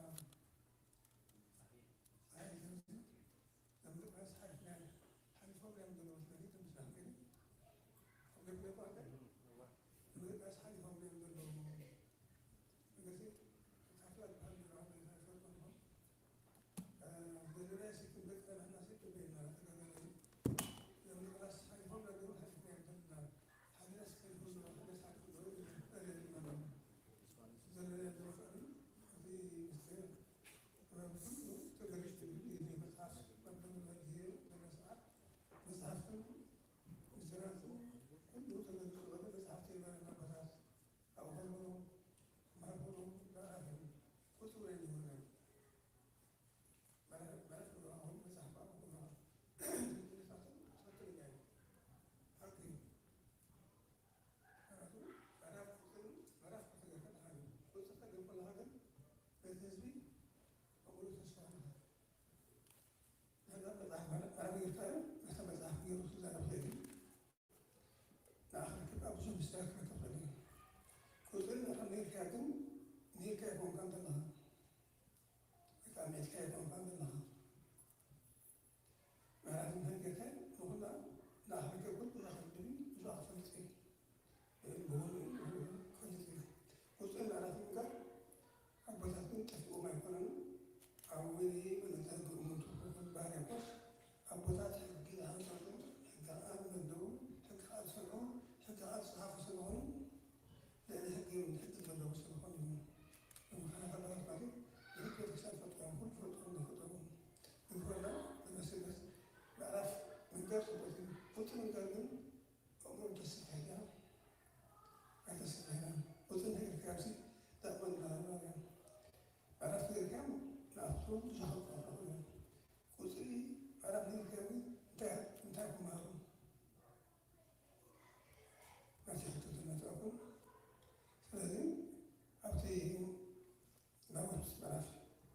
ናይ እግዚኣብሔር ለምንድነው ሳይት ናይ ሓሊፎም እዮም ዘለዉ ስለዚህ ትንሽ ናት ግን ለምንድነው ሓሊፎም እዮም ዘለዉ ስለዚህ ካፍላ ዝበሃል ዘለዋ ዘይፈልጦ ዘለናይ ሲክም ደቂ ተባህና ሲክም በይና ተገበረ ለምንድነው ሓሊፎም ነገሩ ሓሊፎም እዮም ዘለና ሓዲና ሲክም ዘለዋ ተበሳጭ ዘለዉ ዘለናይ ዘለዋ እቲ ምስጢር ጥበብ ኩሉ ተገሊጹ እዩ። መጽሓፍ መበል መዝሄ መጽሓፍ መጽሓፍትን ምስጢራትን ኩሉ ተገልጹ ዝበለ መጽሓፍቲ ይበለን ኣቦታት ኣብ ኾልኮሎ ማርኮሎ ለኣፍን ቁጽሩ የንሆነ ማለት ማለት ብሎ አሁን መጽሐፍ አቁ ብሎ ትክክለኛ አርክ ምክንያቱ ምዕራፍ ቁጥር ምዕራፍ ከተገፈል ሀገር ቁጥር ተገፈል ሀገር በዚህ ህዝቢ በሙሉ ተስፋ ነበር። ነገር መጽሐፍ ማለት አረብ ይርታዩ መተ መጽሐፍ ገሩ ስዛረብ ሄዱ ንኣኽርክብ ኣብ ብዙ ምስጢራት ክረክብ ኸእል እዩ። ቁፅሪ ንኸም ነርካ ግን ነርካ ይኮንካ ዘለኻ። እታ ሜትካ ይኮንካ ዘለኻ። ምዕራፍ እንተን ጌርካ ንኹላ ንኣኽርክብ ኩሉ ዝኸብል ብዙ ኣኽፈልጥ እዩ። ብሆኑ ክፈልጥ እዩ። ቁፅሪ ምዕራፍ ምግባር ኣቦታት ግን ጠፊኦም ኣይኮነን። ኣብ ወይኒ መነተ ህገ እሙንቱ ክፍል ባህርያቆስ ኣቦታት ሕጊ ዝሃንጸሉ፣ ሕጊ ቃል መደቡ፣ ሕጊ ቃል ሰርዑ፣ ሕጊ ቃል ጸሓፉ ስለኾኑ ልዕሊ ሕጊ ሕጊ ዘለዉ ስለኾኑ እዩ። ንምዃና ከለባት ማለት ንሕጊ ቤተክርስትያን ፈጠሮም፣ ኩሉ ፈጠሮም፣ ፈጠሮም። ንግበርና ንመስልበት ምዕራፍ ምንጋር ጽቡቅ እዩ። ቁጽሪ ምንጋር ግን ኣእምሮ ተስፋ ኢያ ኣይተስፋ ኢያ። ቁጽሪ ነገር ካብዚ ዳእመን ዳእመን ኣራት ጌርካ ንኣፍቶም ዝሃብካ ቁጽሪ ኣራት ጌርካ እንታይ እንታይ ክመሃሩ ናቲ ሕቶ ተመጻእኩም። ስለዚ ኣብቲ ዳዊት ምዕራፍ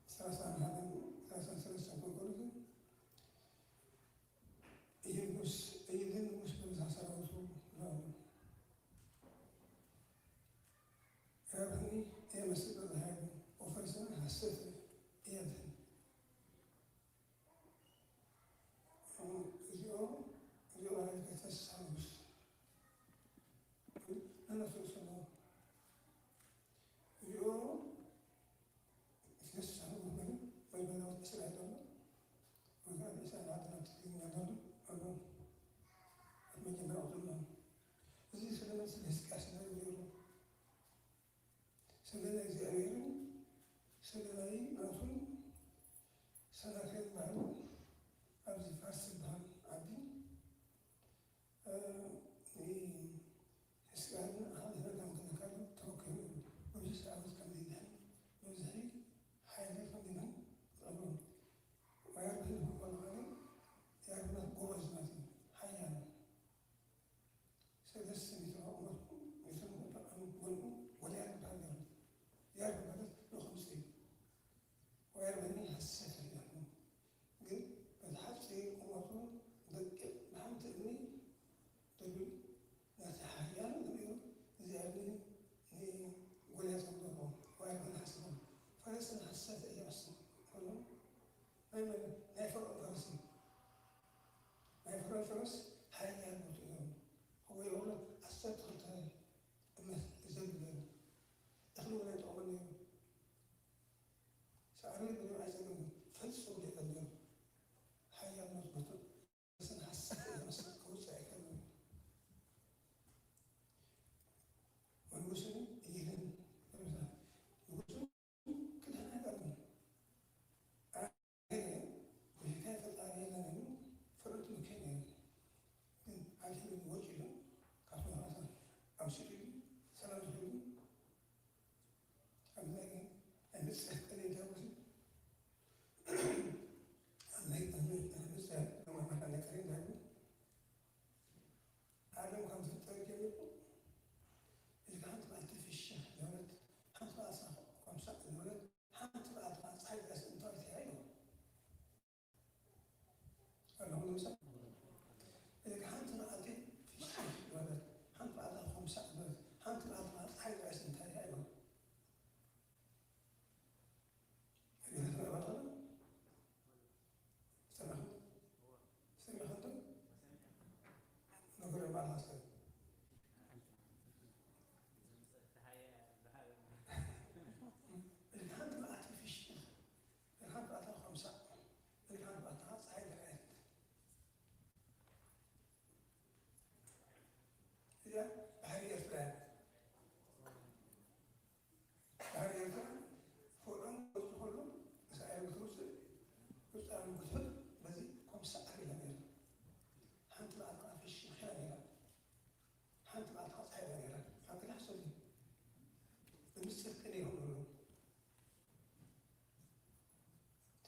ሰላሳ ሓደን ሰላሳ ሰለስተን ኮንኮሉትን ኢየሱስ ኢየሱስ ንጉስ በዛ ሰራዊቱ ነው። ረብኒ የመስል በዛ ሀይሉ ኦፈርሰን ሐሰት እየትን እዚኦ እዚኦ ሀይል ከተሳሉስ ነነሱ ሰሎ እዚኦ Yes, I don't know. Maybe not Israel. We're going to say that not to be another. I don't. መጀመሪያ ዝሎ እዚ ስለ ስለ ህዝቅያስ ነው የሚሉ ስለ እግዚኣብሔርን ስለ ናይ ናቱን ሰናክሬም ባህል ኣብዚ ፋርስ ዝበሃል ዓዲ እ፣ እ፣ ህዝቅያስ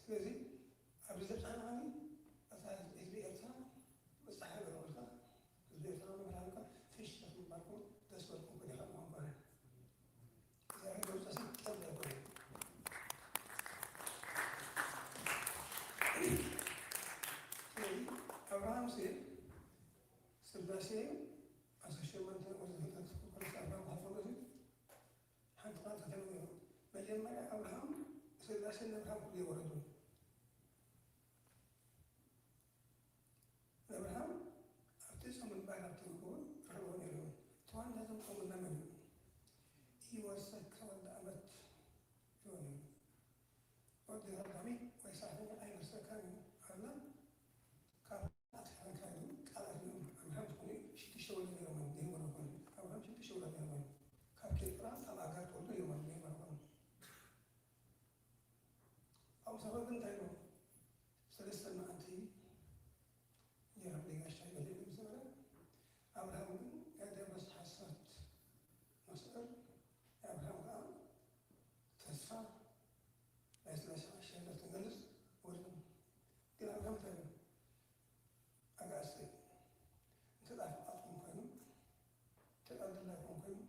ስለዚ ኣብዚ ዘብፅሐና ከኒ እታ ህዝቢ ኤርትራ መፅሓ ገረበልካ ህዝቢ ኤርትራ መብርሃልካ ፍሽ ተክምባልኩም ደስ በልኩም ክዲኻ ምኳን ኮነ እግዚኣብሔር መውፀሲ ጠብ ኣይኮነ። ስለዚ ኣብርሃም ሲ ስላሴ ኣስራ ሸሞንተ ወዘተታት ኮርስ ኣብርሃም ሓፈሎት ሓንቲ ቃል ተተንብዮ። መጀመርያ ኣብርሃም ስላሴ ንኣብርሃም ክብሉ የወረዱ። ኣብርሃም ኣብቲ ጾምን ባር ኣብቲ ምግቡን ረኽብዎ ነይርዎ። እቲ ዋና እዞም ጾምና መን እዩ? ይወርሰካ ወዲ ኣመት ይብሎ ነይሩ። ወዲ ሃዳሚ ወይ ሰራሕተኛ ኣይወርሰካን እዩ ኣላ። ካብ ኣትሓንካ ግን ቃላት እዮም። ኣብርሃም ዝኾነ ሽዱሽተ ወለድ ነይሮም እዮም፣ ዘይወረዱ እዮም። ኣብርሃም ሽዱሽተ ወለድ ነይሮም እዮም። ካብ ኬጥራ፣ ካብ ኣጋር ተወልዶ እዮም እዮም፣ ዘይወረዱ እዮም። ኣብኡ ሰፈር ግን እንታይ ኢሎም? ሰለስተ መዓልቲ እንጀራ ብደይ ጋሻ ይበልዕ ምስ ነበረ፣ ኣብርሃም ግን ናይ ዲያብሎስ ሓሳት መስዕር፣ ናይ ኣብርሃም ከዓ ተስፋ ናይ ስላሴ ኣሸነፍቲ ገልጽ ወርዱ። ግን ኣብርሃም እንታይ ኢሉ? ኣጋእዝተይ፣ እንተ ደኣ ፍቓድኩም ኮይኑ፣ እንተ ደኣ ድላይኩም ኮይኑ፣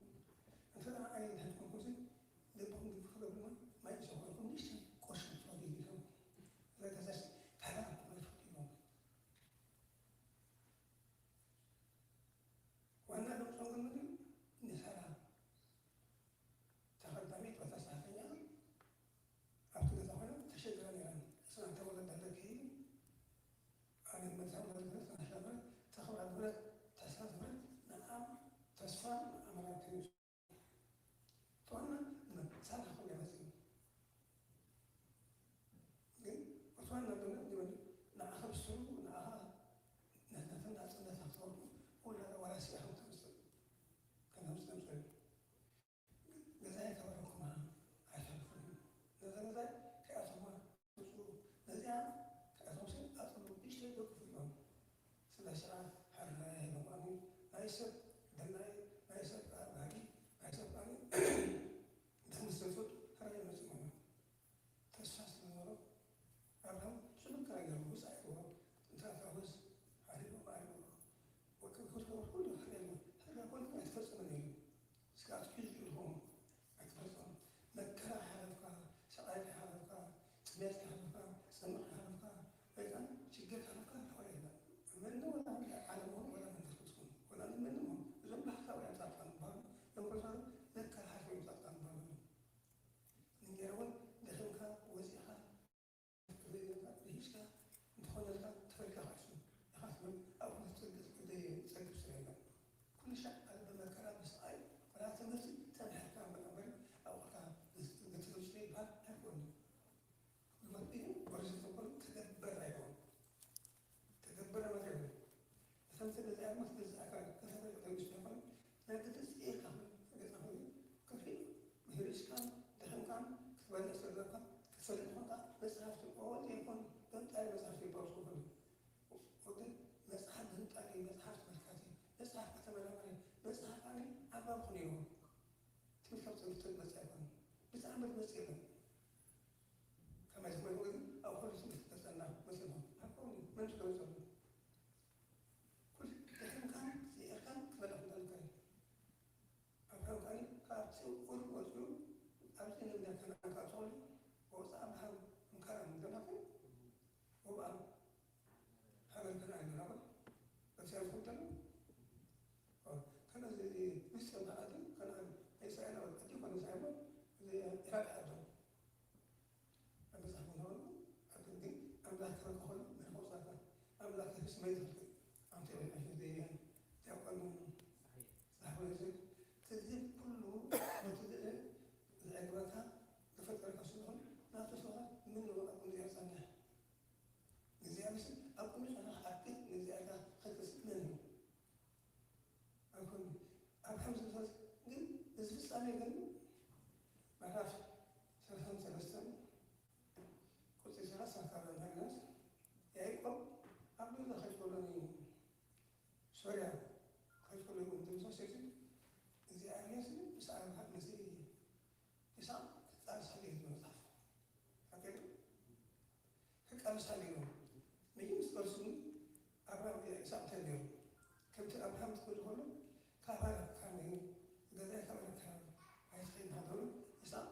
እንተ ደኣ ዓይኒ ድሕንኩም ኩሲ፣ ልብኹም ግፍሕ ክገብርና፣ ማይ ዝሰኾርኩም ንእሽተይ ቆርሺ ትፈትዩ ዲኹም? እዛ ገዛስ ታራ እኮ ኣይትፈትዩዎም። ዋና ድምፆም ግን ምንድን እዩ? ንሳራ ተኸዳሚት በታ ሰራሕተኛ ኣብቲ ገዛ ኮይና ተሸግራ ነይራ። እስና ተወለድ ኣለኪ ኣነ መድሃብ ወለድ ተናሻበር ተኸብራ ግብረት ተስፋ ግብረት ንዓ ተስፋ ንኣመራርካ እዩ። ትኾንና ንመሳርሒ ክብሎ ይመጽእ እዩ። ግን እቶም ነብና ይበል ንዓኻ ብስሩ ንዓኻ ነተን ናጽነት ኣፍተወቱ ወላ ወራሲ ኢኻ ተምጽእ ከም ተምጽእ ተምጽእ ገዛይ ከበረኩማ ኣይፈልፉን ነዛ ገዛይ ከኣቶማ ነዚኣ ከኣቶም ስን ኣጽሉ ብሽተይ ደቅፉ እዮም ስለ ስራ ሓራ ይለማኑ ናይ ሰብ ደላይ ናይ ሰብ ባህሪ ናይ ሰብ ባህሪ ደምሰሶት ሕራይ መጽሞና ተስፋ ስለነበሮ ኣብርሃም ጽሉም ተናገሩ ብጻይ ይዎ እንታታውስ ሓሪቦ ማሪቦ ወከ ኩሉ ኩሉ ሕራይ ሕራ ኩሉ ኣይተፈጸመን እዩ እስካት ፊልድ ኢልኩም ኣይትፈልጦም። መከራ ሓለፍካ፣ ስቓይ ሓለፍካ፣ ጥሜት ሓለፍካ፣ ጽምእ ሓለፍካ፣ ወይ ከዓ ሽግር ሓለፍካ ተኾነ የለን። መን ወላ ዓለም ሆን ወላ መንፈስ ቅዱስ ሆን ወላ መን ሆን እዞም ባህታውያን ጻድቃን ዝበሃሉ እዞም ፕሮፌሰር መከራ ሓልፎም እዮም ጻድቃን ዝበሃሉ። እንጌራ እውን ደኺምካ ወፂእኻ ርሂስካ እንተኾነልካ ተፈልካ ክሕሱ ኢኻ ትብል ኣብ ኩነት ጸግብ ስለ የለን ኩሉ ሻዕ ኣብ ብመከራ ብስቓይ ወላ ትምህርቲ ተምሕርካ እምበር እምበር ኣብቕልካ ገትግስሎ ይበሃል ኣይኮን መጥቢን ወርዚ ተኮን ተገበር ኣይኮን ተገበረ ማለት ኣይኮን እተምተ ገዛያ ማለት ገዛእካ ከተፈለጠ ምስ ተኾን ናይ ግድስ ኢልካ ገዛ ኮይኑ ከፊ ምሕሪስካን ደኸምካን ክትበልዕ ስለካ ክትፈልጥ ኾንካ መጽሓፍቲ ኦወት ይኾን ገምጣይ መጽሓፍቲ ይባውስ ክኾኑ ወገን መጽሓፍ ገምጣይ መጽሓፍ ተመልካቲ መጽሓፍ ከተመራመረ መጽሓፍ ኣነ ኣባብ ኾነ ይሆን ትምህርት ካብ ትምህርት መጽ ኣይኮን ብዛዕባ መጽ የለን ከመይ ዝኾነ ግን ኣብ ኩሉ ትምህርት ተጸና መጽ ይኾን ኣይኮን መን ስለመጸሉ ኩሉ ደኸምካን ስዒርካን ክትበልዕ እንዳልካ እዩ ኣብርሃም ከኣ ካብቲ ኡር ወጺኡ ኣብዚ ንብዳ ከነዓን ካብ ዝኸዱ ወፃ ኣብርሃም እንካራን ገናኹ ወብኣ ሃገር ከነዓን ገናኹ በቲ ዝኹን ከሎ ከነዚ ምስጢር ከኣቲ ከነዓን ናይ እስራኤል ኣወት ኣቲ ኮነ እስራኤል ኢራቅ ኣዶ ኣብ መጽሓፍ ምንሆኑ ኣብ ግን ኣምላክ ክረክኾሉ መርኾ ጻፈ ኣምላክ ስመይ ትኽክል ኣንተ ወይ ኣሽደያ ዲያቆን ዛሕወ ዝግ ትዝብ ኩሉ እቲ ዝእለ ዝዕግበካ ዝፈጠረካ ስለሆን ናቱ ስብሃት ምን ንወጣ ቁንዚያ ጸንሕ እግዚኣብሔር ኣብ ቅዱስ ኣምላኽ ኣክል ንእግዚኣብሔር ከክስእ መን እዩ? ኣይኮን ኣብ ከም ዝፈስ ግን እዚ ፍጻሜ ግን ምዕራፍ ሰላሳን ሰለስተን ቁጽሪ ሰላሳ ካብ እንታይ ይላል? ያዕቆብ ኣብ ገዛ ከይኮሎኒ ሶርያ ከይኮሎኒ እንተምሳሰቲ እግዚኣብሔር ምስ ኣብርሃም ምስ ይስሐቅ ክጻር ሳሌት መጽሓፍ ኣከሉ ከምቲ ኣብርሃም ትኽእል ዝኾኑ ካብ ባረካኒ ገዛይ ካብ ረካ ኣይትኸይድ ሃገሩ ይስሐቅ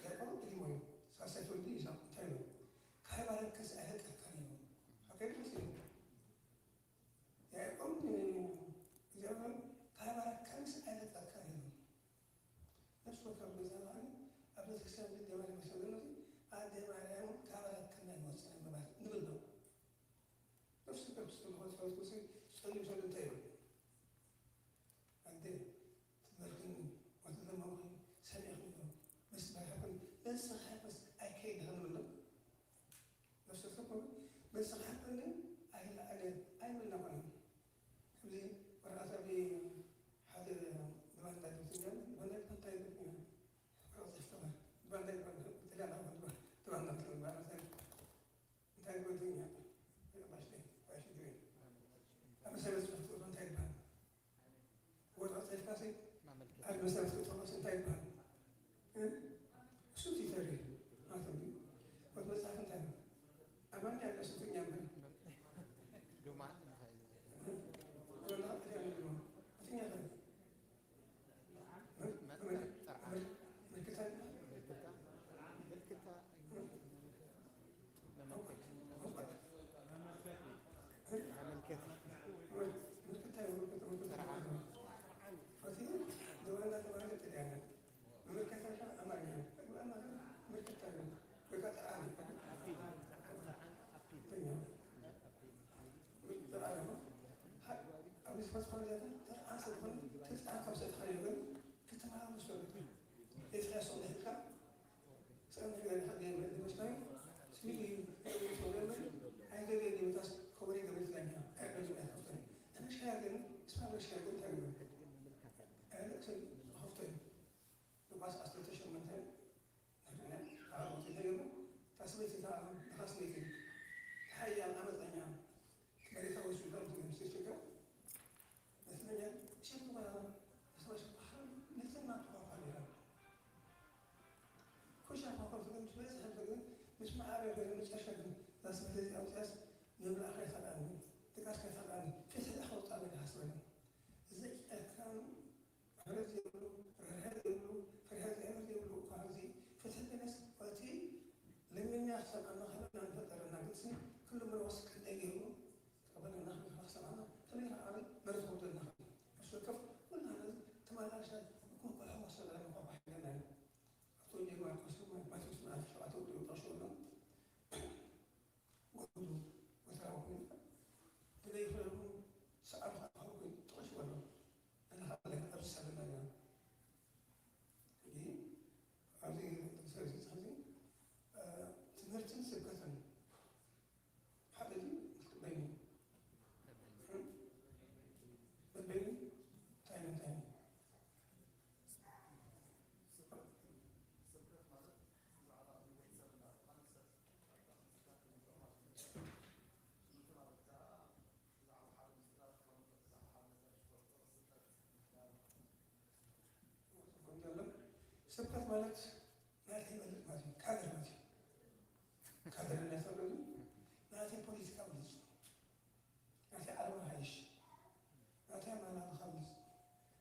ያዕቆብ ቅዲሞ እዩ። ሳልሳይ ትውልዲ ይስሐቅ እንታይ ነው? ካብ ባረከስ ኣይለቀካን እዩ። ኣከይ ድረስ እዩ። ያዕቆብ እግዚኣብሔር ካብ ባረካንስ ኣይለቀካን እዩ። ነፍሲ ወከፍ ገዛ በዓል ኣብ ቤተክርስትያን ግደ ማርያም መሰለና ኣደ ማርያም ካብ ባረከና ይወፅእ ንምባል ንብል ነው። ነፍሲ ወከፍ ዝፈልጦ ጸሎት ሙሴ ጸልዩ ዘሎ እንታይ ይብል? ኣንተ ትምህርትን ወተዘመርኩ ሰሚዕኩ ምስ ባሕርን ንስኻ ሕፈስ ኣይከይድህን ብሎ ነፍሰ ተኮኑ ንስኻ ሕፈን ኣይለዓለ ኣይብልና ኮነ። ከምዚ ወረቐት ኣብ ሓደ ድባን እንታይ ትብትኛ ድባን እንታይ ትብትኛ ወረቐት ይፍተማ ድባን እንታይ ድባን ጥልያን ድባን እንታይ ትብትኛ እንታይ ይበል ትግርኛ? ባሽተ ባሽ ትግርኛ። ኣብ መሰረት ጽሑፍ ትእቶ እንታይ ይበሃል? ወረቐት ጽሒፍካሲ ኣብ መሰረት ጽሑፍ እንታይ ይበሃል? እ? እሱ ቲተሪ ማለት ነው። ወት መጽሐፍ እንታይ ነው? ኣማርኛ ያለ እሱ ትግርኛ ምን? ዶማ እንታይ? እ? ወረቐት ጽሒፍ ነው። ትግርኛ ነው። ኣብ ዝፈትሖ ዛታ ተጣዕሰ ዝኾነ ተጣዕሰ ካብ ሰጥኻ ይብል ክትመሃር ምስ ወለድካ ኤፍራስ ሶም ሒዝካ ጸንሕ ገለ ሓገ መስካዩ ስሚል እዩ። ሰው ለምን ኣይገለ ዲመታስ ከወሪ ገበል ዝጋኛ ኣይበሉ ኣይከፍተን ተመሽካያ ግን ስማ መሽካያ ግን ታግበ ኣይለቅሰን ከፍተን ሉቃስ ዓሰርተ ሸሞንተ ንሕና ኣብ ሞት ተገበ ታስበይቲ ተኻስበይቲ ሓያል ዓመፀኛ መሬታዊ ሱዳን ትግምስል ሽግር በስመኛል ሸፍቱ ባላ በስመ ሸፍቱ ሓሉ ነተና ተቋቋሚራ ኩሻ ኳኳ ትግምስ በዚ ሕልፈ ግን ምስ መዓበ ግን መጨረሻ ግን ዛስበተ ዚኣውፅያስ ምብላዕ ከይፈላኒ ድቃስ ከይፈላኒ ፍትሒ ከውፃ ነገር ሓስበኒ እዚ ጨካኑ ምሕረት ዘይብሉ፣ ርሕራሄ ዘይብሉ፣ ፈሪሃ እግዚኣብሔር ዘይብሉ እኳ ሕዚ ፍትሒ ክነስ እቲ ለሚንና ክሰምዓና ክህበና ንፈጠረና ግልሲ ኩሉ መርወስ ክንደይ ገይሩ ክቕበለና ክብል ክሰምዓና ከመይ ከዓ መሬት ክወርደልና ክእል ነፍሲ ወከፍ ኩልና ነዚ ተመላልሳ እኮ ክሕወስ ዘለና እኳ ባሕልና እዩ ኣብቲ ወንጌል ማርቆስ ማቴዎስ ምዕራፍ ሸውዓተ ወዲኡ ጠቕሽዎ ኣሎ ወግዱ ወተራዊ ኮይኑ ብዘይኽእለሉ ሰዓት ኣኻዊ ኮይኑ ጥቕሽ በሎ። ንሓለክ ኣብዚ ሰለና ኢና። ሕጂ ኣብዚ ሰለዚ ትምህርትን ስብከትን ሓደ ድዩ በይኑ በበይኑ እንታይ እንታይ ስብከት ማለት ናተይ ይበልፅ ማለት እዩ። ካድር ማለት እዩ። ካድርነት ተብሎ ናተይ ፖለቲካ ብልፅ ናተይ ዓለማ ሓይሽ ናተይ ኣመራርሓ ብልፅ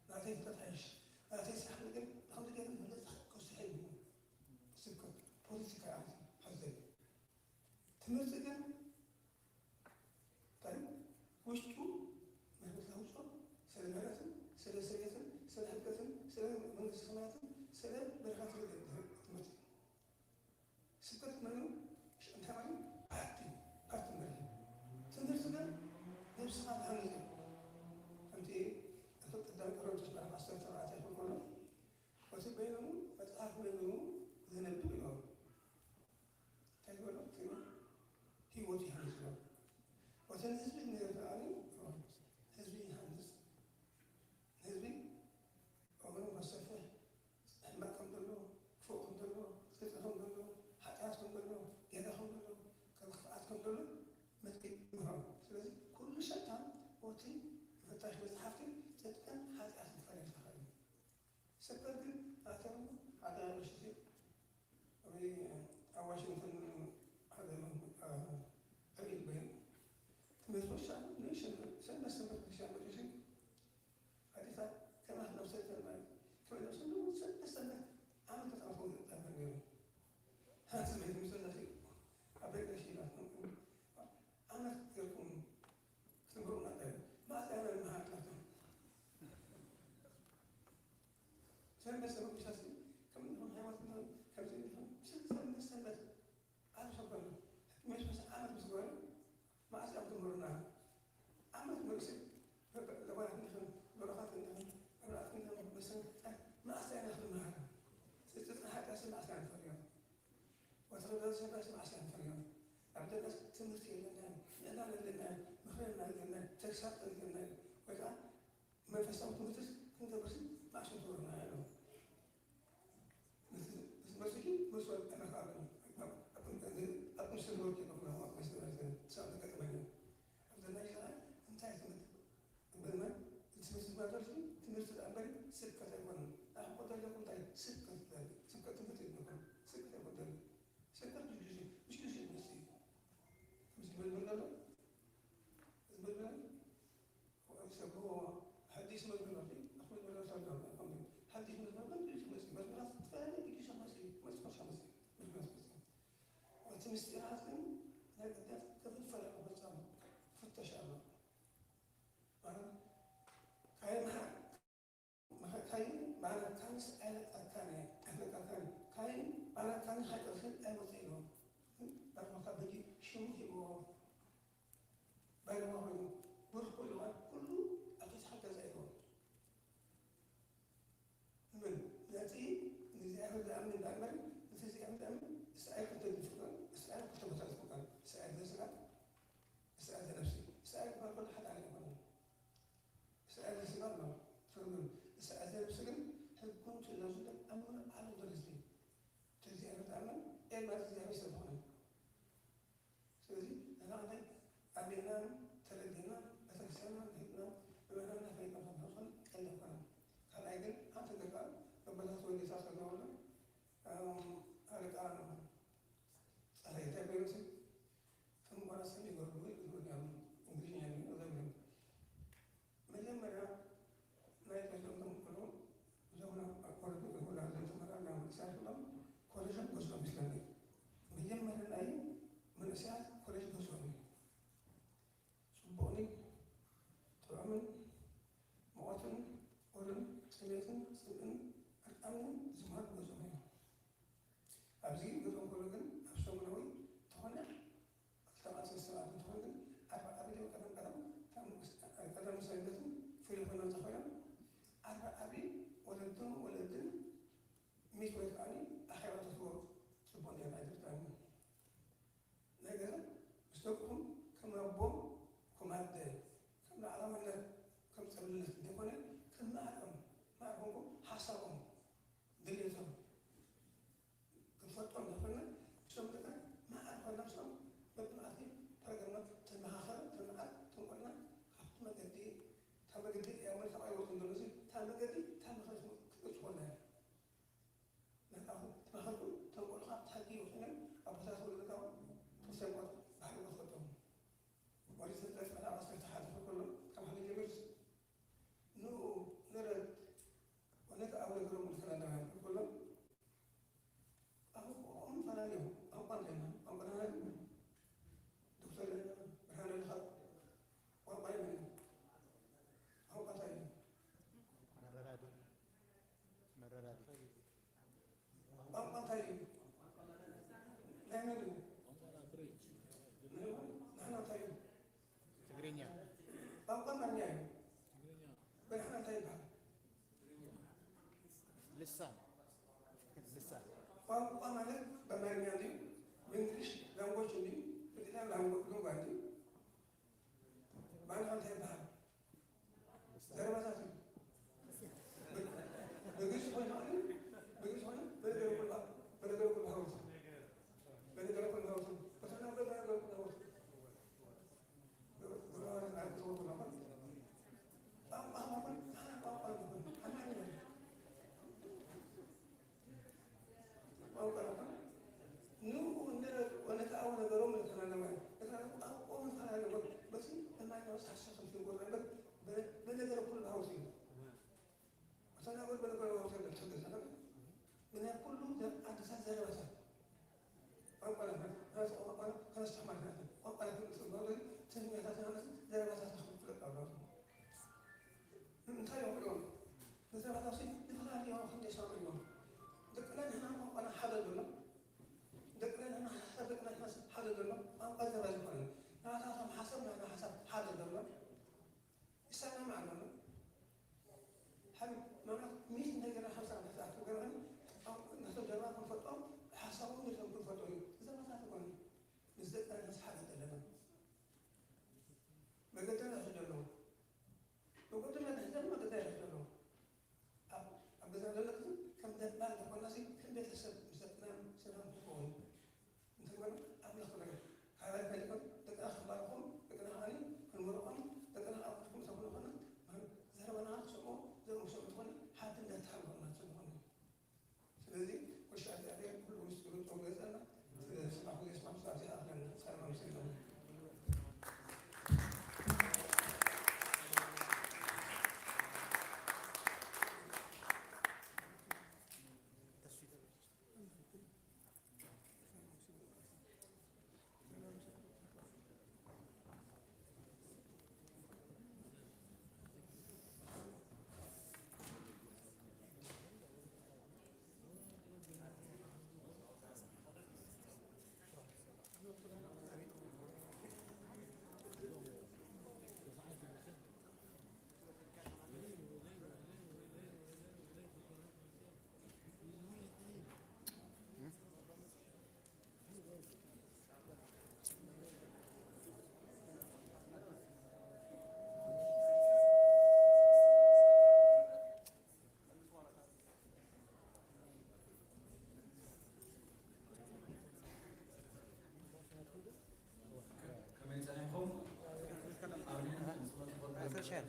ናተይ ፍልጠት ሓይሽ ናተይ ስራሕ ነገር ብከምዚ ገይረ ክብለፅ ክውስሐ እዩ። ስብከት ፖለቲካ ማለት እዩ። ሓዘ ትምህርቲ ግን እንታይ ውሽጡ መርበብ ላውጾ ስለ ምህረትን ስለ ስርየትን ስለ ሕድገትን ስለ መንግስቲ ሰማያትን ስለ በረኻት ትምህርቲ ስብከት መኑ እንታይ ማለት ፓርቲ ፓርቲ ማለት ትምህርቲ ግን ነብስኻ ትሃንጽ ከምቲ እቲ ቅዳም ቆሮንቶስ ምዕራፍ ዓሰርተ ኣርባዕተ ይኹን ከሎ እቲ በይኑ መጽሓፍ በይኑ ዘነብብ ይኖሩ እንታይ ዝበሎ ትግርኛ ህይወት ይሃንጽ ነው። ወተን ህዝቢ ንርዳእኒ ህዝቢ ይሃንጽ ህዝቢ እምሩ ከሰፍሕ ሕማቅ ከም ዘሎ ክፉእ ከም ዘሎ ጽድቂ ከም ዘሎ ሓጢኣት ከም ዘሎ ጌጋ ከም ዘሎ ከም ክፍኣት ከም ዘሎ መትቂ ይምህሮም። ስለዚ ኩሉ ሸታ ወቲ ፈታሽ መጽሓፍቲ ጽድቅን ሓጢኣትን ፈሊልካ እዩ። ስብከት ግን ኣተርሙ ሓደ ርሽቲ ኣብ ዋሽንግተን ሓደ ዕብይ በይኑ ትምህርት ወሻ ንእሽን ሰንበት ሰንበት ቤተክርስትያን መጥሽ ተጋዘ ሰብኣስ ማዕስ ንፈልዮም ኣብ ደቀስ ትምህርቲ የለና፣ ምእማን የለና፣ ምኽርና የለና፣ ተግሳጽ የለና፣ ወይ ከዓ መንፈሳዊ ትምህርትስ ክንገብርስ ማዕስ ትብሉና ያለው። መስጊ መስዋል ተነካሉ። ኣብ ምስል ወርቂ ነው። ሳብ ተጠቅመኝ ኣብዘና ይሰራል። እንታይ ትምህርት እምበልና ትምህርት ማድረግ ትምህርት እምበሪ ስብከት ኣይኮነን። ኣሕቦ ዘለኩም እንታይ ስብከት ስብከት ትምህርት ይኮን ስብከት ኣይኮነን። ስብከት ብዙ ጊዜ ብዙ ጊዜ ይመስል ዝመልመል ዘሎ ዝመልመል ሰብዎ ሓዲስ መዝሙር ኣለ። ኣኹል መዝሙር ኣለ። ሓዲስ መዝሙር ግን ብዙ መስ መዝሙራት ተፈላለየ ብዙ መስ መስ መስ መስ መስ እቲ ምስጢራት ግን ናይ ቅድያት ክፍፈል ኣሎ። ፈጸሙ ፍተሽ ኣሎ። ማለት ካይ መሓ ካይ ማለት ካንስ ኣይለቃካን እየ። ኣይለቃካን ካይ ማለት ካንስ ሃይቀርፍን ኣይወፅእ ኢልዎ። ባርማካ በጂ ሽሙ ሂብዎ። ባይረማ ኮይኑ ብሩህ ኩሉ ማለት ኩሉ ኣብ ተስሓ ገዛ ኢልዎ። ምን ነቲ ንእግዚኣብሔር ዝኣምን ዳእምበር ነቲ እግዚኣብሔር ዝኣምን እስራኤል ክልተ ይፍቀር እስራኤል ክልተ ቦታ ይፍቀር እስራኤል ዘስጋ እስራኤል ዘነፍሲ እስራኤል ክባል ሓደ ኣለ ይኮነ እስራኤል ዘስጋ ኣሎ ትርጉም እስራኤል ዘነፍሲ ግን ሕጉን ትእዛዙ ኣምር ኣሉ ደረስቲ እቲ እግዚኣብሔር ዝኣምን ኤል ማለት እግዚኣብሔር ስለዝኾነ ስለዚ ንሕና ክንደይ ኣሚንናን ተረዲእና ቤተክርስትያንና ንህብና ምእመናንና ፈሊጥና ከም ንኾን ቀሊል ኣይኮነን። ካልኣይ ግን ሓንቲ ገርካ መበታት ወንጌል ሳሰርናወሎ ኣለቃ ጸረ እንታይ ኮይኑሲ ከም ቋራሰን ይገርዱ ይብሉ እዮም እንግሊዝኛ እዮም መጀመርያ ናይ ቀደም ተምኮሎ እዞም ኣብ ኮረጅ ይሁዳ ዘተመራ ናይ መንእሰያት ኩሎም ኮረጅን ገዝኦም ይስለኒ መጀመርያ ናይ መንእሰያት ኮረጅ ገዝኦም እዩ ጽቡቕኒ ጥዑምን መቐትን ቁርን ጽሜትን ጽብእን ዕርቃንን ዝመሃር ገዝኦም እዩ ኣብዚ ገዝኦም ኮሎ ግን ኣብ ሰሙናዊ ተኾነ ተቓልሲ ሰባት እንትኾን ግን ኣርባዓ ዓቢ ቀደም ቀደም ቀደም ሰንበትን ፍሉይ ኮይኖም ዝኾኖም ኣርባዓ ዓቢ ወለድን ወለድን ሚት ወይ ከዓ ኣኼባ ተስቦ ጽቡቅ ጌርና ኣይትርዳኒ ነገር ምስ ደቅኹም ከም ኣቦ ከም ኣደ ከም ላዕላውነት ከም ጸብልነት ዘይኮነ ከም ማዕረም ማዕረምኩም ሓሳቦም ድሌቶም ክንፈልጦ እንዳኾና እሶም ደቀ መዓር ኾና እሶም በብመዓልቲ ፕሮግራማት ተመኻኸረ ተመዓር ተንቆልና ካብቲ መገዲ ካብ መገዲ ያመል ተቃይወት እንደሉዚ ካብ መገዲ ካብ መኸስ ክትገጽ ኾና ናታኹ ተመኸቱ ተንቆልኻ ታጊ ወስነ ኣቦታት ወለድካ ተሰቆት ባህሪ ወፈቶም ወዲ ዘጠፍ መላ ወስከ ተሓልፈ ከሎ ካብ ሓደ ጀምርስ ንኡ ንረድ ወለድ ኣብ ነገሮም ተናዳሃ ከሎ ኣሁን ተናዲዮ ቋንቋ እንተና ቋንቋ ተናዲ ዶክተር ብርሃነ ልኻብ ቋንቋ ይመን ቋንቋ እንታይ እዩ? መረዳዲ መረዳዲ ቋንቋ እንታይ እዩ? ናይ መን እዩ? ንሕና እንታይ እዩ? ትግርኛ ቋንቋ ማርኛ እዩ። ብርሃን እንታይ ይበሃል? ልሳን ልሳን ቋንቋ ማለት በማርኛ እንዲ ብእንግሊሽ ላንጎጅ እንዲ ብጥልያን ላንጎ- ሉንጓ እንዲ ባንዳ እንታይ ይበሃል? ዘረባታት እዩ። ብግልፂ ኮይኑ ብግልፂ ኮይኑ በነገር ኩሉ በነገር ኩሉ ሃውስ በነገር ኩሉ ሃውስ በተናገር በነገር ኩሉ ሃውስ ንኡ ወነተኣው ነገሮም ለተናነማ እታ ቋንቋ መፈላለ በቲ በማይናው ሳሰ ከምትንጎር ነበር በነገር ኩሉ ሃውስ እዩ። ተናገር በነገር ሃውስ ነበር ተገዛ ነበር ብናይ ኩሉ ኣዲሳት ዘረባታት ቋንቋና ቋንቋና ከነስተማር ቋንቋና ትግርኛታት ዘረባታት ክፍለጥ ኣለዎ። እንታይ እዮም ክሎም ንዘረባታሲ ዝተፈላለዩ ክንደይ ሰብኣዊ እዮም። ደቅና ንሕና ቋንቋና ሓደ ዘሎ ደቅና ንሕና ሓሳብ ደቅና ንሕና ሓደ ዘሎ ቋንቋ ዘረባ ዝኾነ ናታቶም ሓሳብ ናትና ሓሳብ ሓደ ዘሎ ይሰማማዕ ኣሎ። ሓቢብ ማዕና ሚት እንታይ ገና ሓምሳ ዓመት ዝኣክል ገና ናቶም ጀርባ ክንፈልጦም ሓሳቦም ንቶም ክንፈልጦ እዩ። እዛ እግዚኣብሔር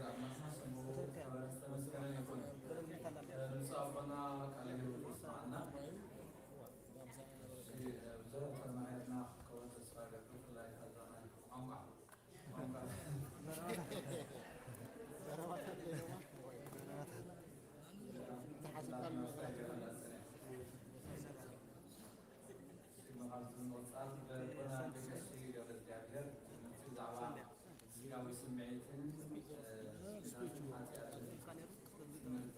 ኣምላኽና ስሙ ክብርን ዝተመስገነ ይኹን። ብፁዕ ኣቦና ቃለ ሕይወት የስምዓልና። እሺ፣ ብዙሕ ተማሂርና ክትከውን ተስፋ እገብር፣ ብፍላይ ኣብዛ ናይ ቋንቋ፣ ቋንቋ። ብዛዕባ ስጋዊ ስምዒትን፣ እ፣ ስጋትን ሓጢኣትን ትምህርቲ።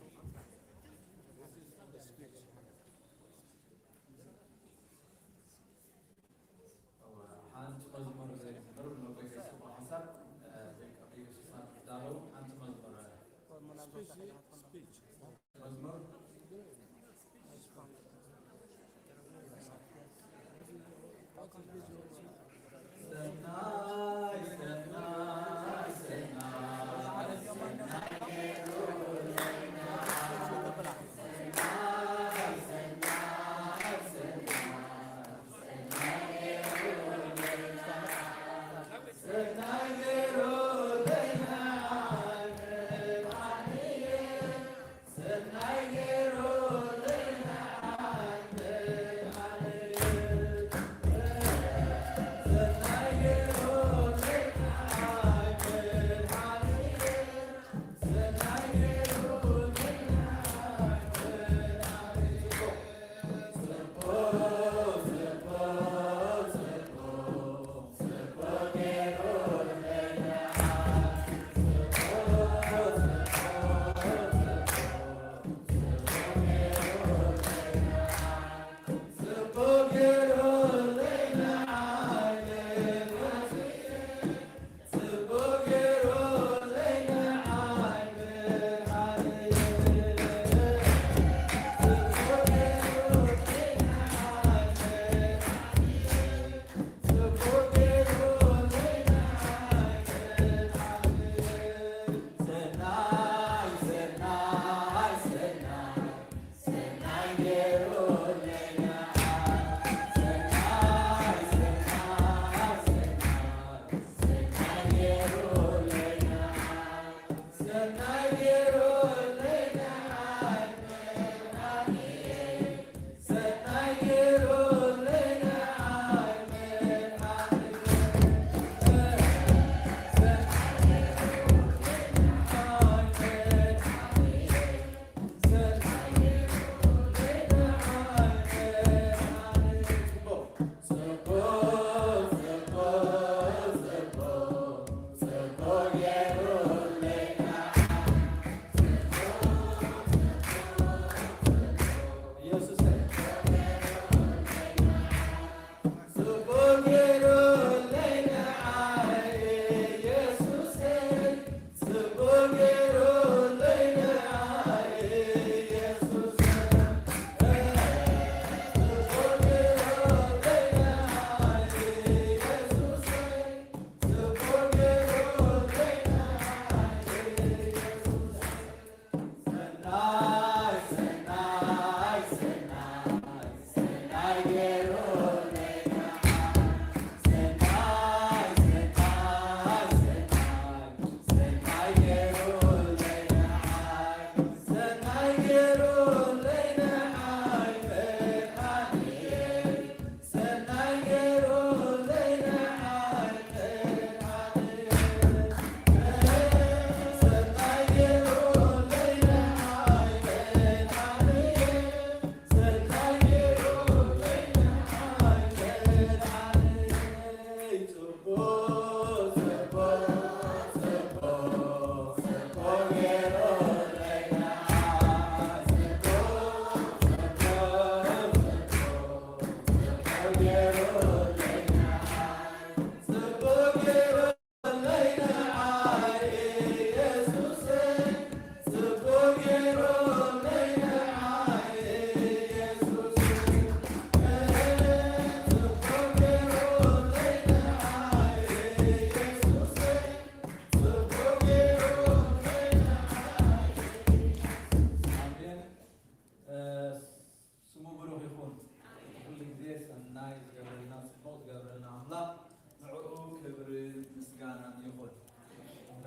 ሓንቲ መዝሙር ዘይዝምር ንጎይታ ጽቡቕ ሓሳብ፣ እ፣ ደቂ ቤተክርስትያን ትዳለዉ ሓንቲ መዝሙር፣ እ፣ መዝሙር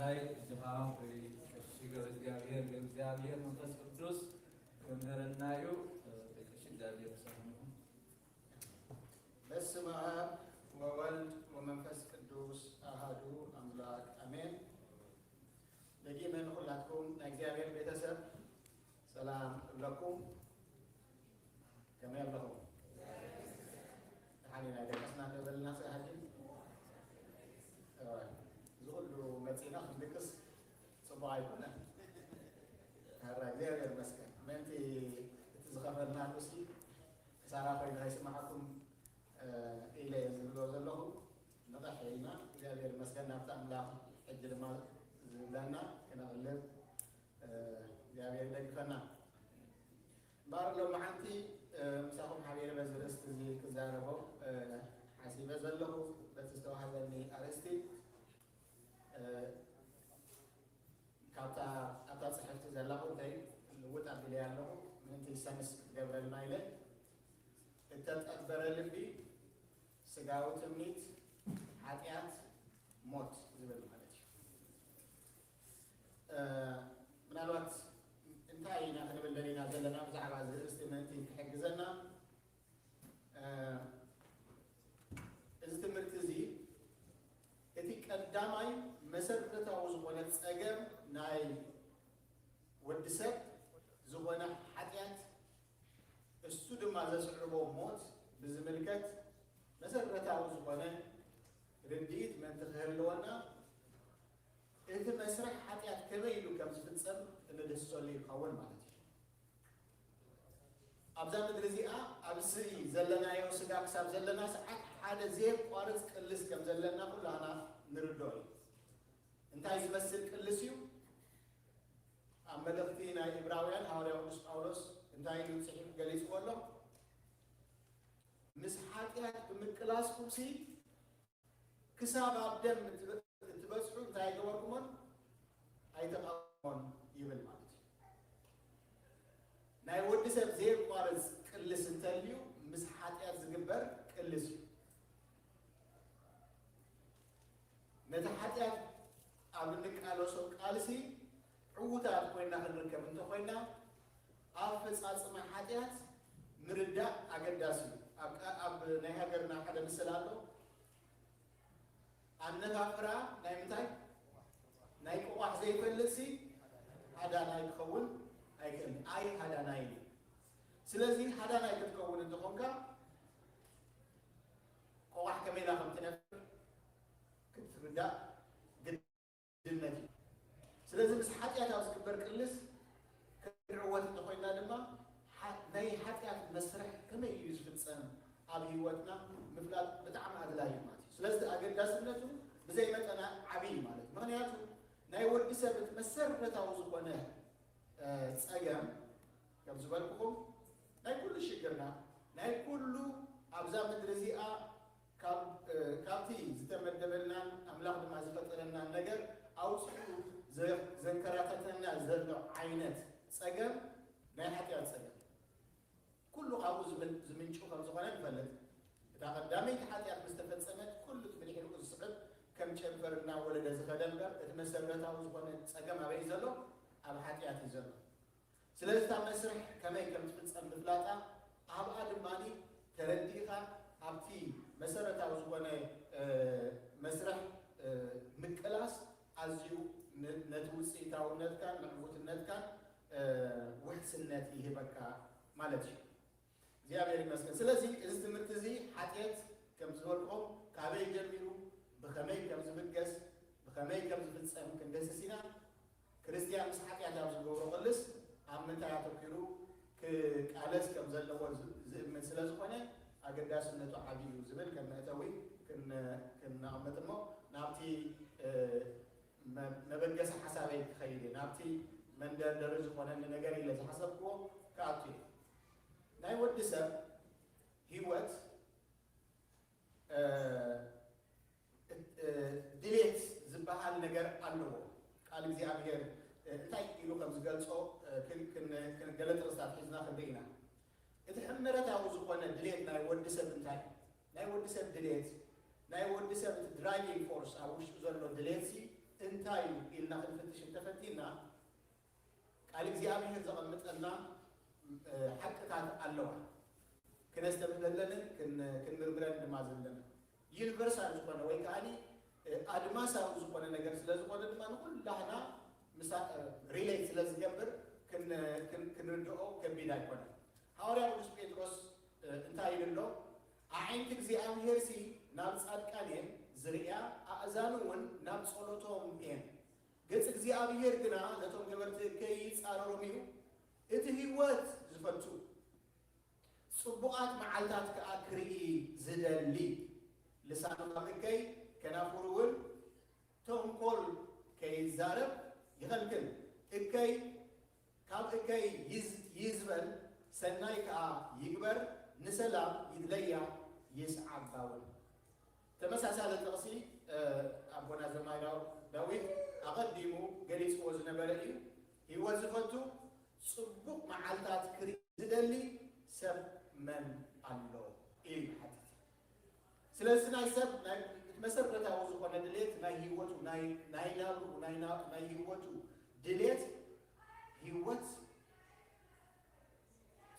ናይ እጅኻ ወይ ቀሺ ገብረ እግዚኣብሔር፣ ገብረ እግዚኣብሔር መንፈስ ቅዱስ ክምህረና እዩ። ቀሺ እግዚኣብሔር ምሳኹም ይኹን። በስመ አብ ወወልድ ወመንፈስ ቅዱስ አሃዱ አምላክ አሜን። ደጊመ ንኹላትኩም ናይ እግዚኣብሔር ቤተሰብ ሰላም እብለኩም። ከመይ ኣለኹም? ደሓን ኢና፣ ደቀስና እንዶ በልና ስለ ሓጂ። እወ፣ እዚ ኩሉ መጺና ክንድቅስ ጽቡቕ ኣይኮነን። ሕራ እግዚኣብሔር ይመስገን። ምእንቲ እቲ ዝኸፈልናሉሲ ክሳራ ኮይኑ ከይስምዓኩም፣ እ፣ ኢለ እየ ዝብሎ ዘለኹ። ንቕሕ ኢልና እግዚኣብሔር ይመስገን ናብቲ ኣምላኽ ሕጂ ድማ ዝብለና ክነቕልብ፣ እ፣ እግዚኣብሔር ይደግፈና። እምበኣር ሎማዓንቲ፣ እ፣ ምሳኹም ሓቢረ በዚ ርእስቲ እዚ ክዛረቦ፣ እ፣ ሓሲበ ዘለኹ በቲ ዝተዋህበኒ ኣርእስቲ፣ እ፣ ካብታ ኣብታ ጽሕፍቲ ዘላ ቁንተይ ልውጥ ኣቢለያ ኣለኹ። ምእንቲ ሰንስ ክትገብረልና ኢለ፣ እተጠበረ ልቢ፣ ስጋዊ ትምኒት፣ ሓጢኣት፣ ሞት ዝብል ማለት እዩ። እ፣ ምናልባት እንታይ ኢና ክንብል ደሊና ዘለና ብዛዕባ እዚ ርእስቲ ምእንቲ ክሕግዘና፣ እ፣ እዚ ትምህርቲ እዚ እቲ ቀዳማይ መሰረታዊ ዝኾነ ጸገም ናይ ወዲ ሰብ ዝኾነ ሓጢኣት፣ እሱ ድማ ዘስዕቦ ሞት ብዝምልከት መሰረታዊ ዝኾነ ርድኢት ምእንቲ ክህልወና፣ እቲ መስርሕ ሓጢኣት ከመይ ኢሉ ከም ዝፍጸም እንድህሰሉ ይኸውን ማለት እዩ። ኣብዛ ምድሪ እዚኣ ኣብዚ ዘለናዮ ስጋ ክሳብ ዘለና ሰዓት ሓደ ዘየቋርጽ ቅልስ ከም ዘለና ኩላህና ንርድኦ እዩ። እንታይ ዝመስል ቅልስ እዩ? ኣብ መልእኽቲ ናይ ዕብራውያን ሃዋርያ ቅዱስ ጳውሎስ እንታይ ኢሉ ጽሒፉ ገሊጽዎ ኣሎ? ምስ ሓጢኣት ብምቅላስኩምሲ ክሳብ ኣብ ደም እትበ-፣ እትበጽሑ እንታይ ኣይገበርኩሞን? ኣይተቃወሞን ይብል ማለት እዩ። ናይ ወዲ ሰብ ዘየቋርጽ ቅልስ እንተልዩ ምስ ሓጢኣት ዝግበር ቅልስ እዩ። ነቲ ሓጢኣት ኣብ እንቃለሶ ቃልሲ ዕዉታት ኮይና ክንርከብ እንተኾይና፣ ኣፈጻጽማ ሓጢኣት ምርዳእ ኣገዳሲ እዩ። ኣብ ቃ-፣ ኣብ ናይ ሃገርና ሓደ ምስል ኣሎ። ኣነፋፍራ ናይ ምንታይ? ናይ ቆቋሕ ዘይፈልጥሲ ሃዳናይ ክኸውን ኣይክእልን። ኣይ ሃዳናይ እዩ። ስለዚ ሃዳናይ ክትከውን እንተኾንካ ቆቋሕ ከመይ ኢላ ከም ትነፍር ክትርዳእ ግድነት እዩ። ስለዚ ምስ ሓጢኣት ኣብ ዝግበር ቅልስ ክንዕወት እንተኾይንና ድማ ሓ-፣ ናይ ሓጢኣት መስርሕ ከመይ እዩ ዝፍጸም ኣብ ህይወትና ምፍላጥ ብጣዕሚ ኣድላዪ እዩ ማለት እዩ። ስለዚ ኣገዳስነቱ ብዘይ መጠን ዓብዪ እዩ ማለት እዩ። ምኽንያቱ ናይ ወዲ ሰብ እቲ መሰረታዊ ዝኾነ፣ እ፣ ጸገም ከም ዝበልኩኹም ናይ ኩሉ ሽግርና ናይ ኩሉ ኣብዛ ምድሪ እዚኣ ካብ፣ እ፣ ካብቲ ዝተመደበልናን ኣምላኽ ድማ ዝፈጠረናን ነገር ኣውፂኡ ዘ-፣ ዘንከራተተና ዘሎ ዓይነት ጸገም ናይ ሓጢኣት ጸገም ኩሉ ካብኡ ዝምን-፣ ዝምንጩ ከም ዝኾነ ንፈልጥ። እታ ቀዳመይቲ ሓጢኣት ምስ ተፈጸመት ኩሉ እቲ ብድሕሪኡ ዝስዕብ ከም ጨንፈር እናወለደ ዝኸደ እምበር እቲ መሰረታዊ ዝኾነ ጸገም ኣበይ እዩ ዘሎ? ኣብ ሓጢኣት እዩ ዘሎ። ስለዚ እታ መስርሕ ከመይ ከም ትፍጸም ምፍላጣ ኣብኣ ድማ ተረዲእኻ ኣብቲ መሰረታዊ ዝኾነ፣ እ፣ መስርሕ፣ እ፣ ምቅላስ ኣዝዩ ን-፣ ነቲ ውፅኢታውነትካን ንዕውትነትካን፣ እ፣ ውሕስነት ይህበካ ማለት እዩ። እግዚኣብሔር ይመስገን። ስለዚ እዚ ትምህርቲ እዚ ሓጢኣት ከም ዝበልኩኹም ካበይ ጀሚሩ ብኸመይ ከም ዝብገስ ብኸመይ ከም ዝፍጸም ክንደስስ ኢና። ክርስትያን ምስ ሓጢኣት ኣብ ዝገብሮ ቅልስ ኣብ ምንታይ ኣተኲሩ ክቃለስ ከም ዘለዎ ዝ-፣ ዝእምን ስለ ዝኾነ ኣገዳስነቱ ዓብዪ እዩ ዝብል ከም መእተዊ ክን-፣ ክነቕምጥ እሞ ናብቲ፣ እ፣ መ-፣ መበገሲ ሓሳበይ ክኸይድ እየ። ናብቲ መንደርደሪ ዝኾነኒ ነገር ኢለ ዝሓሰብክዎ ክኣቱ እየ። ናይ ወዲ ሰብ ህይወት፣ እ፣ እ፣ ድሌት ዝበሃል ነገር ኣለዎ። ቃል እግዚኣብሔር፣ እ፣ እንታይ ኢሉ ከም ዝገልጾ፣ እ፣ ክን-፣ ክን-፣ ክን-፣ ገለ ጥቕስታት ሒዝና ክንርኢ ኢና። እቲ ሕመረታዊ ዝኾነ ድሌት ናይ ወዲ ሰብ እንታይ እዩ? ናይ ወዲ ሰብ ድሌት፣ ናይ ወዲ ሰብ እቲ ድራይቪንግ ፎርስ ኣብ ውሽጡ ዘሎ ድሌትሲ እንታይ እዩ ኢልና ክንፍትሽ እንተፈቲና፣ ቃል እግዚኣብሔር ዘቐምጠልና፣ እ፣ ሓቅታት ኣለዋ። ክነስተብህለለንን ክን-፣ ክንምርምረን ድማ ዘለና። ዩኒቨርሳል ዝኾነ ወይ ከዓኒ፣ እ፣ ኣድማሳዊ ዝኾነ ነገር ስለ ዝኾነ ድማ ንኹላህና ምሳ-፣ እ፣ ሪሌት ስለ ዝገብር ክን-፣ ክን-፣ ክንርድኦ ከቢድ ኣይኮነን። ሃዋርያ ቅዱስ ጴጥሮስ፣ እ፣ እንታይ ኢሉ ኣሎ? ኣዒንቲ እግዚኣብሔርሲ ናብ ጻድቃን እየን ዝርእያ፣ ኣእዛኑ እውን ናብ ጸሎቶም እየን። ገጽ እግዚኣብሔር ግና ነቶም ገበርቲ እከይ ይጻረሮም እዩ። እቲ ህይወት ዝፈቱ ጽቡቓት መዓልታት ከኣ ክርኢ ዝደሊ፣ ልሳኑ ካብ እከይ ከናፍሩ እውን ተንኮል ከይዛረብ ይኸልክል። እከይ ካብ እከይ ይዝ-፣ ይዝበል፣ ሰናይ ከኣ ይግበር፣ ንሰላም ይድለያ ይስዓባ እውን። ተመሳሳሊ ጥቕሲ፣ እ፣ ኣቦና ዘማሪ ዳዊት ኣቐዲሙ ገሊጽዎ ዝነበረ እዩ። ህይወት ዝፈቱ ጽቡቕ መዓልታት ክርኢ ዝደሊ ሰብ መን ኣሎ? ኢሉ ይሓትት። ስለዚ ናይ ሰብ ናይ መሰረታዊ ዝኾነ ድሌት ናይ ህይወቱ፣ ናይ፣ ናይ ናብርኡ፣ ናይ ና-፣ ናይ ህይወቱ ድሌት ህይወት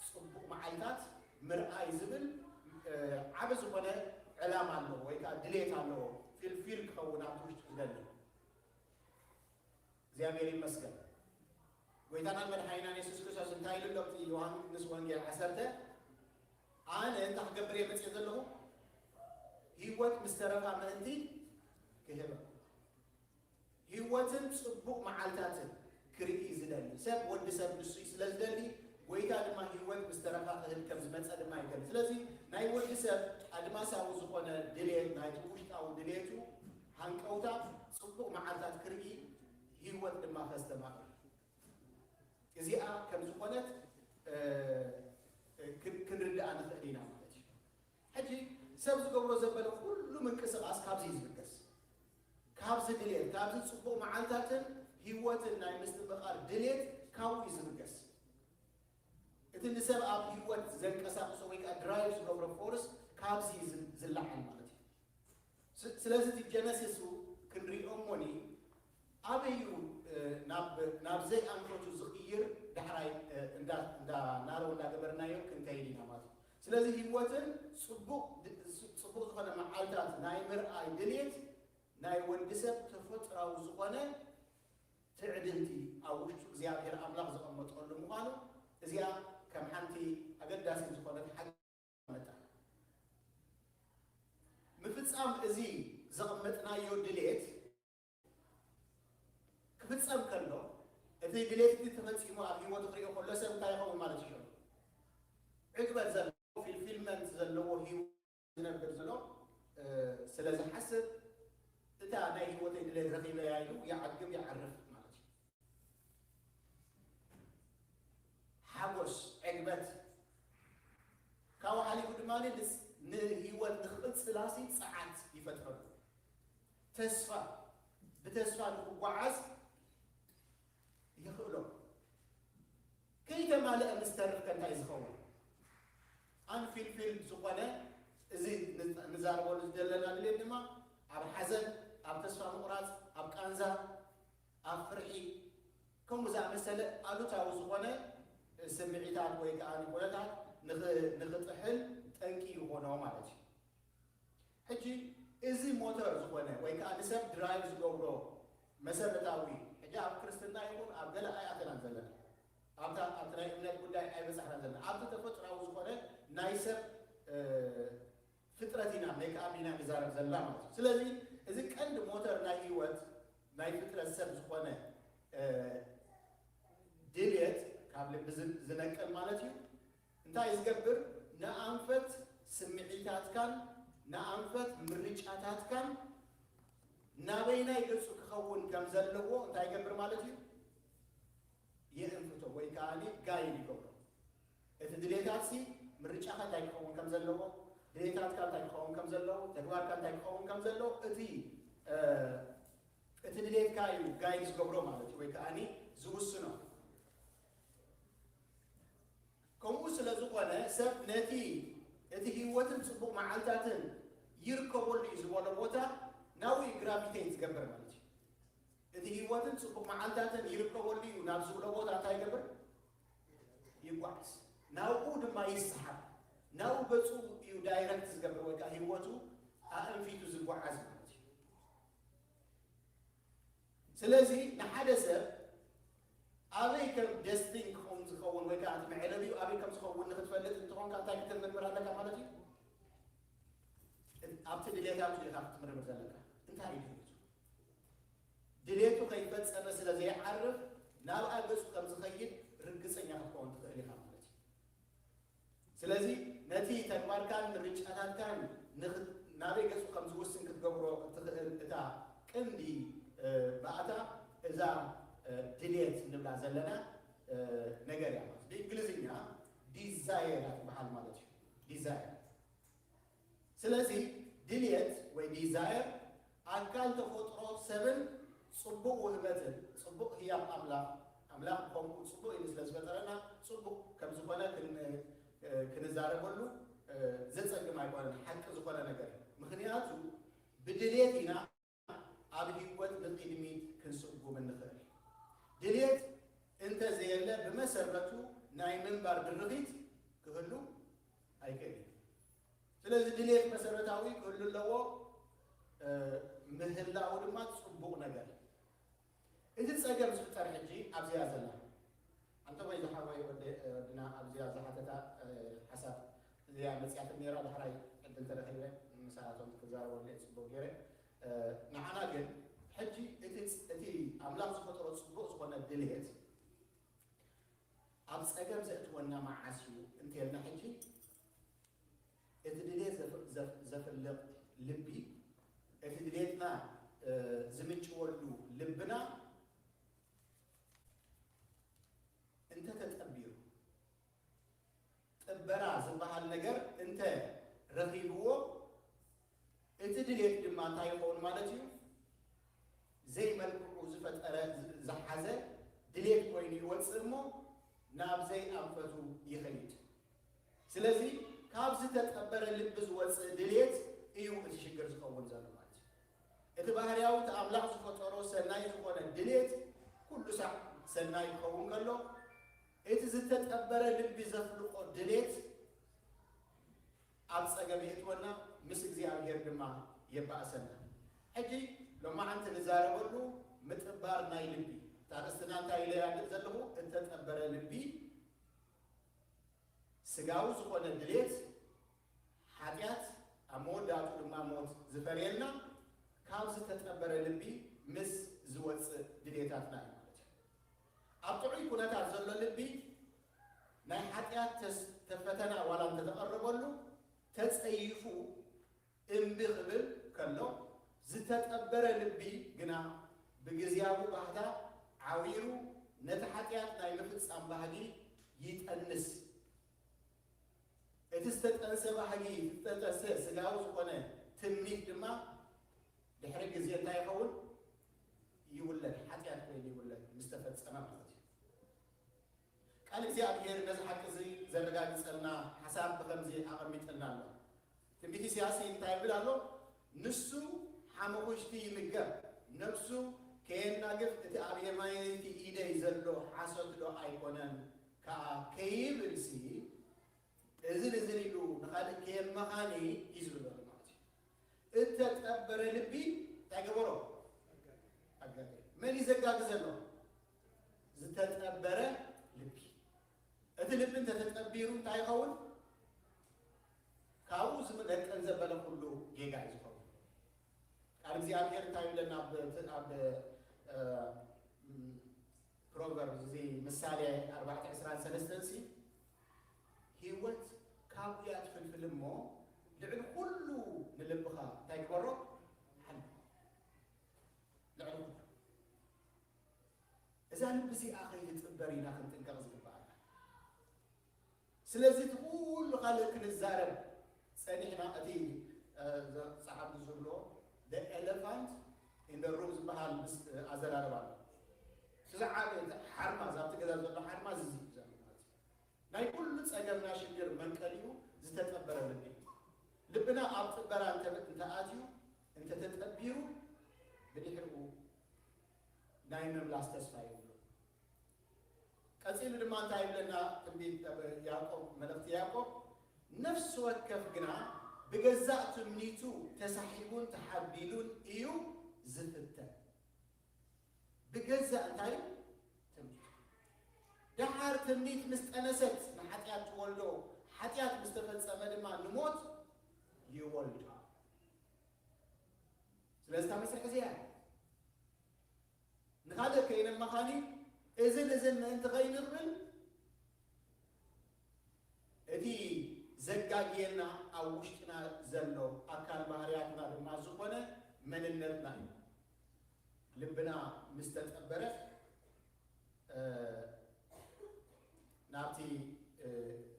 ጽቡቕ መዓልታት ምርኣይ ዝብል፣ እ፣ ዓቢ ዝኾነ ዕላማ ኣለዎ ወይ ከኣ ድሌት ኣለዎ። ፊልፊል ክኸውን ኣብቲ ውሽጡ ዝደሊ። እግዚኣብሔር ይመስገን። ጎይታናን መድሓኒናን የሱስ ክርስቶስ እንታይ ኢሉ ኣሎ? ኣብቲ ዮሃንስ ወንጌል ዓሰርተ፣ ኣነ እንታይ ክገብር እየ መጽየ ዘለኹ? ህይወት ምስ ተረፋ ምእንቲ ክህበ። ህይወትን ጽቡቕ መዓልታትን ክርኢ ዝደሊ ሰብ፣ ወዲ ሰብ ንሱ እዩ ስለ ዝደሊ፣ ጎይታ ድማ ህይወት ምስ ተረፋ ክህብ ከም ዝመጸ ድማ ይገልጽ። ስለዚ ናይ ወዲ ሰብ ኣድማሳዊ ዝኾነ ድሌት፣ ናይቲ ውሽጣዊ ድሌቱ፣ ሃንቀውታ፣ ጽቡቕ መዓልታት ክርኢ፣ ህይወት ድማ ከስተማቕር። እዚኣ ከም ዝኾነት፣ እ፣ እ፣ ክን-፣ ክንርድኣ ንኽእል ኢና ማለት እዩ። ሕጂ ሰብ ዝገብሮ ዘበለ ኩሉ ምንቅስቓስ ካብዚ እዩ ዝብገስ። ካብዚ ድሌት፣ ካብዚ ጽቡቕ መዓልታትን ህይወትን ናይ ምስትምቓር ድሌት ካብኡ እዩ ዝብገስ። እቲ ንሰብ ኣብ ህይወት ዘንቀሳቕሶ ወይ ከኣ ድራይቭ ዝገብሮ ፎርስ ካብዚ እዩ ዝ-፣ ዝለዓል ማለት እዩ። ስ-፣ ስለዚ እቲ ጀነሲሱ ክንሪኦ እሞኒ ኣበይ እዩ፣ እ፣ ናብ፣ ናብ ዘይኣንፈቱ ዝቕይር ዳሕራይ፣ እ፣ እንዳ-፣ እንዳ ናረው እንዳገበርናዮ ክንከይድ ኢና ማለት እዩ። ስለዚ ህይወትን ጽቡቕ ድ-፣ ጽ-፣ ጽቡቕ ዝኾነ መዓልታት ናይ ምርኣይ ድሌት ናይ ወዲ ሰብ ተፈጥራዊ ዝኾነ ትዕድልቲ ኣብ ውሽጡ እግዚኣብሔር ኣምላኽ ዘቐመጠሉ ምዃኑ እዚኣ ከም ሓንቲ ኣገዳሲት ዝኾነት ሓቂ መጣ። ምፍጻም እዚ ዘቐመጥናዮ ድሌት ክፍጸም ከሎ፣ እቲ ድሌት እቲ ተፈጺሙ ኣብ ህይወቱ ክሪኦ ከሎ ሰብ እንታይ ይኸውን ማለት እዩ? ዕግበት ዘለዎ፣ ፊልፊልመንት ዘለዎ ህይወት ዝነብር ዘሎ፣ እ፣ ስለ ዝሓስብ፣ እታ ናይ ህይወተይ ድሌት ረኺበያ ኢሉ ይዓግብ፣ ይዓርፍ ማለት እዩ። ሓጎስ፣ ዕግበት፣ ካብኡ ሓሊፉ ድማ ንስ-፣ ንህይወት ንኽቕጽላሲ ጸዓት ይፈጥረሉ። ተስፋ፣ ብተስፋ ንኽጓዓዝ የኽእሎ። ከይተማልአ ምስ ተርፍ ከ እንታይ ዝኸውን? ኣንፊልፊል ዝኾነ እዚ ን-፣ ንዛረበሉ ዘለና ድሌት ድማ ኣብ ሓዘን፣ ኣብ ተስፋ ምቑራጽ፣ ኣብ ቃንዛ፣ ኣብ ፍርሒ፣ ከምኡ ዝኣመሰለ ኣሉታዊ ዝኾነ ስምዒታት ወይ ከኣ ኩነታት ንኽ-፣ ንኽጥሕል ጠንቂ ይኾኖ ማለት እዩ። ሕጂ እዚ ሞተር ዝኾነ ወይ ከኣ ንሰብ ድራይቭ ዝገብሮ መሰረታዊ፣ ሕጂ ኣብ ክርስትና ይኹን ኣብ ገለ ኣይኣተናን ዘለና፣ ኣብታ፣ ኣብቲ ናይ እምነት ጉዳይ ኣይበጻሕናን ዘለና፣ ኣብቲ ተፈጥራዊ ዝኾነ ናይ ሰብ፣ እ፣ ፍጥረት ኢና፣ ሜክኣፕ ኢና ንዛረብ ዘለና ማለት እዩ። ስለዚ እዚ ቀንዲ ሞተር ናይ ህይወት ናይ ፍጥረት ሰብ ዝኾነ፣ እ፣ ድልየት ካብ ልቢ ዝ-፣ ዝነቅል ማለት እዩ። እንታይ ዝገብር? ንኣንፈት ስምዒታትካን ንኣንፈት ምርጫታትካን ናበይናይ ገጹ ክኸውን ከም ዘለዎ እንታይ ይገብር ማለት እዩ? የእንፍቶ ወይ ከኣ ጋይድ ይገብሮ። እቲ ድሌታትሲ ምርጫኻ እንታይ ክኸውን ከም ዘለዎ፣ ድሌታትካ እንታይ ክኸውን ከም ዘለዎ፣ ተግባርካ እንታይ ክኸውን ከም ዘለዎ፣ እቲ፣ እ፣ እቲ ድሌትካ እዩ ጋይድ ዝገብሮ ማለት እዩ፣ ወይ ከኣ ዝውስኖ። ከምኡ ስለ ዝኾነ ሰብ ነቲ እቲ ህይወትን ጽቡቕ መዓልታትን ይርከበሉ እዩ ዝበሎ ቦታ ናብኡ እዩ ግራቪቴት ዝገብር ማለት እዩ። ህይወትን ጽቡቕ መዓልታትን ይርከበሉ እዩ ናብ ዝብሎ ቦታ እንታይ ይገብር? ይጓዓዝ። ናብኡ ድማ ይስሓብ። ናብኡ ገጹ እዩ ዳይረክት ዝገብር ወይ ከዓ ህይወቱ ኣእንፊቱ ዝጓዓዝ ማለት እዩ። ስለዚ ንሓደ ሰብ ኣበይ ከም ደስቲን ክኸውን ዝኸውን ወይ ከዓ እቲ መዕለቢኡ ኣበይ ከም ዝኸውን ንክትፈልጥ እንትኾንካ እንታይ ክትምርምር ኣለካ ማለት እዩ? ኣብቲ ድሌታቱ ኢኻ ክትምርምር ዘለካ። እንታይ እዩ ድሌቱ? ድሌቱ ከይፈጸመ ስለ ዘይዓርፍ ናብኣ ገጹ ከም ዝኸይድ ርግጸኛ ክትከውን ትኽእል ኢኻ ማለት እዩ። ስለዚ ነቲ ተግባርካን ምርጫታትካን ንኽ- ናበይ ገጹ ከም ዝውስን ክትገብሮ እትኽእል እታ ቀንዲ እ፣ ባእታ እዛ እ፣ ድሌት ንብላ ዘለና እ፣ ነገር እያ ማለት ብእንግሊዝኛ ዲዛየር እያ ትበሃል ማለት እዩ። ዲዛየር ስለዚ ድልየት ወይ ዲዛየር ኣካል ተፈጥሮ ሰብን ጽቡቕ ውህበትን ጽቡቕ ህያብ ኣምላኽ ኣምላኽ ከምኡ ጽቡቕ ኢሉ ስለ ዝፈጠረና ጽቡቕ ከም ዝኾነ ክን- ክንዛረበሉ ዘጸግም ኣይኮነን፣ ሓቂ ዝኾነ ነገር እዩ። ምኽንያቱ ብድልየት ኢና ኣብ ህይወት ንቕድሚት ክንስጉም እንኽእል። ድልየት እንተዘየለ ብመሰረቱ ናይ ምንባር ድርኺት ክህሉ ኣይክእልን። ስለዚ ድሌት መሰረታዊ ክህሉ ኣለዎ። ምህላው ድማ ጽቡቕ ነገር። እቲ ጸገም ዝፍጠር ሕጂ ኣብዚኣ ዘላ ኣንተ ወይ ዝሓወይ ወደና ኣብዚኣ ዝሓተታ ሓሳብ እዚኣ መጽያት ኔራ ዳሕራይ ዕድል ተረኺበ ምሳቶም ክዛረበሉ ጽቡቕ ገይረ። ንዓና ግን ሕጂ እቲ ኣምላኽ ዝፈጠሮ ጽቡቕ ዝኾነ ድሌት ኣብ ጸገም ዘእትወና መዓስ እዩ እንተልና ሕጂ እቲ ድሌት ዘፍልቕ ልቢ እቲ ድሌትና ዝምጭወሉ ልብና እንተ ተጠቢሩ ጥበራ ዝበሃል ነገር እንተ ረኺብዎ እቲ ድሌት ድማ እንታይ ይኸውን ማለት እዩ? ዘይመልክዑ ዝፈጠረ ዝሓዘ ድሌት ኮይኑ ይወፅእ እሞ ናብ ዘይኣንፈቱ ይኸይድ። ስለዚ ካብ ዝተጠበረ ልቢ ዝወፅእ ድሌት እዩ እቲ ሽግር ዝኸውን ዘሎ ማለት እዩ። እቲ ባህርያዊ እቲ ኣምላኽ ዝፈጠሮ ሰናይ ዝኾነ ድሌት ኩሉ ሳዕ ሰናይ ክኸውን ከሎ እቲ ዝተጠበረ ልቢ ዘፍልቆ ድሌት ኣብ ጸገም የእትወና፣ ምስ እግዚኣብሔር ድማ የባእሰና። ሕጂ ሎማዓንቲ ንዛረበሉ ምጥባር ናይ ልቢ። እታ ኣርእስትና እንታይ ኢለ ያድእ ዘለኹ? እተጠበረ ልቢ፣ ስጋዊ ዝኾነ ድሌት፣ ሓጢኣት፣ ኣብ መወዳእቱ ድማ ሞት ዝፈርየልና ካብ ዝተጠበረ ልቢ ምስ ዝወፅእ ድሌታትና እዩ ማለት እዩ። ኣብ ጥዑይ ኩነታት ዘሎ ልቢ ናይ ሓጢኣት ተፈተና ዋላ እንተተቐረበሉ ተጸይፉ እምቢ ክብል ከሎ ዝተጠበረ ልቢ ግና ብግዝያዊ ባህታ ዓዊሩ ነቲ ሓጢኣት ናይ ምፍጻም ባህጊ ይጠንስ። እቲ ዝተጠንሰ ባህጊ ዝተጠንሰ ስጋዊ ዝኾነ ትምኒት ድማ ድሕሪ ግዜ እንታይ ይኸውን? ይውለድ፣ ሓጢኣት ኮይኑ ይውለድ ምስ ተፈጸመ ማለት እዩ። ቃል እግዚኣብሔር ነዚ ሓቂ እዚ ዘረጋግጸልና ሓሳብ ብኸምዚ ኣቐሚጥልና ኣሎ። ትንቢት ኢሳያስ እንታይ ይብል ኣሎ? ንሱ ሓመኹሽቲ ይምገብ፣ ነፍሱ ከየናግፍ እቲ ኣብ የማነይቲ ኢደይ ዘሎ ሓሶት ዶ ኣይኮነን ከኣ ከይብልሲ እዝን እዝን ኢሉ ንኻልእ ከየመኻኒ እዩ ዝብል ዘሎ ማለት እዩ። እተጠበረ ልቢ እንታይ ገበሮ? ኣጋገየ። መን እዩ ዘጋግዘ ኣሎ? ዝተጠበረ ልቢ። እቲ ልቢ እንተተጠቢሩ እንታይ ይኸውን? ካብኡ ዝመቀን ዘበለ ኩሉ ጌጋ እዩ ዝኸውን። ቃል እግዚኣብሔር እንታይ ይብለና? ኣብ ፕሮቨርብ እዚ ምሳሌ ኣርባዕተ ዕስራን ሰለስተን ሲ ህይወት ካብኡ እያ ትፍልፍል እሞ ልዕሊ ኩሉ ንልብኻ እንታይ ግበሮ? ሓል ልዕሊ ኩሉ እዛ ልቢ እዚኣ ከይትጥበር ኢና ክንጥንቀቕ ዝግበኣና። ስለዚ እቲ ኩሉ ካልእ ክንዛረብ ጸኒሕና እቲ ጸሓፊ ዝብሎ the elephant in the room ዝበሃል ኣዘራርባ ኣሎ። እቲ ዝዓበየ ሓርማዝ ኣብቲ ገዛ ዘሎ ሓርማዝ እዚ እዩ ዘሎ ማለት እዩ። ናይ ኩሉ ጸገምና ሽግር መንቀሊኡ ዝተጠበረ ልቢ። ልብና ኣብ ጥበራ እንተኣትዩ እንተተጠቢሩ ብድሕሪኡ ናይ ምምላስ ተስፋ የብሉ። ቀጺሉ ድማ እንታይ ይብለና ትንቢት ያዕቆብ፣ መልእኽቲ ያዕቆብ? ነፍሲ ወከፍ ግና ብገዛእ ትምኒቱ ተሳሒቡን ተሓቢሉን እዩ ዝፍተን። ብገዛእ እንታይ? ትምኒቱ። ደሓር ትምኒት ምስ ጠነሰት ንሓጢኣት ትወልዶ፣ ሓጢኣት ምስ ተፈጸመ ድማ ንሞት ይወልዶ። ስለዚ እታ መስርሕ እዚኣ ንኻልእ ከይነመኻኒ እዝን እዝን ምእንቲ ከይንብል እቲ ዘጋግየና ኣብ ውሽጥና ዘሎ ኣካል ባህርያትና ድማ ዝኾነ መንነትና እዩ። ልብና ምስ ተጠበረ ናብቲ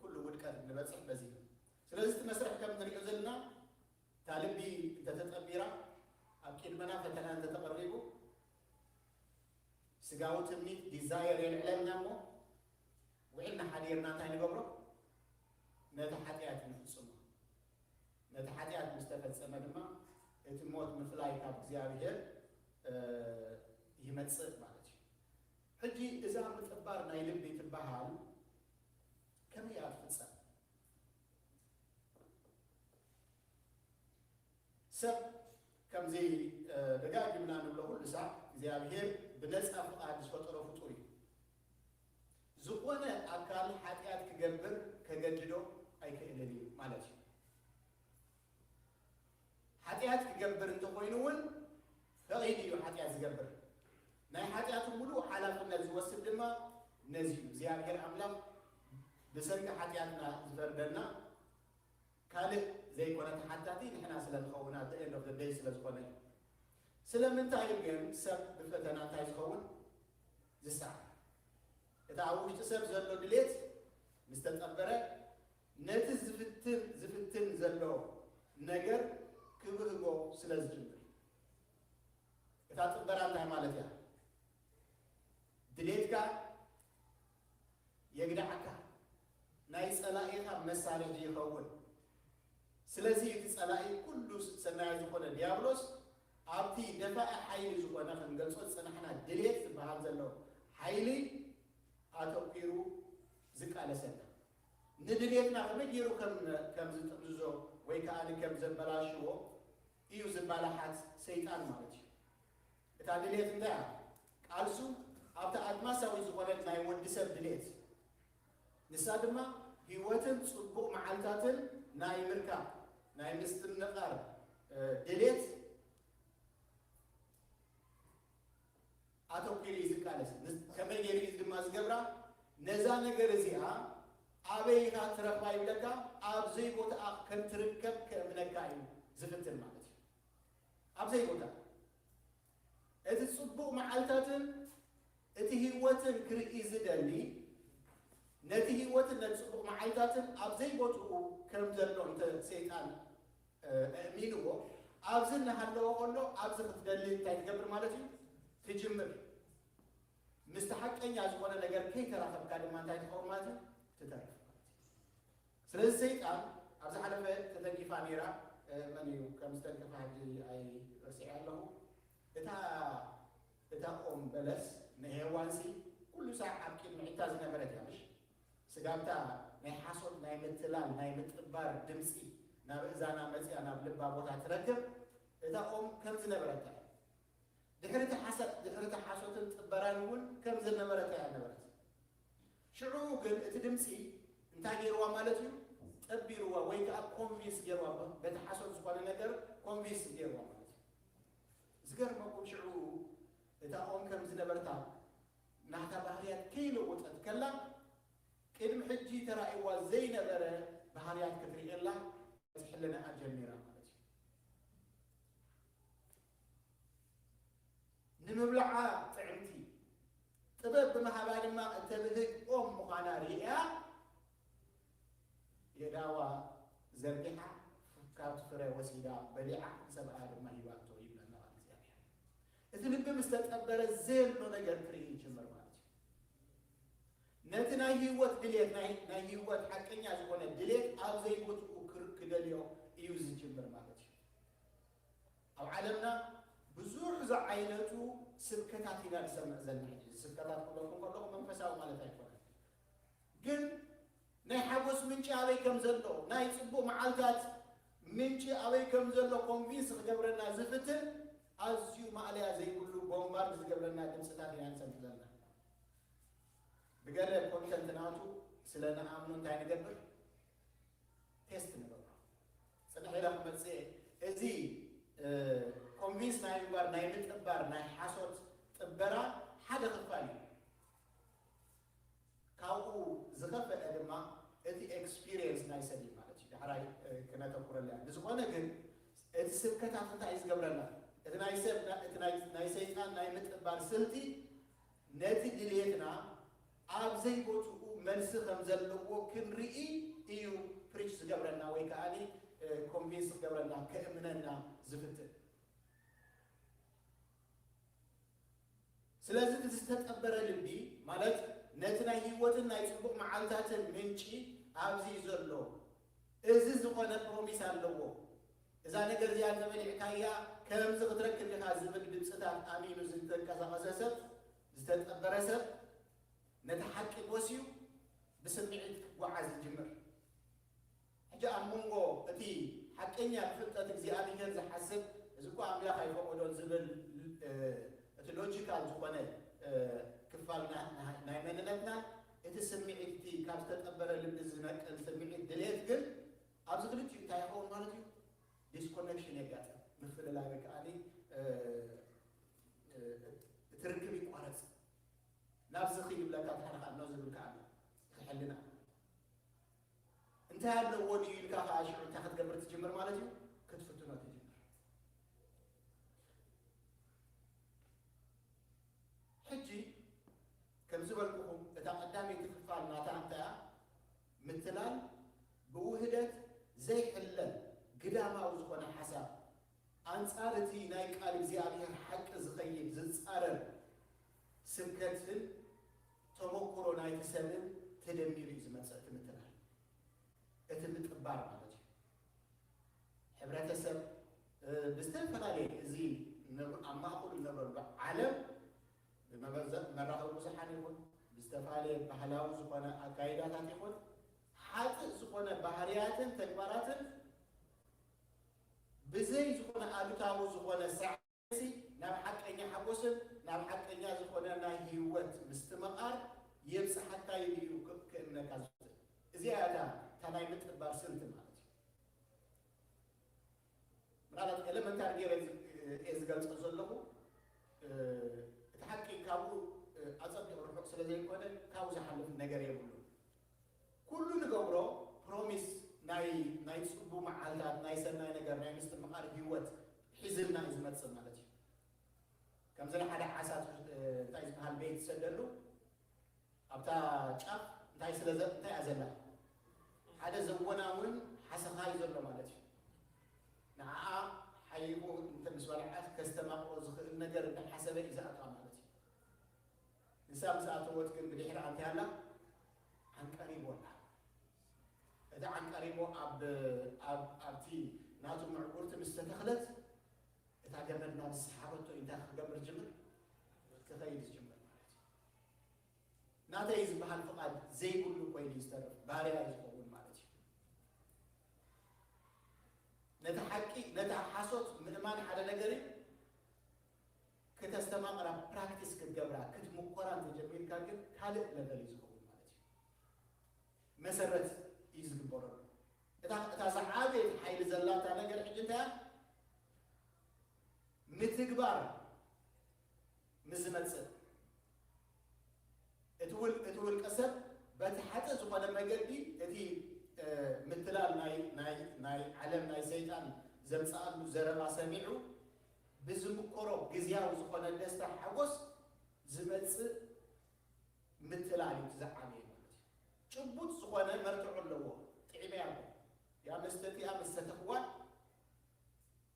ኩሉ ውድቀት ንበፅሕ በዚ። ስለዚ እቲ መስርሕ ከም ንሪኦ ዘለና እታ ልቢ እንተተጠቢራ ኣብ ቅድመና ፈተና እንተተቐሪቡ ስጋዊ ትምኒት ዲዛየር የልዕለልና እሞ ውዒልና ሓዲርና እንታይ ንገብሮ? ነቲ ሓጢኣት ንፍጽሞ። ነቲ ሓጢኣት ምስ ተፈጸመ ድማ እቲ ሞት ምፍላይ ካብ እግዚኣብሔር ይመጽእ ማለት እዩ። ሕጂ እዛ ምጥባር ናይ ልቢ ትበሃል ከመይ እያ ትፍጸም? ሰብ ከምዚ ደጋጊምና ንብሎ ኩሉ ሳዕ እግዚኣብሔር ብነፃ ፍቓድ ዝፈጠሮ ፍጡር እዩ። ዝኾነ ኣካል ሓጢኣት ክገብር ከገድዶ ኣይክእልን እዩ ማለት እዩ። ሓጢኣት ክገብር እንተኾይኑ እውን ፈቒዱ እዩ ሓጢኣት ዝገብር። ናይ ሓጢኣቱ ሙሉእ ሓላፍነት ዝወስድ ድማ ነዚ እዩ። እግዚኣብሔር ኣምላኽ ብሰንኪ ሓጢኣትና ዝፈርደና ካልእ ዘይኮነ ተሓታቲ ንሕና ስለ ንኸውን፣ at the end of the day ስለ ዝኾነ እዩ። ስለምንታይ ግን ሰብ ብፈተና እንታይ ዝኸውን? ዝሰዓር። እቲ ኣብ ውሽጢ ሰብ ዘሎ ድሌት ምስ ተጠበረ ነቲ ዝፍትን ዝፍትን ዘሎ ነገር ክብህጎ ስለ ዝጅምር። እታ ጥበራ እንታይ ማለት እያ? ድሌትካ የግድዓካ፣ ናይ ጸላኢኻ መሳርሒ ይኸውን። ስለዚ እቲ ጸላኢ ኩሉ ሰናያይ ዝኾነ ዲያብሎስ ኣብቲ ደፋኢ ሓይሊ ዝኾነ ክንገልጾ ዝጸናሕና ድሌት ዝበሃል ዘሎ ሓይሊ ኣተኲሩ ዝቃለሰና። ንድሌትና ከመይ ገይሩ ከም ከም ዝጥምዝዞ ወይ ከኣ ከም ዘበላሽዎ እዩ ዝባላሓት ሰይጣን ማለት እዩ። እታ ድሌት እንታይ እያ? ቃልሱ ኣብታ ኣድማሳዊ ዝኾነት ናይ ወዲ ሰብ ድሌት፣ ንሳ ድማ ህይወትን ጽቡቕ መዓልታትን ናይ ምርካብ ናይ ምስትምቓር ድሌት ኣተኲሩ እዩ ዝቃለስ። ከመይ ገይሩ እዩ ድማ ዝገብራ? ነዛ ነገር እዚኣ ኣበይ ኢኻ ትረኽባ ይብለካ፣ ኣብ ዘይቦታኣ ከም ትርከብ ከእምነካ እዩ ዝፍትን ማለት እዩ። ኣብ ዘይቦታ እቲ ጽቡቕ መዓልታትን እቲ ህይወትን ክርኢ ዝደሊ፣ ነቲ ህይወትን ነቲ ጽቡቕ መዓልታትን ኣብ ዘይቦትኡ ከም ዘሎ እንተ ሰይጣን ኣእሚንዎ፣ ኣብዚ እናሃለወ ከሎ ኣብዚ ክትደሊ እንታይ ትገብር ማለት እዩ? ትጅምር። ምስቲ ሓቀኛ ዝኾነ ነገር ከይተራኸብካ ድማ እንታይ ትኸውን ማለት እዩ? ትተርፍ ማለት እዩ። ስለዚ ሰይጣን ኣብ ዝሓለፈ ተተንኪፋ ነይራ። መን እዩ ከም ዝተንከፋ ሕጂ ኣይረሲዐ ኣለኹ። እታ እታ ኦም በለስ ንሄዋንሲ ኩሉ ሳዕ ኣብ ቅድሚ ዒታ ዝነበረት እያ፣ ምሽ? ስጋብታ ናይ ሓሶት፣ ናይ ምትላል፣ ናይ ምጥባር ድምፂ ናብ እዛና መፅያ ናብ ልባ ቦታ ትረክብ። እታ ኦም ከም ዝነበረት እያ። ድሕሪ እቲ ሓሰ-፣ ድሕሪ እቲ ሓሶትን ጥበራን እውን ከም ዝነበረት እያ ነበረት። ሽዑ ግን እቲ ድምፂ እንታይ ገይርዋ ማለት እዩ? ጠቢርዋ ወይ ከዓ ኮንቪንስ ገይርዋ፣ በቲ ሓሶት ዝኾነ ነገር ኮንቪንስ ገይርዋ ማለት እዩ። ዝገርመኩም ሽዑ እታ ኦም ከም ዝነበርታ ናታ ባህርያት ከይለወጠት ከላ ቅድሚ ሕጂ ተራእይዋ ዘይነበረ ባህርያት ክትርእየላ ትሕልነኣ ጀሚራ ማለት እዩ። ንምብላዓ ጥዕምቲ፣ ጥበብ ብምሃባ ድማ እተብህግ ኦም ምዃና ርእያ የእዳዋ ዘርጊሓ ካብቲ ፍረ ወሲዳ በሊዓ ንሰብኣያ ድማ ሂባቶ ይብለና ቃል እግዚኣብሔር። እቲ ልቢ ምስ ተጠበረ ዘየሎ ነገር ክርኢ ይጅምር ማለት እዩ። ነቲ ናይ ህይወት ድሌት፣ ናይ ናይ ህይወት ሓቀኛ ዝኾነ ድሌት ኣብ ዘይቦትኡ ክር-፣ ክደልዮ እዩ ዝጅምር ማለት እዩ። ኣብ ዓለምና ብዙሕ ዝዓይነቱ ስብከታት ኢና ንሰምዕ ዘለና። ሕጂ ስብከታት ክብለኩም ከለኹ መንፈሳዊ ማለት ኣይኮነን፣ ግን ናይ ሓጎስ ምንጪ ኣበይ ከም ዘሎ፣ ናይ ጽቡቕ መዓልታት ምንጪ ኣበይ ከም ዘሎ ኮንቪንስ ክገብረና ዝፍትን ኣዝዩ ማእለያ ዘይብሉ ቦምባርድ ዝገብረና ድምፅታት ኢና ንሰምዕ ዘለና። ብገለ ኮንተንት ናቱ ስለ ንኣምኑ እንታይ ንገብር? ቴስት ንገብሮ። ጽንሕ ኢለ ክመጽእ እየ። እዚ ኮንቪንስ ናይ ምግባር ናይ ምጥባር ናይ ሓሶት ጥበራ ሓደ ክፋል እዩ። ካብኡ ዝኸፈአ ድማ እቲ ኤክስፒሪየንስ ናይ ሰብ እዩ ማለት እዩ። ዳሕራይ ክነተኩረላ ብዝኾነ ግን እቲ ስብከታት እንታይ እዩ ዝገብረና? እቲ ናይ ሰብ እቲ ናይ ሰይጣን ናይ ምጥባር ስልቲ ነቲ ድልየትና ኣብ ዘይቦትኡ መልሲ ከም ዘለዎ ክንርኢ እዩ ፕሪች ዝገብረና ወይ ከዓ ኮንቪንስ ክገብረና ከእምነና ዝፍትን። ስለዚ እቲ ዝተጠበረ ልቢ ማለት ነቲ ናይ ህይወትን ናይ ጽቡቕ መዓልታትን ምንጪ ኣብዚ ዘሎ እዚ ዝኾነ ፕሮሚስ ኣለዎ። እዛ ነገር እዚኣ እንተበሊዕካያ ከምዚ ክትረክብ ኢኻ ዝብል ድምፅታት ኣሚኑ ዝተንቀሳቐሰ ሰብ ዝተጠበረ ሰብ ነቲ ሓቂ ጎስዩ ብስምዒት ክጓዓዝ ይጅምር። ሕጂ ኣብ መንጎ እቲ ሓቀኛ ብፍልጠት እግዚኣብሔር ዝሓስብ እዚ እኮ ኣምላኽ ኣይፈቐዶን ዝብል እቲ ሎጂካል ዝኾነ ክፋል ናይ መንነትና እቲ ስምዒት እቲ ካብ ዝተጠበረ ልቢ ዝነቅል ስምዒት ድሌት ግን ኣብዚ ክልቲኡ እንታይ ይኸውን ማለት እዩ? ዲስኮነክሽን የጋጥም። ምፍልላይ ወይ ከዓ እቲ ርክብ ይቋረፅ። ናብዚ ኺድ ይብለካ ተሓርኻ ኖ ዝብልካ ኣሎ። እቲ ሕልና እንታይ ኣለዎ ድዩ ኢልካ ከዓ ሽዑ እንታይ ክትገብር ትጅምር ማለት እዩ? ክትፍትኖ ትጅምር። ሕጂ ከም ዝበልኩኹም እታ ቀዳመይቲ ክፋል ናታ እንታይ እያ? ምትላል ብውህደት ዘይሕለል ግዳማዊ ዝኾነ ሓሳብ ኣንጻር እቲ ናይ ቃል እግዚኣብሔር ሓቂ ዝኸይድ ዝጻረር ስብከትን ተመክሮ ናይቲ ሰብን ተደሚሩ እዩ ዝመጽእ እቲ ምትላል። እቲ ምጥባር ማለት እዩ። ሕብረተሰብ ብዝተፈላለየ እዚ ኣብ ማእኸሉ ንነብረሉ ዓለም ብመራኸቢ ብዙሓን ይኹን ብዝተፈላለየ ባህላዊ ዝኾነ ኣካይዳታት ይኹን ሓጥእ ዝኾነ ባህርያትን ተግባራትን ብዘይ ዝኾነ ኣሉታዊ ዝኾነ ሳዕ ናብ ሓቀኛ ሓጎስን ናብ ሓቀኛ ዝኾነ ናይ ህይወት ምስትምቓር የብፅሓካ ኢሉ እዩ ክእምነካ ዝኽእል። እዚኣ እታ እታ ናይ ምጥባር ስልቲ ማለት እዩ። ምናልባት ኤለመንታሪ ገይረ እየ ዝገልፆ ዘለኹ። እቲ ሓቂ ካብኡ ኣፀቢቑ ርሑቕ ስለ ዘይኮነ ካብኡ ዝሓልፍ ነገር የብሉን። ኩሉ ንገብሮ ፕሮሚስ ናይ ናይ ፅቡ መዓልታት ናይ ሰናይ ነገር ናይ ምስትምቓር ህይወት ሒዝልና እዩ ዝመፅእ ማለት እዩ። ከምዚ ንሓደ ዓሳ እንታይ ዝበሃል በይ ትሰደሉ ኣብታ ጫፍ እንታይ ስለ እንታይ እያ ዘላ ሓደ ዘወናውን ሓሰኻይ ዘሎ ማለት እዩ። ንዓኣ ሓይቦ እንተ ምስ በልዓት ከስተማቕሮ ዝኽእል ነገር እንዳሓሰበ እዩ ዝኣትዋ ማለት እዩ። ንሳ ምስ ኣተወት ግን ብድሕሪ እንታይ ኣላ? ዓንቀሪቦ ኣላ። እቲ ዓንቀሪቦ ኣብ ኣብቲ ናቱ ምዕጉርቲ ምስ ተተኽለት እታ ገመድ ናብ ዝሰሓበቶ እንታይ ክገብር ዝጅምር? ክኸይድ ዝጅምር ማለት እዩ። ናተይ ዝበሃል ፍቓድ ዘይብሉ ኮይኑ ዝተርፍ ባርያ ዝኸውን ማለት እዩ። ነቲ ሓቂ ነቲ ሓሶት ምእማን ሓደ ነገር እዩ። ክተስተማቕራ ፕራክቲስ ክትገብራ ክትምኮራ እንተጀሚርካ ግን ካልእ ለቨል እዩ ዝኸውን ማለት እዩ። መሰረት እዩ ዝግበረሉ። እታ እታ ዝዓበየት ሓይሊ ዘላታ ነገር ሕጂ እንታይ እያ? ምትግባር ምስ ዝመጽእ እቲ ውል እቲ ውልቀ ሰብ በቲ ሓጥእ ዝኾነ መገዲ እቲ ምትላል ናይ ናይ ናይ ዓለም ናይ ሰይጣን ዘምጽኣሉ ዘረባ ሰሚዑ ብዝምኮሮ ግዝያዊ ዝኾነ ደስታ ሓጎስ ዝመጽእ ምትላል እዩ ዝዓበየ ማለት እዩ። ጭቡጥ ዝኾነ መርትዖ ኣለዎ። ጥዒመያ እኮ እያ መስተ እቲኣ ምስ ሰተኽዋ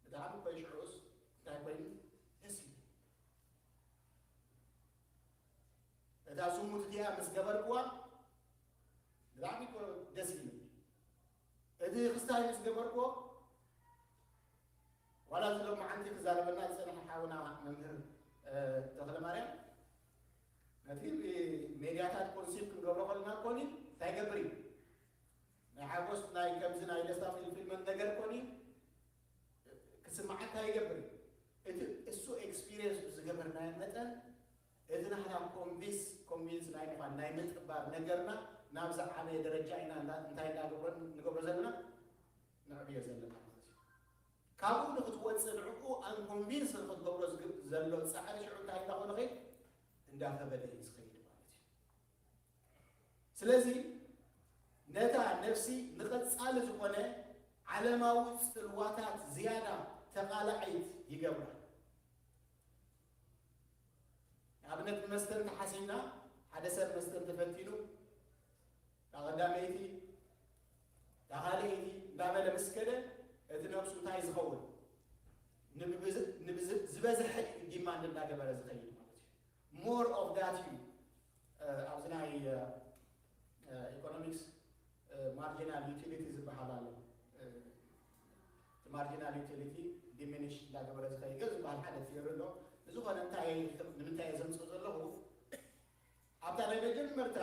ብጣዕሚ እኮ እዩ ሽዑስ እንታይ ኮይኑ ደስ ይብል። እታ ስሙት እቲኣ ምስ ገበርክዋ ብጣዕሚ እኮ ደስ ይብል። እቲ ክስታይ ምስ ገበርክዎ ዋላ እዚ ሎማዓንቲ ክዛረበና ዝፀንሐ ሓውና መምህር ተኽለ ማርያም፣ ነቲ ሜድያታት ኮንሲፕት ክንገብሮ ከለና ኮኒ እንታይ ይገብር እዩ? ናይ ሓጎስ ናይ ከምዚ ናይ ደስታ ፊልፊልመንት ነገር ኮኒ ክስምዓካ ይገብር እዩ። እቲ እሱ ኤክስፒሪየንስ ዝገበርናዮ መጠን እቲ ናሕና ኮንቪንስ ኮንቪንስ ናይ ምዃን ናይ ምጥባር ነገርና ናብ ዝዓበየ ደረጃ ኢና እንታይ እናገብሮ ንገብሮ ዘለና ንዕብዮ ዘለና ማለት እዩ። ካብኡ ንክትወፅእ ንዕኡ ኣንኮንቪንስ ንክትገብሮ ዘሎ ፃዕሪ ሽዑ እንታይ እንዳኾነ ኸይድ እንዳኸበደ እዩ ዝኸይድ ማለት እዩ። ስለዚ ነታ ነፍሲ ንቐፃሊ ዝኾነ ዓለማዊ ፅልዋታት ዝያዳ ተቓላዓይት ይገብራ። ንኣብነት ብመስተ እንተሓሲብና ሓደ ሰብ መስተ እንተፈቲኑ እታ ቀዳመይቲ እታ ካልኣይቲ እንዳበለ ምስ ከደ እቲ ነብሱ እንታይ ዝኸውን ዝበዝሐ ዲማንድ እንዳገበረ ዝኸይድ ማለት እዩ። ሞር ኦፍ ዳት እዩ ኣብዚ ናይ ኢኮኖሚክስ ማርጂናል ዩቲሊቲ ዝበሃል ኣሎ። እቲ ማርጂናል ዩቲሊቲ ዲሚኒሽ እንዳገበረ ዝኸይድ ዝበሃል ሓደ ቲዮሪ ኣሎ። ብዝኾነ እንታይ ንምንታይ እየ ዘምፅእ ዘለኹ ኣብታ ናይ መጀመርታ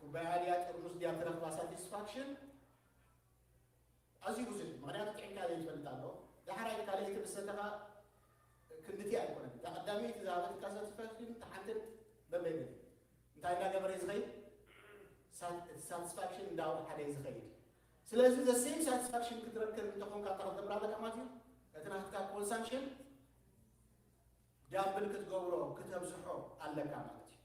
ኩባያ ድያ ጥርሙስ ድያ ትረኽባ ሳቲስፋክሽን ኣዝዩ ብዙሕ እዩ። ምክንያቱ ጥዕምካ ዘይትፈልጥ ኣሎ። ዳሕራይ ካልኣይቲ ምስ ሰተኻ ክንድቲ ኣይኮነን። እታ ቀዳመይቲ ዝሃበትካ ሳቲስፋክሽን እታ ሓንቲ በበይበል እንታይ እንዳገበረ እዩ ዝኸይድ? ሳቲስፋክሽን እንዳወሓደ እዩ ዝኸይድ። ስለዚ ዘ ሴም ሳቲስፋክሽን ክትረክብ እንተኾንካ እንታይ ክትገብር ኣለካ ማለት እዩ? እቲ ናትካ ኮንሳምሽን ዳብል ክትገብሮ ክተብዝሖ ኣለካ ማለት እዩ።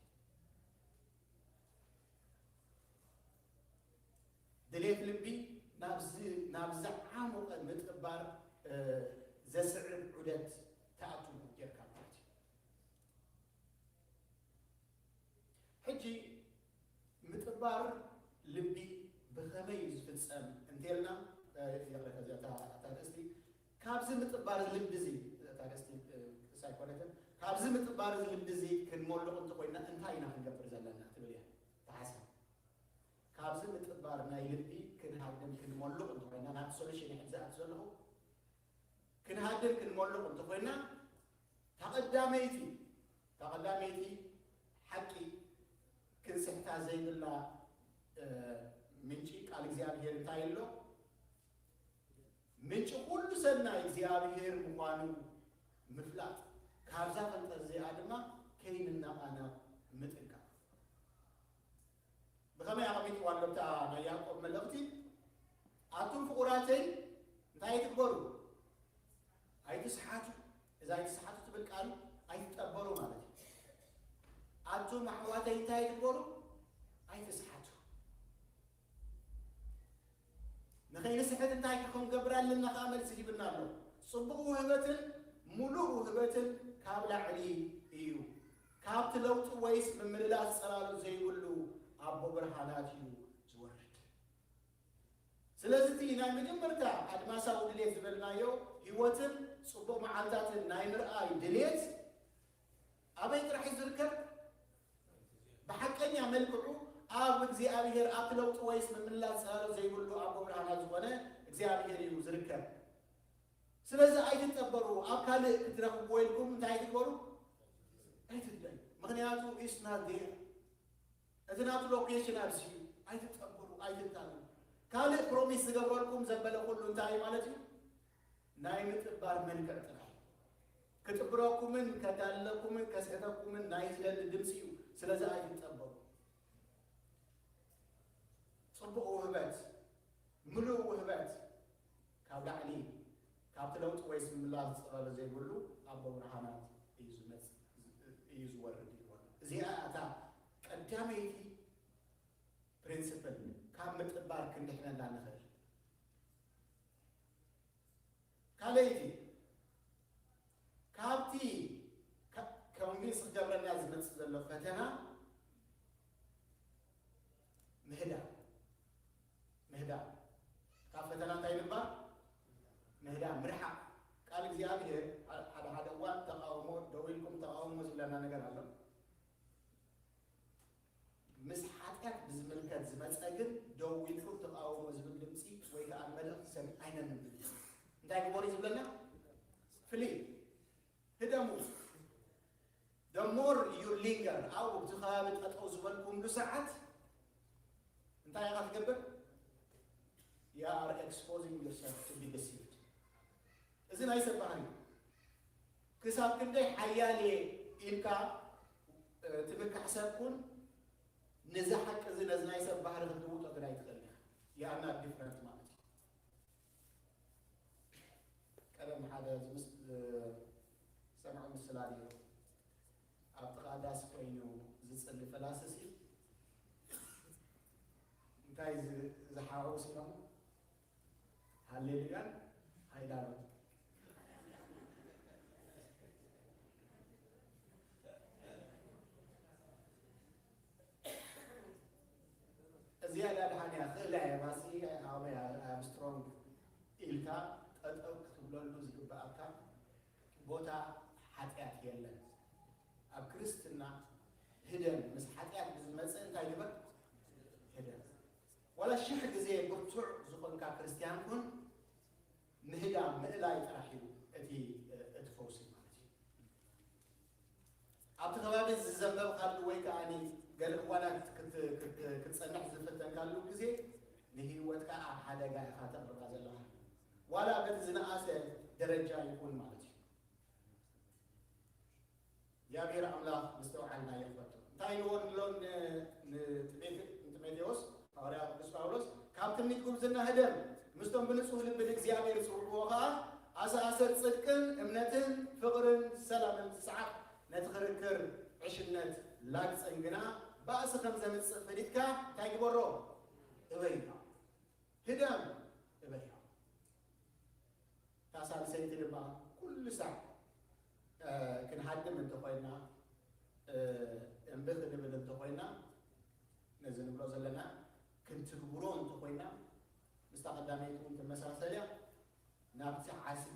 ድሌት ልቢ ናብ ዝዓሙቐ ምጥባር ዘስዕብ ዑደት ትኣቱ ጌርካ ማለት እዩ። ሕጂ ምጥባር ልቢ ብኸመይ እዩ ዝፍጸም እንተልና ይቕረታ እዚኣ እታ ኣርእስቲ ካብዚ ምጥባር ልቢ እዚ እታ ኣርእስቲ ሳይኮነትን ካብዚ ምጥባር ልቢ እዚ ክንመልቕ እንተኮይና እንታይ ኢና ክንገብር ዘለና ትብል እያ ተሓሳብ ካብዚ ምጥባር ናይ ልቢ ክንሃድም ክንመልቕ እንተኮይና ናብ ሶሉሽን ይሕዝኣት ዘለኹ ክንሃድም ክንመልቕ እንተኮይና ተቐዳመይቲ ተቐዳመይቲ ሓቂ ክንስሕታ ዘይብላ ምንጪ ቃል እግዚኣብሔር እንታይ ኣሎ? ምንጪ ኩሉ ሰናይ እግዚኣብሔር ምዃኑ ምፍላጥ ካብዛ ፍልጠት እዚኣ ድማ ከይንነቓነቕ ምጥንቃቕ። ብኸመይ ኣቐሚጥዋ ኣሎ እታ ናይ ያዕቆብ መልእኽቲ? ኣቱም ፍቑራተይ እንታይ ኣይትግበሩ? ኣይትስሓቱ። እዛ ኣይትስሓቱ ትብል ቃል ኣይትጠበሩ ማለት እዩ። ኣቱም ኣሕዋተይ እንታይ ኣይትግበሩ? ኣይትስሓቱ። ንኸይንስሕት እንታይ ክንገብር ኣለና ከዓ መልሲ ሂብና ኣሎ። ፅቡቕ ውህበትን ሙሉእ ውህበትን ካብ ላዕሊ እዩ። ካብቲ ለውጢ ወይስ ምምልላስ ፀላሉ ዘይብሉ ኣቦ ብርሃናት እዩ ዝወርድ። ስለዚ እቲ ናይ መጀመርታ ኣድማሳዊ ድሌት ዝበልናዮ ህይወትን ፅቡቕ መዓልታትን ናይ ምርኣይ ድሌት ኣበይ ጥራሕ እዩ ዝርከብ? ብሓቀኛ መልክዑ ኣብ እግዚኣብሔር ኣብቲ ለውጢ ወይስ ምምላስ ጸላሎ ዘይብሉ ኣቦ ብርሃናት ዝኾነ እግዚኣብሔር እዩ ዝርከብ። ስለዚ ኣይትጠበሩ፣ ኣብ ካልእ ክትረኽብዎ ኢልኩም እንታይ ኣይትግበሩ፣ ኣይትድለዩ። ምክንያቱ it's not there፣ እቲ ናቱ ሎኬሽን ኣብዚ እዩ። ኣይትጠበሩ፣ ኣይትታለሉ። ካልእ ፕሮሚስ ዝገብረልኩም ዘበለ ኩሉ እንታይ እዩ ማለት እዩ? ናይ ምጥባር መልክዕ ጥራይ ክጥብረኩምን ከዳልለኩምን ከስሕተኩምን ናይ ዝደሊ ድምፂ እዩ። ስለዚ ኣይትጠበሩ። ፅቡቕ ውህበት፣ ምሉእ ውህበት ካብ ላዕሊ ካብቲ ለውጢ ወይ ስምላ ዝፅረረ ዘይብሉ ኣቦ ብርሃናት እዩ ዝመፅ እዩ ዝወርድ ይበሉ። እዚኣ እታ ቀዳመይቲ ፕሪንስፕል ካብ ምጥባር ክንድሕነላ ንኽእል። ካልኣይቲ ካብቲ ኮንቪንስ ክገብረና ዝመፅእ ዘሎ ፈተና ምህዳ ምህዳ ካብ ፈተና እንታይ ምባል ምህዳ ምርሓቕ ቃል እግዚኣብሔር ሓደ ሓደ እዋን ተቃውሞ ደው ኢልኩም ተቃውሞ ዝብለና ነገር ኣሎ። ምስ ሓጢኣት ብዝምልከት ዝመፀ ግን ደው ኢልኩም ተቃውሞ ዝብል ድምፂ ወይ ከዓ መልእኽቲ ሰሚ ኣይነንብብ። እንታይ እንታይ ግበሩ ዝብለና? ፍሊ ህደሙ። The more you linger ኣብኡ እቲ ከባቢ ጠጠው ዝበልኩምሉ ሰዓት እንታይ ኢኻ ትገብር? You are exposing yourself to be deceived። እዚ ናይ ሰብ ባህሪ እዩ። ክሳብ ክንደይ ሓያል እየ ኢልካ ትምካሕ ሰብ ኩን፣ ነዚ ሓቂ እዚ ነዚ ናይ ሰብ ባህሪ ክትልውጦ ግን ኣይትኽእል ኢኻ። You are not different ማለት እዩ። ቀደም ሓደ ዝምስ ዝሰምዖ ምስላ ነይሩ። ኣብ ጥቓ ዳስ ኮይኑ ዝጽሊ ፈላሲ ሲ እንታይ ዝ- ዝሓወስ ኢሎም ሃሌሉያን ሃይላሎ እዚኣ ዳድሓን እያ ክእላ እያ ባሲ ኣበይ ኣምስትሮንግ ኢልካ ጠጠው ክትብለሉ ዝግብኣካ ቦታ ሓጢኣት የለን። ኣብ ክርስትና ህደም ምስ ሓጢኣት ብዝመፅእ እንታይ ግበር? ህደም። ዋላ ሽሕ ግዜ ብርቱዕ ዝኾንካ ክርስትያን ኩን ምህዳም ምእላይ ጥራሕ እዩ እቲ እቲ ፈውሲ ማለት እዩ። ኣብቲ ከባቢ ዝዘንበብካሉ ወይ ከዓ ገለ እዋናት ክትፀንሕ ዝፈተንካሉ ግዜ ንህይወትካ ኣብ ሓደጋ ኢኻ ተቕርባ ዘለኻ። ዋላ በቲ ዝነኣሰ ደረጃ ይኹን ማለት እዩ። እግዚኣብሔር ኣምላኽ ምስተውዓልና ይኽፈቶ። እንታይ ኢልዎ ኣሎ ንጢሞቴዎስ? ሃዋርያ ቅዱስ ጳውሎስ ካብ ትምኒት ጉብዝና ህደም፣ ምስቶም ብንጹህ ልቢ ንእግዚኣብሔር ዝጽውዕዎ ኸኣ ኣሰኣሰር ጽድቅን እምነትን ፍቕርን ሰላምን ዝሰዓብ ነቲ ክርክር ዕሽነት ላግጽን ግና ባእሲ ከም ዘምጽእ ፈሊጥካ እንታይ ግበሮ? እበዮ። ህደም እበዮ። እታ ሳልሰይቲ ድማ ኩሉ ሳዕ ክንሃድም እንተኾይና እምቢ ክንብል እንተኾይና ነዚ ንብሎ ዘለና ክንትግብሮ እንተኾይና ምስታ ቀዳመይቲ እውን ትመሳሰል እያ። ናብቲ ዓስቢ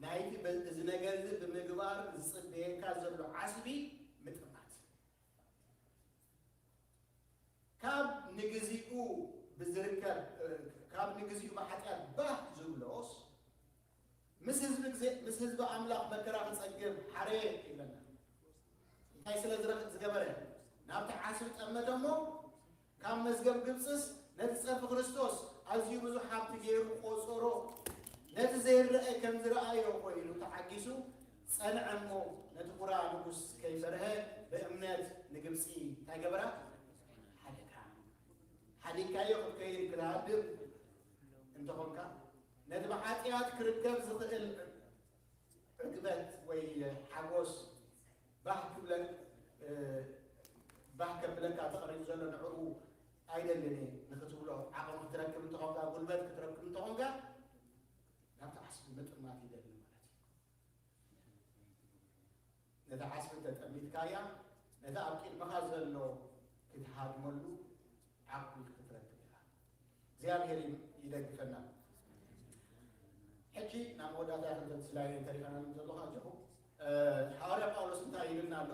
ናይቲ እዚ ነገር እዚ ብምግባር ዝፅበየካ ዘሎ ዓስቢ ምጥማት ካብ ንግዚኡ ብዝርከብ ካብ ንግዚኡ ብሓጢኣት ባህ ዝብሎስ ምስ ህዝቢ ግዜ ምስ ህዝቢ ኣምላኽ መከራ ክጸግብ ሓረየ ይብለና። እንታይ ስለ ዝረኽብ ዝገበረ ናብቲ ዓስቢ ጠመተ እሞ ካብ መዝገብ ግብፅስ ነቲ ጸርፊ ክርስቶስ ኣዝዩ ብዙሕ ሃብቲ ገይሩ ቆጸሮ። ነቲ ዘይረአ ከም ዝረኣዮ ኮይኑ ተዓጊሱ ጸንዐ እሞ ነቲ ቁራ ንጉስ ከይፈርሀ ብእምነት ንግብፂ እንታይ ገበራ? ሓደጋ ሓዲግካዮ ክትከይድ ክትሃድም እንተኾንካ ነቲ ብሓጢኣት ክርከብ ዝኽእል ዕግበት ወይ ሓጎስ ባህ ክብለክ ባህ ከብለካ ተቐሪቡ ዘሎ ንዕኡ ኣይደልን እየ ንክትብሎ ዓቕሚ ክትረክብ እንተኾንካ ጉልበት ክትረክብ እንተኾንካ ናብቲ ዓስቢ ምጥማት ይደሊ ማለት እዩ። ነቲ ዓስቢ እንተጠሚትካያ ነቲ ኣብ ቅድመኻ ዘሎ ክትሃድመሉ ዓቕሚ ክትረክብ ኢኻ። እግዚኣብሔር ይደግፈና። ሕጂ ናብ መወዳእታ ክንተት ስላይድ እንተሪኸና ዘለኹ ኣጆኹ። ሓዋርያ ጳውሎስ እንታይ ይብልና ኣሎ?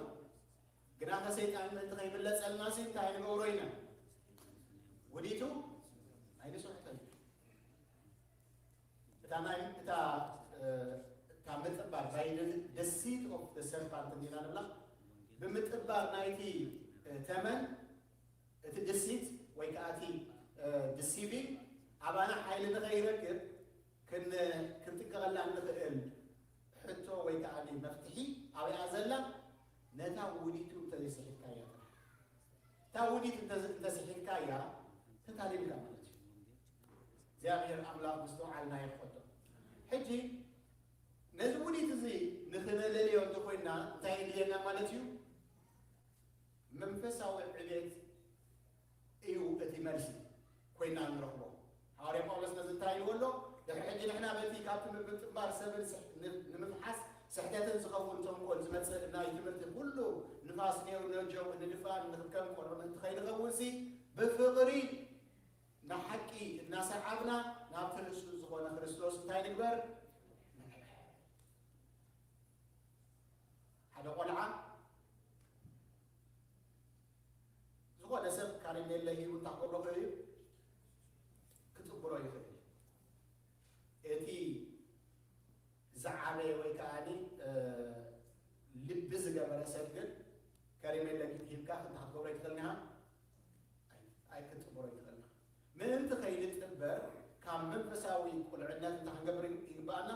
ግናኸ ሰይጣን ምእንቲ ከይብለጸልና ሲ እንታይ ንገብሮ ኢና? ውዲቱ ኣይንስሕቶ እዩ። እታ ናይ እታ እታ ምጥባር by the deceit of the serpent እንዲና ንብላ ብምጥባር ናይቲ ተመን እቲ ድሲት ወይ ከዓ እቲ ዲሲቪንግ ኣባና ሓይሊ ንኸይረክብ ክንጥቀቐላ እንኽእል ሕቶ ወይ ከዓ መፍትሒ ኣብኣ ዘላ ነታ ውዲቱ እንተዘይስሒትካያ ጥራሕ። እታ ውዲት እንተስሒትካያ ተታሊልካ ማለት እዩ። እግዚኣብሔር ኣምላኽ ምስትውዓልና ይኽፈቶ። ሕጂ ነዚ ውዲት እዚ ንኽነለልዮ እንተኮይንና እንታይ የድልየና ማለት እዩ? መንፈሳዊ ዕቤት እዩ እቲ መልሲ ኮይና ንረኽቦ። ሃዋርያ ጳውሎስ ነዚ እንታይ ኢልዎ ኣሎ? ድሕሪ ሕጂ ንሕና በቲ ካብቲ ምብጥባር ሰብን ንምፍሓስ ስሕተትን ዝኸውን ተንኮል ዝመጽእ ናይ ትምህርቲ ኩሉ ንፋስ ኔው ነጀው ንድፋን ንክከም ቆልዑ ምእንቲ ከይንኸውን ሲ ብፍቕሪ ንሓቂ እናሰዓብና ናብቲ ርእሱ ዝኾነ ክርስቶስ እንታይ ንግበር? ሓደ ቆልዓ ዝኾነ ሰብ ካሪሜለ ሂቡ እንተኽእሎ እዩ ክጥብሮ ይኽእል። እቲ ሰብ ግን ከሪሜለ ሂብካ እንታይ ክትገብሮ ኣይትኽእልን ኢኻ? ኣይክትጥበሮ ኣይትኽእልን ኢኻ። ምእንቲ ከይንጥበር ካብ መንፈሳዊ ቁልዕነት እንታይ ክንገብር ይግብኣና?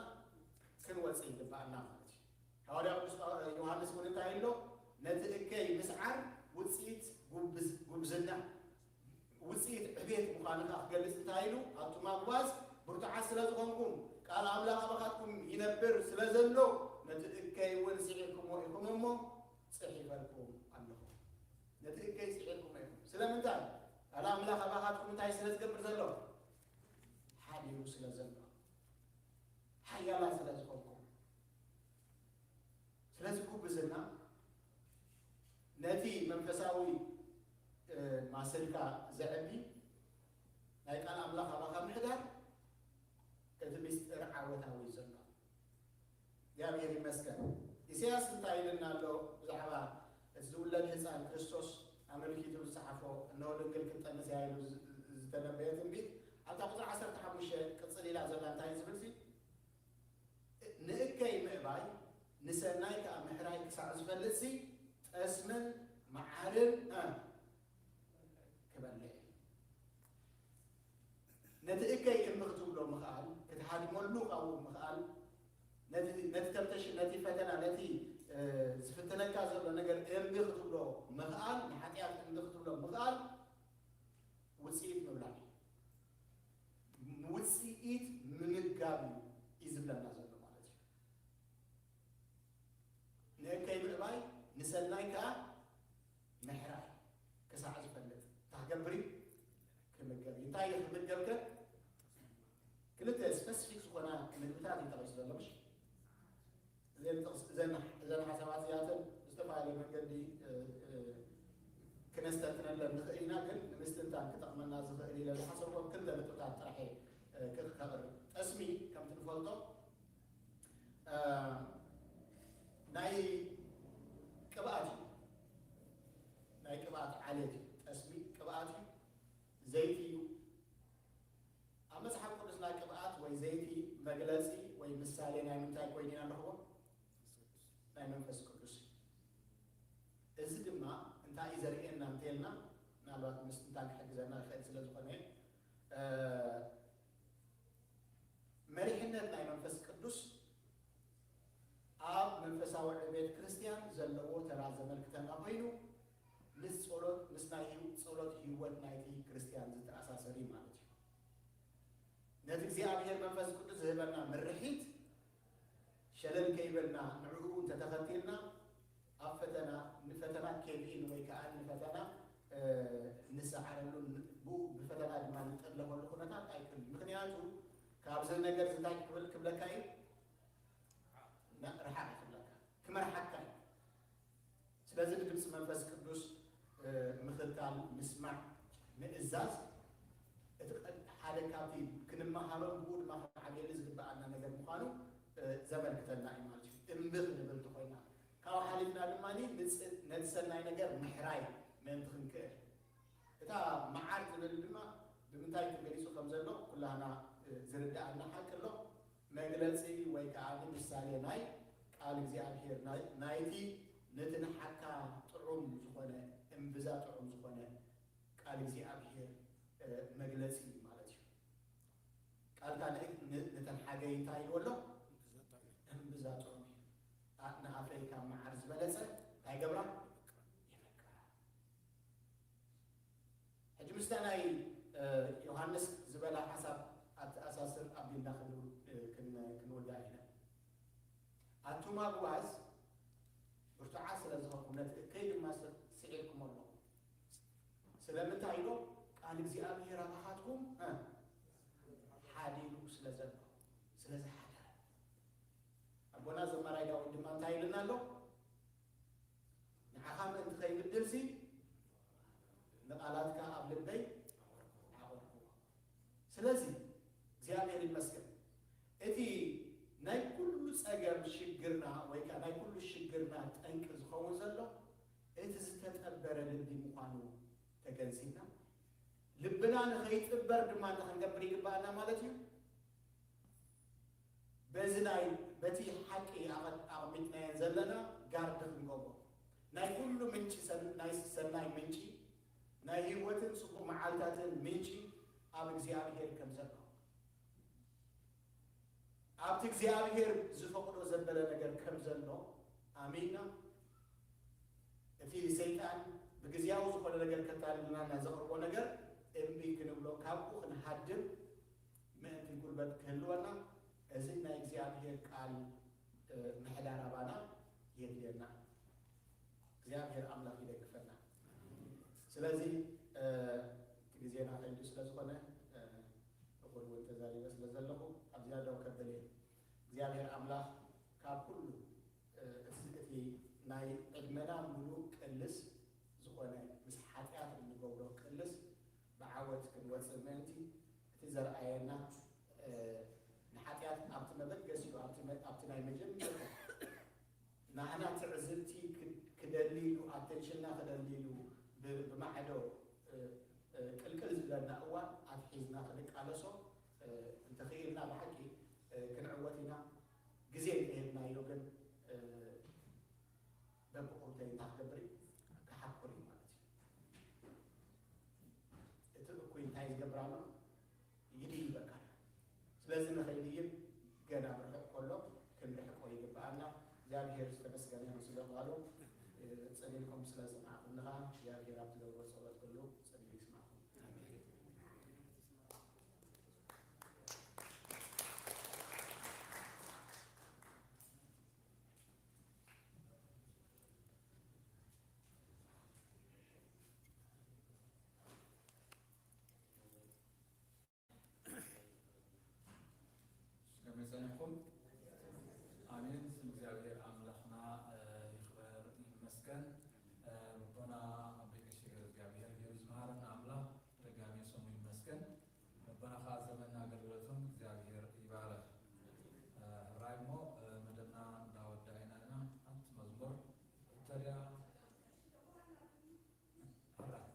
ክንወፅእ ይግብኣና ማለት እዩ። ሃዋርያ ቅዱስ ዮሃንስ እውን እንታይ ኣሎ? ነቲ እከይ ምስዓር ውፅኢት ጉብዝ- ጉብዝና፣ ውፅኢት ዕቤት ምዃኑ ከዓ ክገልፅ እንታይ ኢሉ? ኣቱም ኣጉባዝ ብርቱዓት ስለ ዝኾንኩም ቃል ኣምላኽ ኣባኻትኩም ይነብር ስለ ዘሎ ነቲ እከይ እውን ስዒርኩሞ ኢኹም እሞ ፅሒፈልኩም ኣለኹ። ነቲ እከይ ስዒርኩሞ ኢኹም። ስለምንታይ? ቃል ኣምላኽ ኣባኻትኩም እንታይ ስለ ዝገብር ዘሎ? ሓዲሩ ስለ ዘሎ፣ ሓያላት ስለ ዝኾንኩም። ስለዚ ጉብዝና ነቲ መንፈሳዊ ማስልካ ዘዕቢ ናይ ቃል ኣምላኽ ኣባኻ ምሕዳር እቲ ምስጢር ዓወታዊ ዘሎ። እግዚኣብሔር ይመስገን። ኢሳያስ እንታይ ኢልና ኣሎ? ብዛዕባ እቲ ዝውለድ ህፃን ክርስቶስ ኣመልኪቱ ዝፀሓፎ፣ እነሆ ድንግል ክትጠንስ እያ ኢሉ ዝተነበየ ትንቢት ኣብታ ቁፅሪ ዓሰርተ ሓሙሽተ ቅፅል ኢላ ዘላ እንታይ ዝብል ሲ ንእከይ ምእባይ ንሰናይ ከዓ ምሕራይ ክሳዕ ዝፈልጥሲ ጠስምን መዓርን ክበልዕ እዩ። ነቲ እከይ እምቢ ክትብሎ ምኽኣል፣ ክትሃድመሉ ካብኡ ምኽኣል፣ ነቲ ተምተሽ ነቲ ፈተና ነቲ ዝፍትነካ ዘሎ ነገር እምቢ ክትብሎ ምኽኣል፣ ንሓጢኣት እምቢ ክትብሎ ምኽኣል ውፅኢት ምብላዕ እዩ። ውፅኢት ምምጋብ እዩ እዩ ዝብለና ዘሎ ማለት እዩ። ንእከይ ምእባይ ንሰናይ ከዓ ምሕራይ ክሳዕ ዝፈልጥ እንታይ ክገብር እዩ? ክምገብ እዩ። እንታይ እዩ ክምገብ ከ? ክልተ ስፐሲፊክ ዝኾና ምግብታት እዩ ጠቒሱ ዘሎ ምሽ? እዘን ጥቕስ- እዘን እዘን ሓሳባት እዚኣተን ብዝተፈላለየ መንገዲ እ፣ እ፣ ክነስተንትነለን ንኽእል ኢና፣ ግን ንምስትንታን ክጠቕመና ዝኽእል ኢለ ዝሓሰብኮም ክልተ ነጥብታት ጥራሕ እየ እ፣ ክቐርብ። ጠስሚ ከምቲ ንፈልጦ እ፣ ናይ ቅብኣት እዩ። ናይ ቅብኣት ዓሌት እዩ። ጠስሚ ቅብኣት እዩ። ዘይቲ እዩ። ኣብ መጽሓፍ ቅዱስና ቅብኣት ወይ ዘይቲ መግለጺ ወይ ምሳሌ ናይ ምንታይ ኮይኑ ኢና ንረኽቦ? ናይ መንፈስ ቅዱስ እዩ። እዚ ድማ እንታይ እዩ ዘርእየና እንተልና ምናልባት ምስትንታን ክሕግዘና ይኽእል ስለ ዝኾነ እ፣ መሪሕነት ናይ መንፈስ ቅዱስ ኣብ መንፈሳዊ ዕቤት ክርስትያን ዘለዎ ተራ ዘመልክተና ኮይኑ ምስ ጸሎት ምስ ናይ ህይወ- ጸሎት ህይወት ናይቲ ክርስትያን ዝተኣሳሰር እዩ ማለት እዩ። ነቲ እግዚኣብሔር መንፈስ ቅዱስ ዝህበና ምርሒት ሸለል ከይበልና ንዕኡ እንተተኸቲልና ኣብ ፈተና ንፈተና ኬድኢን ወይ ከዓ ንፈተና እ፣ ንሰዓረሉ ን- ብኡ ብፈተና ድማ ንጠለፈሉ ኩነታት ኣይክእል። ምክንያቱ ካብዚ ነገር እንታይ ክብል ክብለካ እዩ? ና- ርሓቕ ክብለካ ክመርሓካ እዩ። ስለዚ ንድምፂ መንፈስ ቅዱስ እ፣ ምኽታል፣ ምስማዕ፣ ምእዛዝ እቲ ቀ- ሓደ ካብቲ ክንመሃሮን ብኡ ድማ ክንዓብየሉ ዝግበኣና ነገር ምዃኑ እ፣ ዘመልክተና እዩ ማለት እዩ። እምቢ ክንብል እንተኮይና ካብኡ ሓሊፍና ድማ ንፅ- ነቲ ሰናይ ነገር ምሕራይ ምእንቲ ክንክእል እታ መዓር ትብል ድማ ብምንታይ ተገሊጹ ከም ዘሎ ኩላህና እ፣ ዝርድኣና ሓቂ ኣሎ። መግለጺ ወይ ከዓ ምሳሌ ናይ ቃል እግዚኣብሔር ናይ- ናይቲ ነቲ ንሓካ ጥዑም ዝኾነ እምብዛ ጥዑም ዝኾነ ቃል እግዚኣብሔር እ፣ መግለጺ ማለት እዩ። ቃልካ ን- ን- ነተን ሓገይ እንታይ ኢልዎ ኣሎ? እምብዛ ጥዑም እዩ። ኣ- ንኣፈይ ካብ መዓር ዝበለጸ እንታይ ገብራ? የፍቅራ። ሕጂ ምስታ ናይ እ፣ ዮሃንስ ዝበላ ሓሳብ ኣተኣሳስር ኣቢልና ክንውዳእ ኢና። ኣቱም ኣጉባዝ ብርቱዓት ስለ ዝኾንኩም ነቲ እከይ ድማ ስዒርኩም ኣለኹም። ስለምንታይ ኢሎ ቃል እግዚኣብሔር ኣባኻትኩም እ፣ ሓዲሩ ስለ ዘሎ ስለ ዝሓደረ ኣቦና ዘማራይ ዳዊት ድማ እንታይ ኢልና ኣሎ? ንዓኻ ምእንቲ ከይብድልሲ ንቓላትካ ኣብ ልበይ ዓቐርኩዎ። ስለዚ እግዚኣብሔር ይመስገን እቲ ናይ ኩሉ ጸገም ሽግርና ወይ ከዓ ናይ ኩሉ ሽግርና ጠንቂ ዝኸውን ዘሎ እቲ ዝተጠበረ ልቢ ምዃኑ ተገንዚብና ልብና ንኸይጥበር ድማ እንታይ ክንገብር ይግባኣና ማለት እዩ። በዚ ናይ በቲ ሓቂ ኣቐ- ኣቕሚጥናየን ዘለና ጋርድ ክንገብሮ ናይ ኩሉ ምንጪ ሰን-፣ ናይ ሰናይ ምንጪ፣ ናይ ህይወትን ጽቡቕ መዓልታትን ምንጪ ኣብ እግዚኣብሔር ከም ዘሎ፣ ኣብቲ እግዚኣብሔር ዝፈቕዶ ዘበለ ነገር ከም ዘሎ ኣሚንና፣ እቲ ሰይጣን ብግዜያዊ ዝኾነ ነገር ከታልልና እና ዘቕርቦ ነገር እምቢ ክንብሎ፣ ካብኡ ክንሃድም ምእንቲ ጉልበት ክህልወና፣ እዚ ናይ እግዚኣብሔር ቃል፣ እ፣ ምሕዳር ኣባና የድልየና። እግዚኣብሔር ኣምላኽ ይደግፈና። ስለዚ፣ እ፣ እቲ ግዜና ከይዱ ስለ ዝኾነ፣ እ፣ እኹል እውን ተዛሪበ ስለ ዘለኹ ኣብዚኣ ደው ከብል እየ። እግዚኣብሔር ኣምላኽ ካብ ኩሉ፣ እ፣ እቲ፣ እቲ ናይ ዕድመና ሙሉእ ቅልስ ዝኾነ ምስ ሓጢኣት እንገብሮ ቅልስ ብዓወት ክንወጽእ ምእንቲ እቲ ዘርኣየና፣ እ፣ ንሓጢኣት ኣብቲ መበገሲኡ፣ ኣብቲ መ-፣ ኣብቲ ናይ መጀመርታ ናህና ትዕዝብቲ ክ-፣ ክደሊሉ፣ ኣቴንሽንና ክደሊሉ ብ-፣ ብማዕዶ፣ እ፣ እ፣ ቅልቅል ዝብለና እዋን ኣትሒዝና ክንቃለሶ፣ እ፣ እንተኽኢልና ብሓቂ፣ እ፣ ክንዕወት ኢና። ግዜ እንተሂብናዮ ግን፣ እ፣ በብቑርተይ እንታይ ክገብር እዩ? ክሓኩር እዩ ማለት እዩ። እቲ እኩይ እንታይ ዝገብር ኣሎ? ይድይበካ። ስለዚ ንኸይድይብ ገና ብርሑቕ ከሎ ክንርሕቆ ይግብኣና። እግዚኣብሔር ዝተመስገነ ይኹን ስለ ቃሉ። እ፣ ጸኒሕኩም ስለ ዝሰማዕኩምኒ ኸኣ እግዚኣብሔር ኣብ ትገብርዎ ጸሎት ኩሉ ጸኒሑ ይስማዕኩም። ኣሜን። ከመይ ጸኒሕኩም? ኣሜን። ስም እግዚኣብሔር ኣምላኽና፣ እ፣ ይኽበር ይመስገን። እ፣ ኣቦና ኣቦይ ቀሺ ገብረ እግዚኣብሔር ገይሩ ዝመሃረና ኣምላኽ ደጋሚ ስሙ ይመስገን። ኣቦና ኸዓ ዘመንና ኣገልግሎቶም እግዚኣብሔር ይባርኽ። እ፣ ሕራይ እሞ፣ እ፣ መደብና እንዳወዳእና ኢና። ሓንቲ መዝሙር እተሪያ ሕራይ።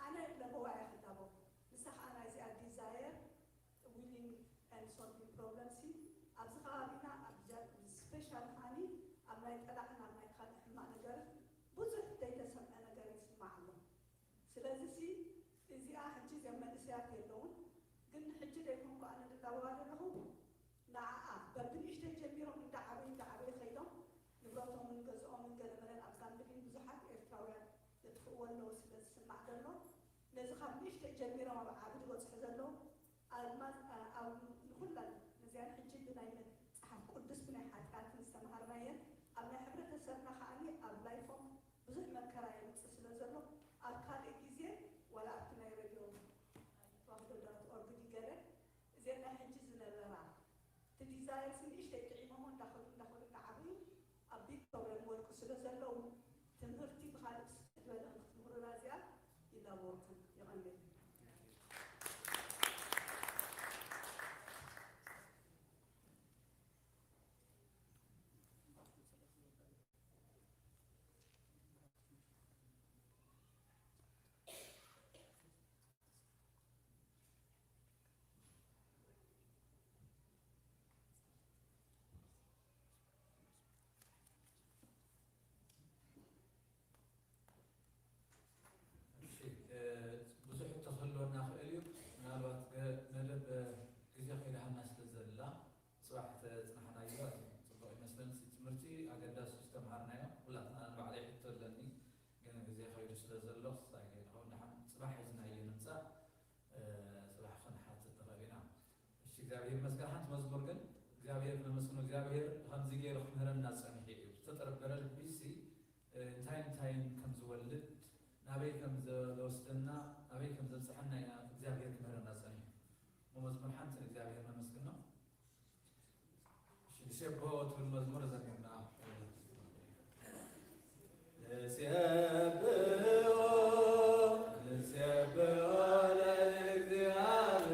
ኣነ ለበዋ እየ ክዳቦ። ንሳ ኸዓ ናይዚኣ ዲዛየር ዊሊንግ ኤንድ ሶልቪንግ ፕሮብለምስ እዩ። ኣብዚ ከባቢና ኣብ ጀ-፣ ስፔሻል ኸዓኒ ኣብ ናይ ጠላዕን ኣብ ናይ ካልእ ሕማቕ ነገር ብዙሕ ዘይተሰምዐ ነገር ይስማዕ ኣሎ። ስለዚ ሲ እዚኣ ሕጂ እዚኦም መንእሰያት የለውን፣ ግን ሕጂ ደይኮንኩ ኣነ ዝዳወባ ዘለኹ ንዓኣ በብንእሽተይ ጀሚሮም እንዳዓበዩ እንዳዓበዩ ኸይዶም ንብረቶምን ገዝኦምን ገለመለን ኣብ ዛምብሊን ብዙሓት ኤርትራውያን ዘጥፍእዎ ኣለዉ ስለ ዝስማዕ ዘሎ ነዚ ካብ ንእሽተይ ጀሚሮም ኣብ ዓቢ ዝበጽሑ ዘለዉ ኣልማዝ፣ ኣ-፣ ኣብ ንኹለን ነዚኣን ሕጂ ብናይ መጽሓፍ ቅዱስ ብናይ ሓጢኣትን ዝተምሃርናየን ኣብ ናይ ሕብረተሰብና ከዓኒ ኣብ ላይፎም ብዙሕ መከራ የምጽእ ስለ ዘሎ ኣብ ካልእ ግዜ ዋላ ኣብቲ ናይ ሬድዮ ተዋህዶ ዶት ኦርግ ድዩ ገለ እዚአን ናይ ሕጂ ዝነበራ እቲ ዲዛይርስ ንእሽተይ ጥዒሞሞ እንዳኸዱ እንዳኸዱ እንዳዓብዩ ኣብ ቢግ ፕሮብለም ወድቁ ስለ ዘለዉ ትምህርቲ ብኻልእ ብስፍሕ ዝበለ ንክትምህሩና እዚኣ ይላበወኩም። የቐንየለይ። እሺ፣ እ፣ ብዙሕ ሕቶ ክህልወና ይኽእል እዩ። ምናልባት ገ-፣ መደብ፣ እ፣ ግዜ ከይደሃና ስለ ዘላ፣ ጽባሕ ተጽናሕናዮ ኣዝዩ ጽቡቕ ይመስለኒ። እቲ ትምህርቲ ኣገዳሲ ዝተምሃርናዮ፣ ኩላትና ንባዕለይ ሕቶ ኣለኒ፣ ግን ግዜ ከይዱ ስለ ዘሎ፣ ክሳይ ከይንኸውን ደሓን ጽባሕ ሒዝናዮ ንምጻእ፣ እ፣ ጽባሕ ክንሓትት ንኽእል ኢና። እሺ፣ እግዚኣብሔር ይመስገን። ሓንቲ መዝሙር ግን እግዚኣብሔር ነመስግኖ። እግዚኣብሔር ከምዚ ገይሩ ክምህረና ጸኒሑ እዩ። ዝተጠረበረ ልቢሲ፣ እ፣ እንታይ እንታይን ከም ዝወልድ፣ ናበይ ከም ዘ-፣ ዘወስደና፣ ናበይ ከም ዘብጽሐና ኢና እግዚኣብሔር ክምህረና ጸኒሑ። እሞ መዝሙር ሓንቲ ንእግዚኣብሔር ነመስግኖ። እሺ፣ ንሴብሖ ትብል መዝሙር ዘሚርና። ንሴብሖ፣ ንሴብሖ ለእግዚኣብሔር።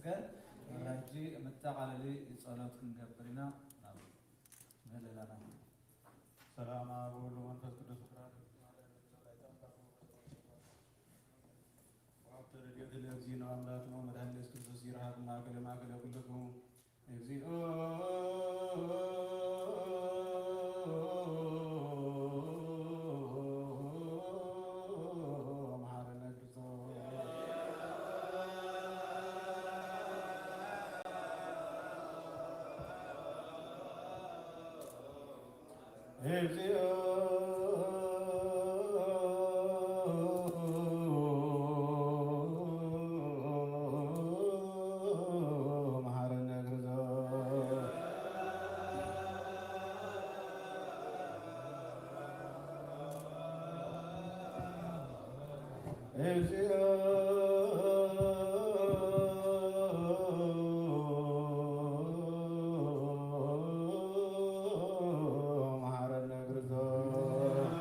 ግን ሕጂ መጠቓለሊ ጸሎት ክንገብር ኢና። ናብ ምህለላና። ሰላም ኣብ ወልድ መንፈስ ቅዱስ ፍጥረት ወሀብተ ረድኤት ለእግዚእነ አምላክነ ወመድኃኒነ ኢየሱስ ክርስቶስ ይርሃብ ማእከለ ማእከለ ኩልክሙ። እግዚኦ መሐረነ ክርስቶስ። እግዚኦ መሐረነ ክርስቶስ። እግዚኦ መሐረነ ክርስቶስ።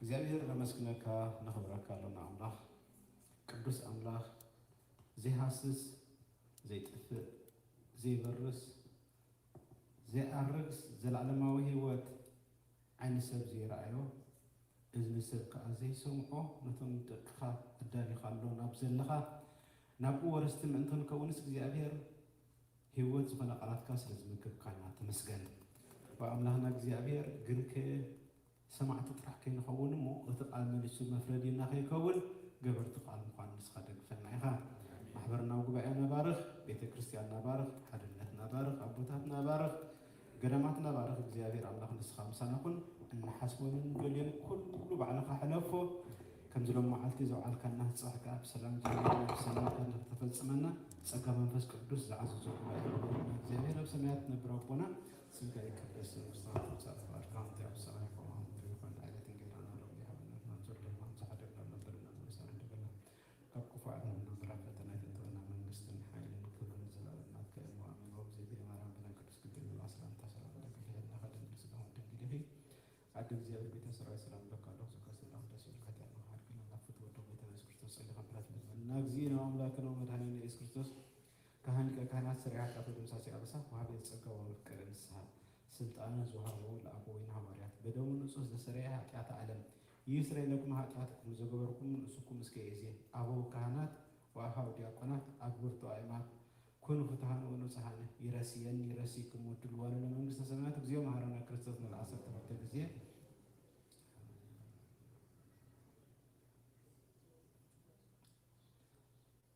እግዚኣብሔር ነመስግነካ፣ ነኽብረካ ኣሎና። ኣምላኽ ቅዱስ፣ ኣምላኽ ዘይሃስስ፣ ዘይጠፍእ፣ ዘይበርስ፣ ዘይኣርግ፣ ዘለዓለማዊ ህይወት ዓይኒ ሰብ ዘይረኣዮ፣ እዝኒ ሰብ ከኣ ዘይሰምዖ፣ ነቶም ደቅኻ ኣዳሊኻ ኣሎ ናብ ዘለኻ ናብኡ ወረስቲ ምእንቲ ክንከውንስ እግዚኣብሔር ህይወት ዝኾነ ቃላትካ ስለ ዝመገብካና ተመስገን። ኣምላኽና እግዚኣብሔር ግንከ ሰማዕቲ ጥራሕ ከይንኸውን እሞ እቲ ቃል መሊሱ መፍረዲና ከይከውን ገበርቲ ቃል ምዃን ንስኻ ደግፈና ኢኻ። ማሕበርና ጉባኤና ባርኽ፣ ቤተ ክርስቲያንና ባርኽ፣ ሓድነትና ባርኽ፣ ኣቦታትና ባርኽ፣ ገዳማትና ባርኽ። እግዚኣብሔር ኣምላኽ ንስኻ ምሳና ኩን። እንሓስቦን እንደልዮን ኩሉ ባዕልኻ ሕለፎ። ከምዚ ሎም መዓልቲ ዘውዓልካና ጽባሕ ከኣ ብሰላም ጀሚርና ብሰላም ከተፈጽመና ጸጋ መንፈስ ቅዱስ ዝዓዘዞ ጉባኤ ይሁንና። እግዚኣብሔር ኣብ ሰማያት ትነብር ኣቦና ስምካ ይቀደስ፣ መንግስትኻ ትምጻእ፣ ፍቃድካ ከምቲ ኣብ ሰማይ ከምኡ ኣብ ምድሪ ይኹን። ዕለት እንጀራና ሎሚ ሃበና፣ ናብቲ በደልና ንዝሓደግና በደልና ንመሳሪ ደገና ካብ ክፉ ዓለም ንብራ ፈተና ኣይተእትወና፣ መንግስትን ሓይልን ክብርን ንዘለኣለም ናትካ እዩ። ኣሜን። ወብዘይትየ ማርያም ብናይ ቅዱስ ገብርኤል ኣስላምታ ሰላም ለኪ፣ ድንግል ስጋ ወድንግል ኢኺ። ኣደ እግዚኣብሔር ቤተ ሰራዊት ሰላም ለካ ኣለኹ። ጸጋ ሰላም ደስ ይበልካ፣ ቲያና ሓድግና ናብ ፍትወ ወልዶ ጌታ ኢየሱስ ክርስቶስ ጸሊኻ ምሕረት ልመና። እግዚእነ ወኣምላክነ ወመድኃኒነ ኢየሱስ ክርስቶስ ካህን ሊቀ ካህናት፣ ሰራይ ኃጢአት ወደምሳሲ ኣበሳ፣ ወሃቢ ጸጋ ወመፍቀሪ ንስሐ፣ ስልጣነ ዝወሃቦ ለአበዊነ ሐዋርያት፣ በደሙ ንጹሕ ዘሰረየ ኃጢአተ ዓለም፣ ይስረይ ለኩም ኃጢአትኩም ዘገበርኩም ንእስኩም እስከ ይእዜ፣ አበው ካህናት ወአሃው ዲያቆናት፣ አግብርቱ አእማት፣ ኩኑ ፍቱሃነ ወንጹሃነ፣ ይረስየኒ ይረስይክሙ፣ ድልዋኑ ለመንግስተ ሰማያት። እግዚኦ መሐረነ ክርስቶስ ንብል ዓሰርተ ክልተ ግዜ።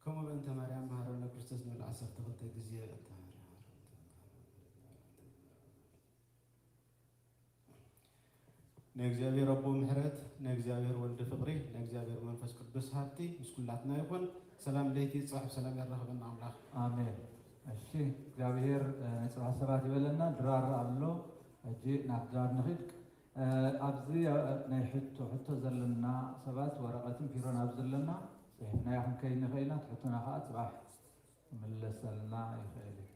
ከምኡ በእንተ ማርያም መሐረነ ክርስቶስ ንብል ዓሰርተ ክልተ ግዜ። በእንተ ማርያም። ንእግዚኣብሔር ኣቦ ምሕረት፣ ንእግዚኣብሔር ወልድ ፍቕሪ፣ ንእግዚኣብሔር መንፈስ ቅዱስ ሃብቲ ምስ ኩላትና ይኹን። ሰላም ለይቲ፣ ጽባሕ ብሰላም የራኽበና ኣምላኽ። ኣሜን። እሺ፣ እግዚኣብሔር፣ እ፣ ናይ ጽባሕ ሰባት ይበለና። ድራር ኣሎ። ሕጂ ናብ ድራር ንኺድ። እ፣ ኣብዚ፣ እ፣ ናይ ሕቶ፣ ሕቶ ዘለና ሰባት ወረቐትን ቢሮን ኣብ ዘለና ጽሒፍናዮ ክንከይድ ንኽእል ኢና። እቲ ሕቶና ኸዓ ጽባሕ ክምለሰልና ይኽእል እዩ።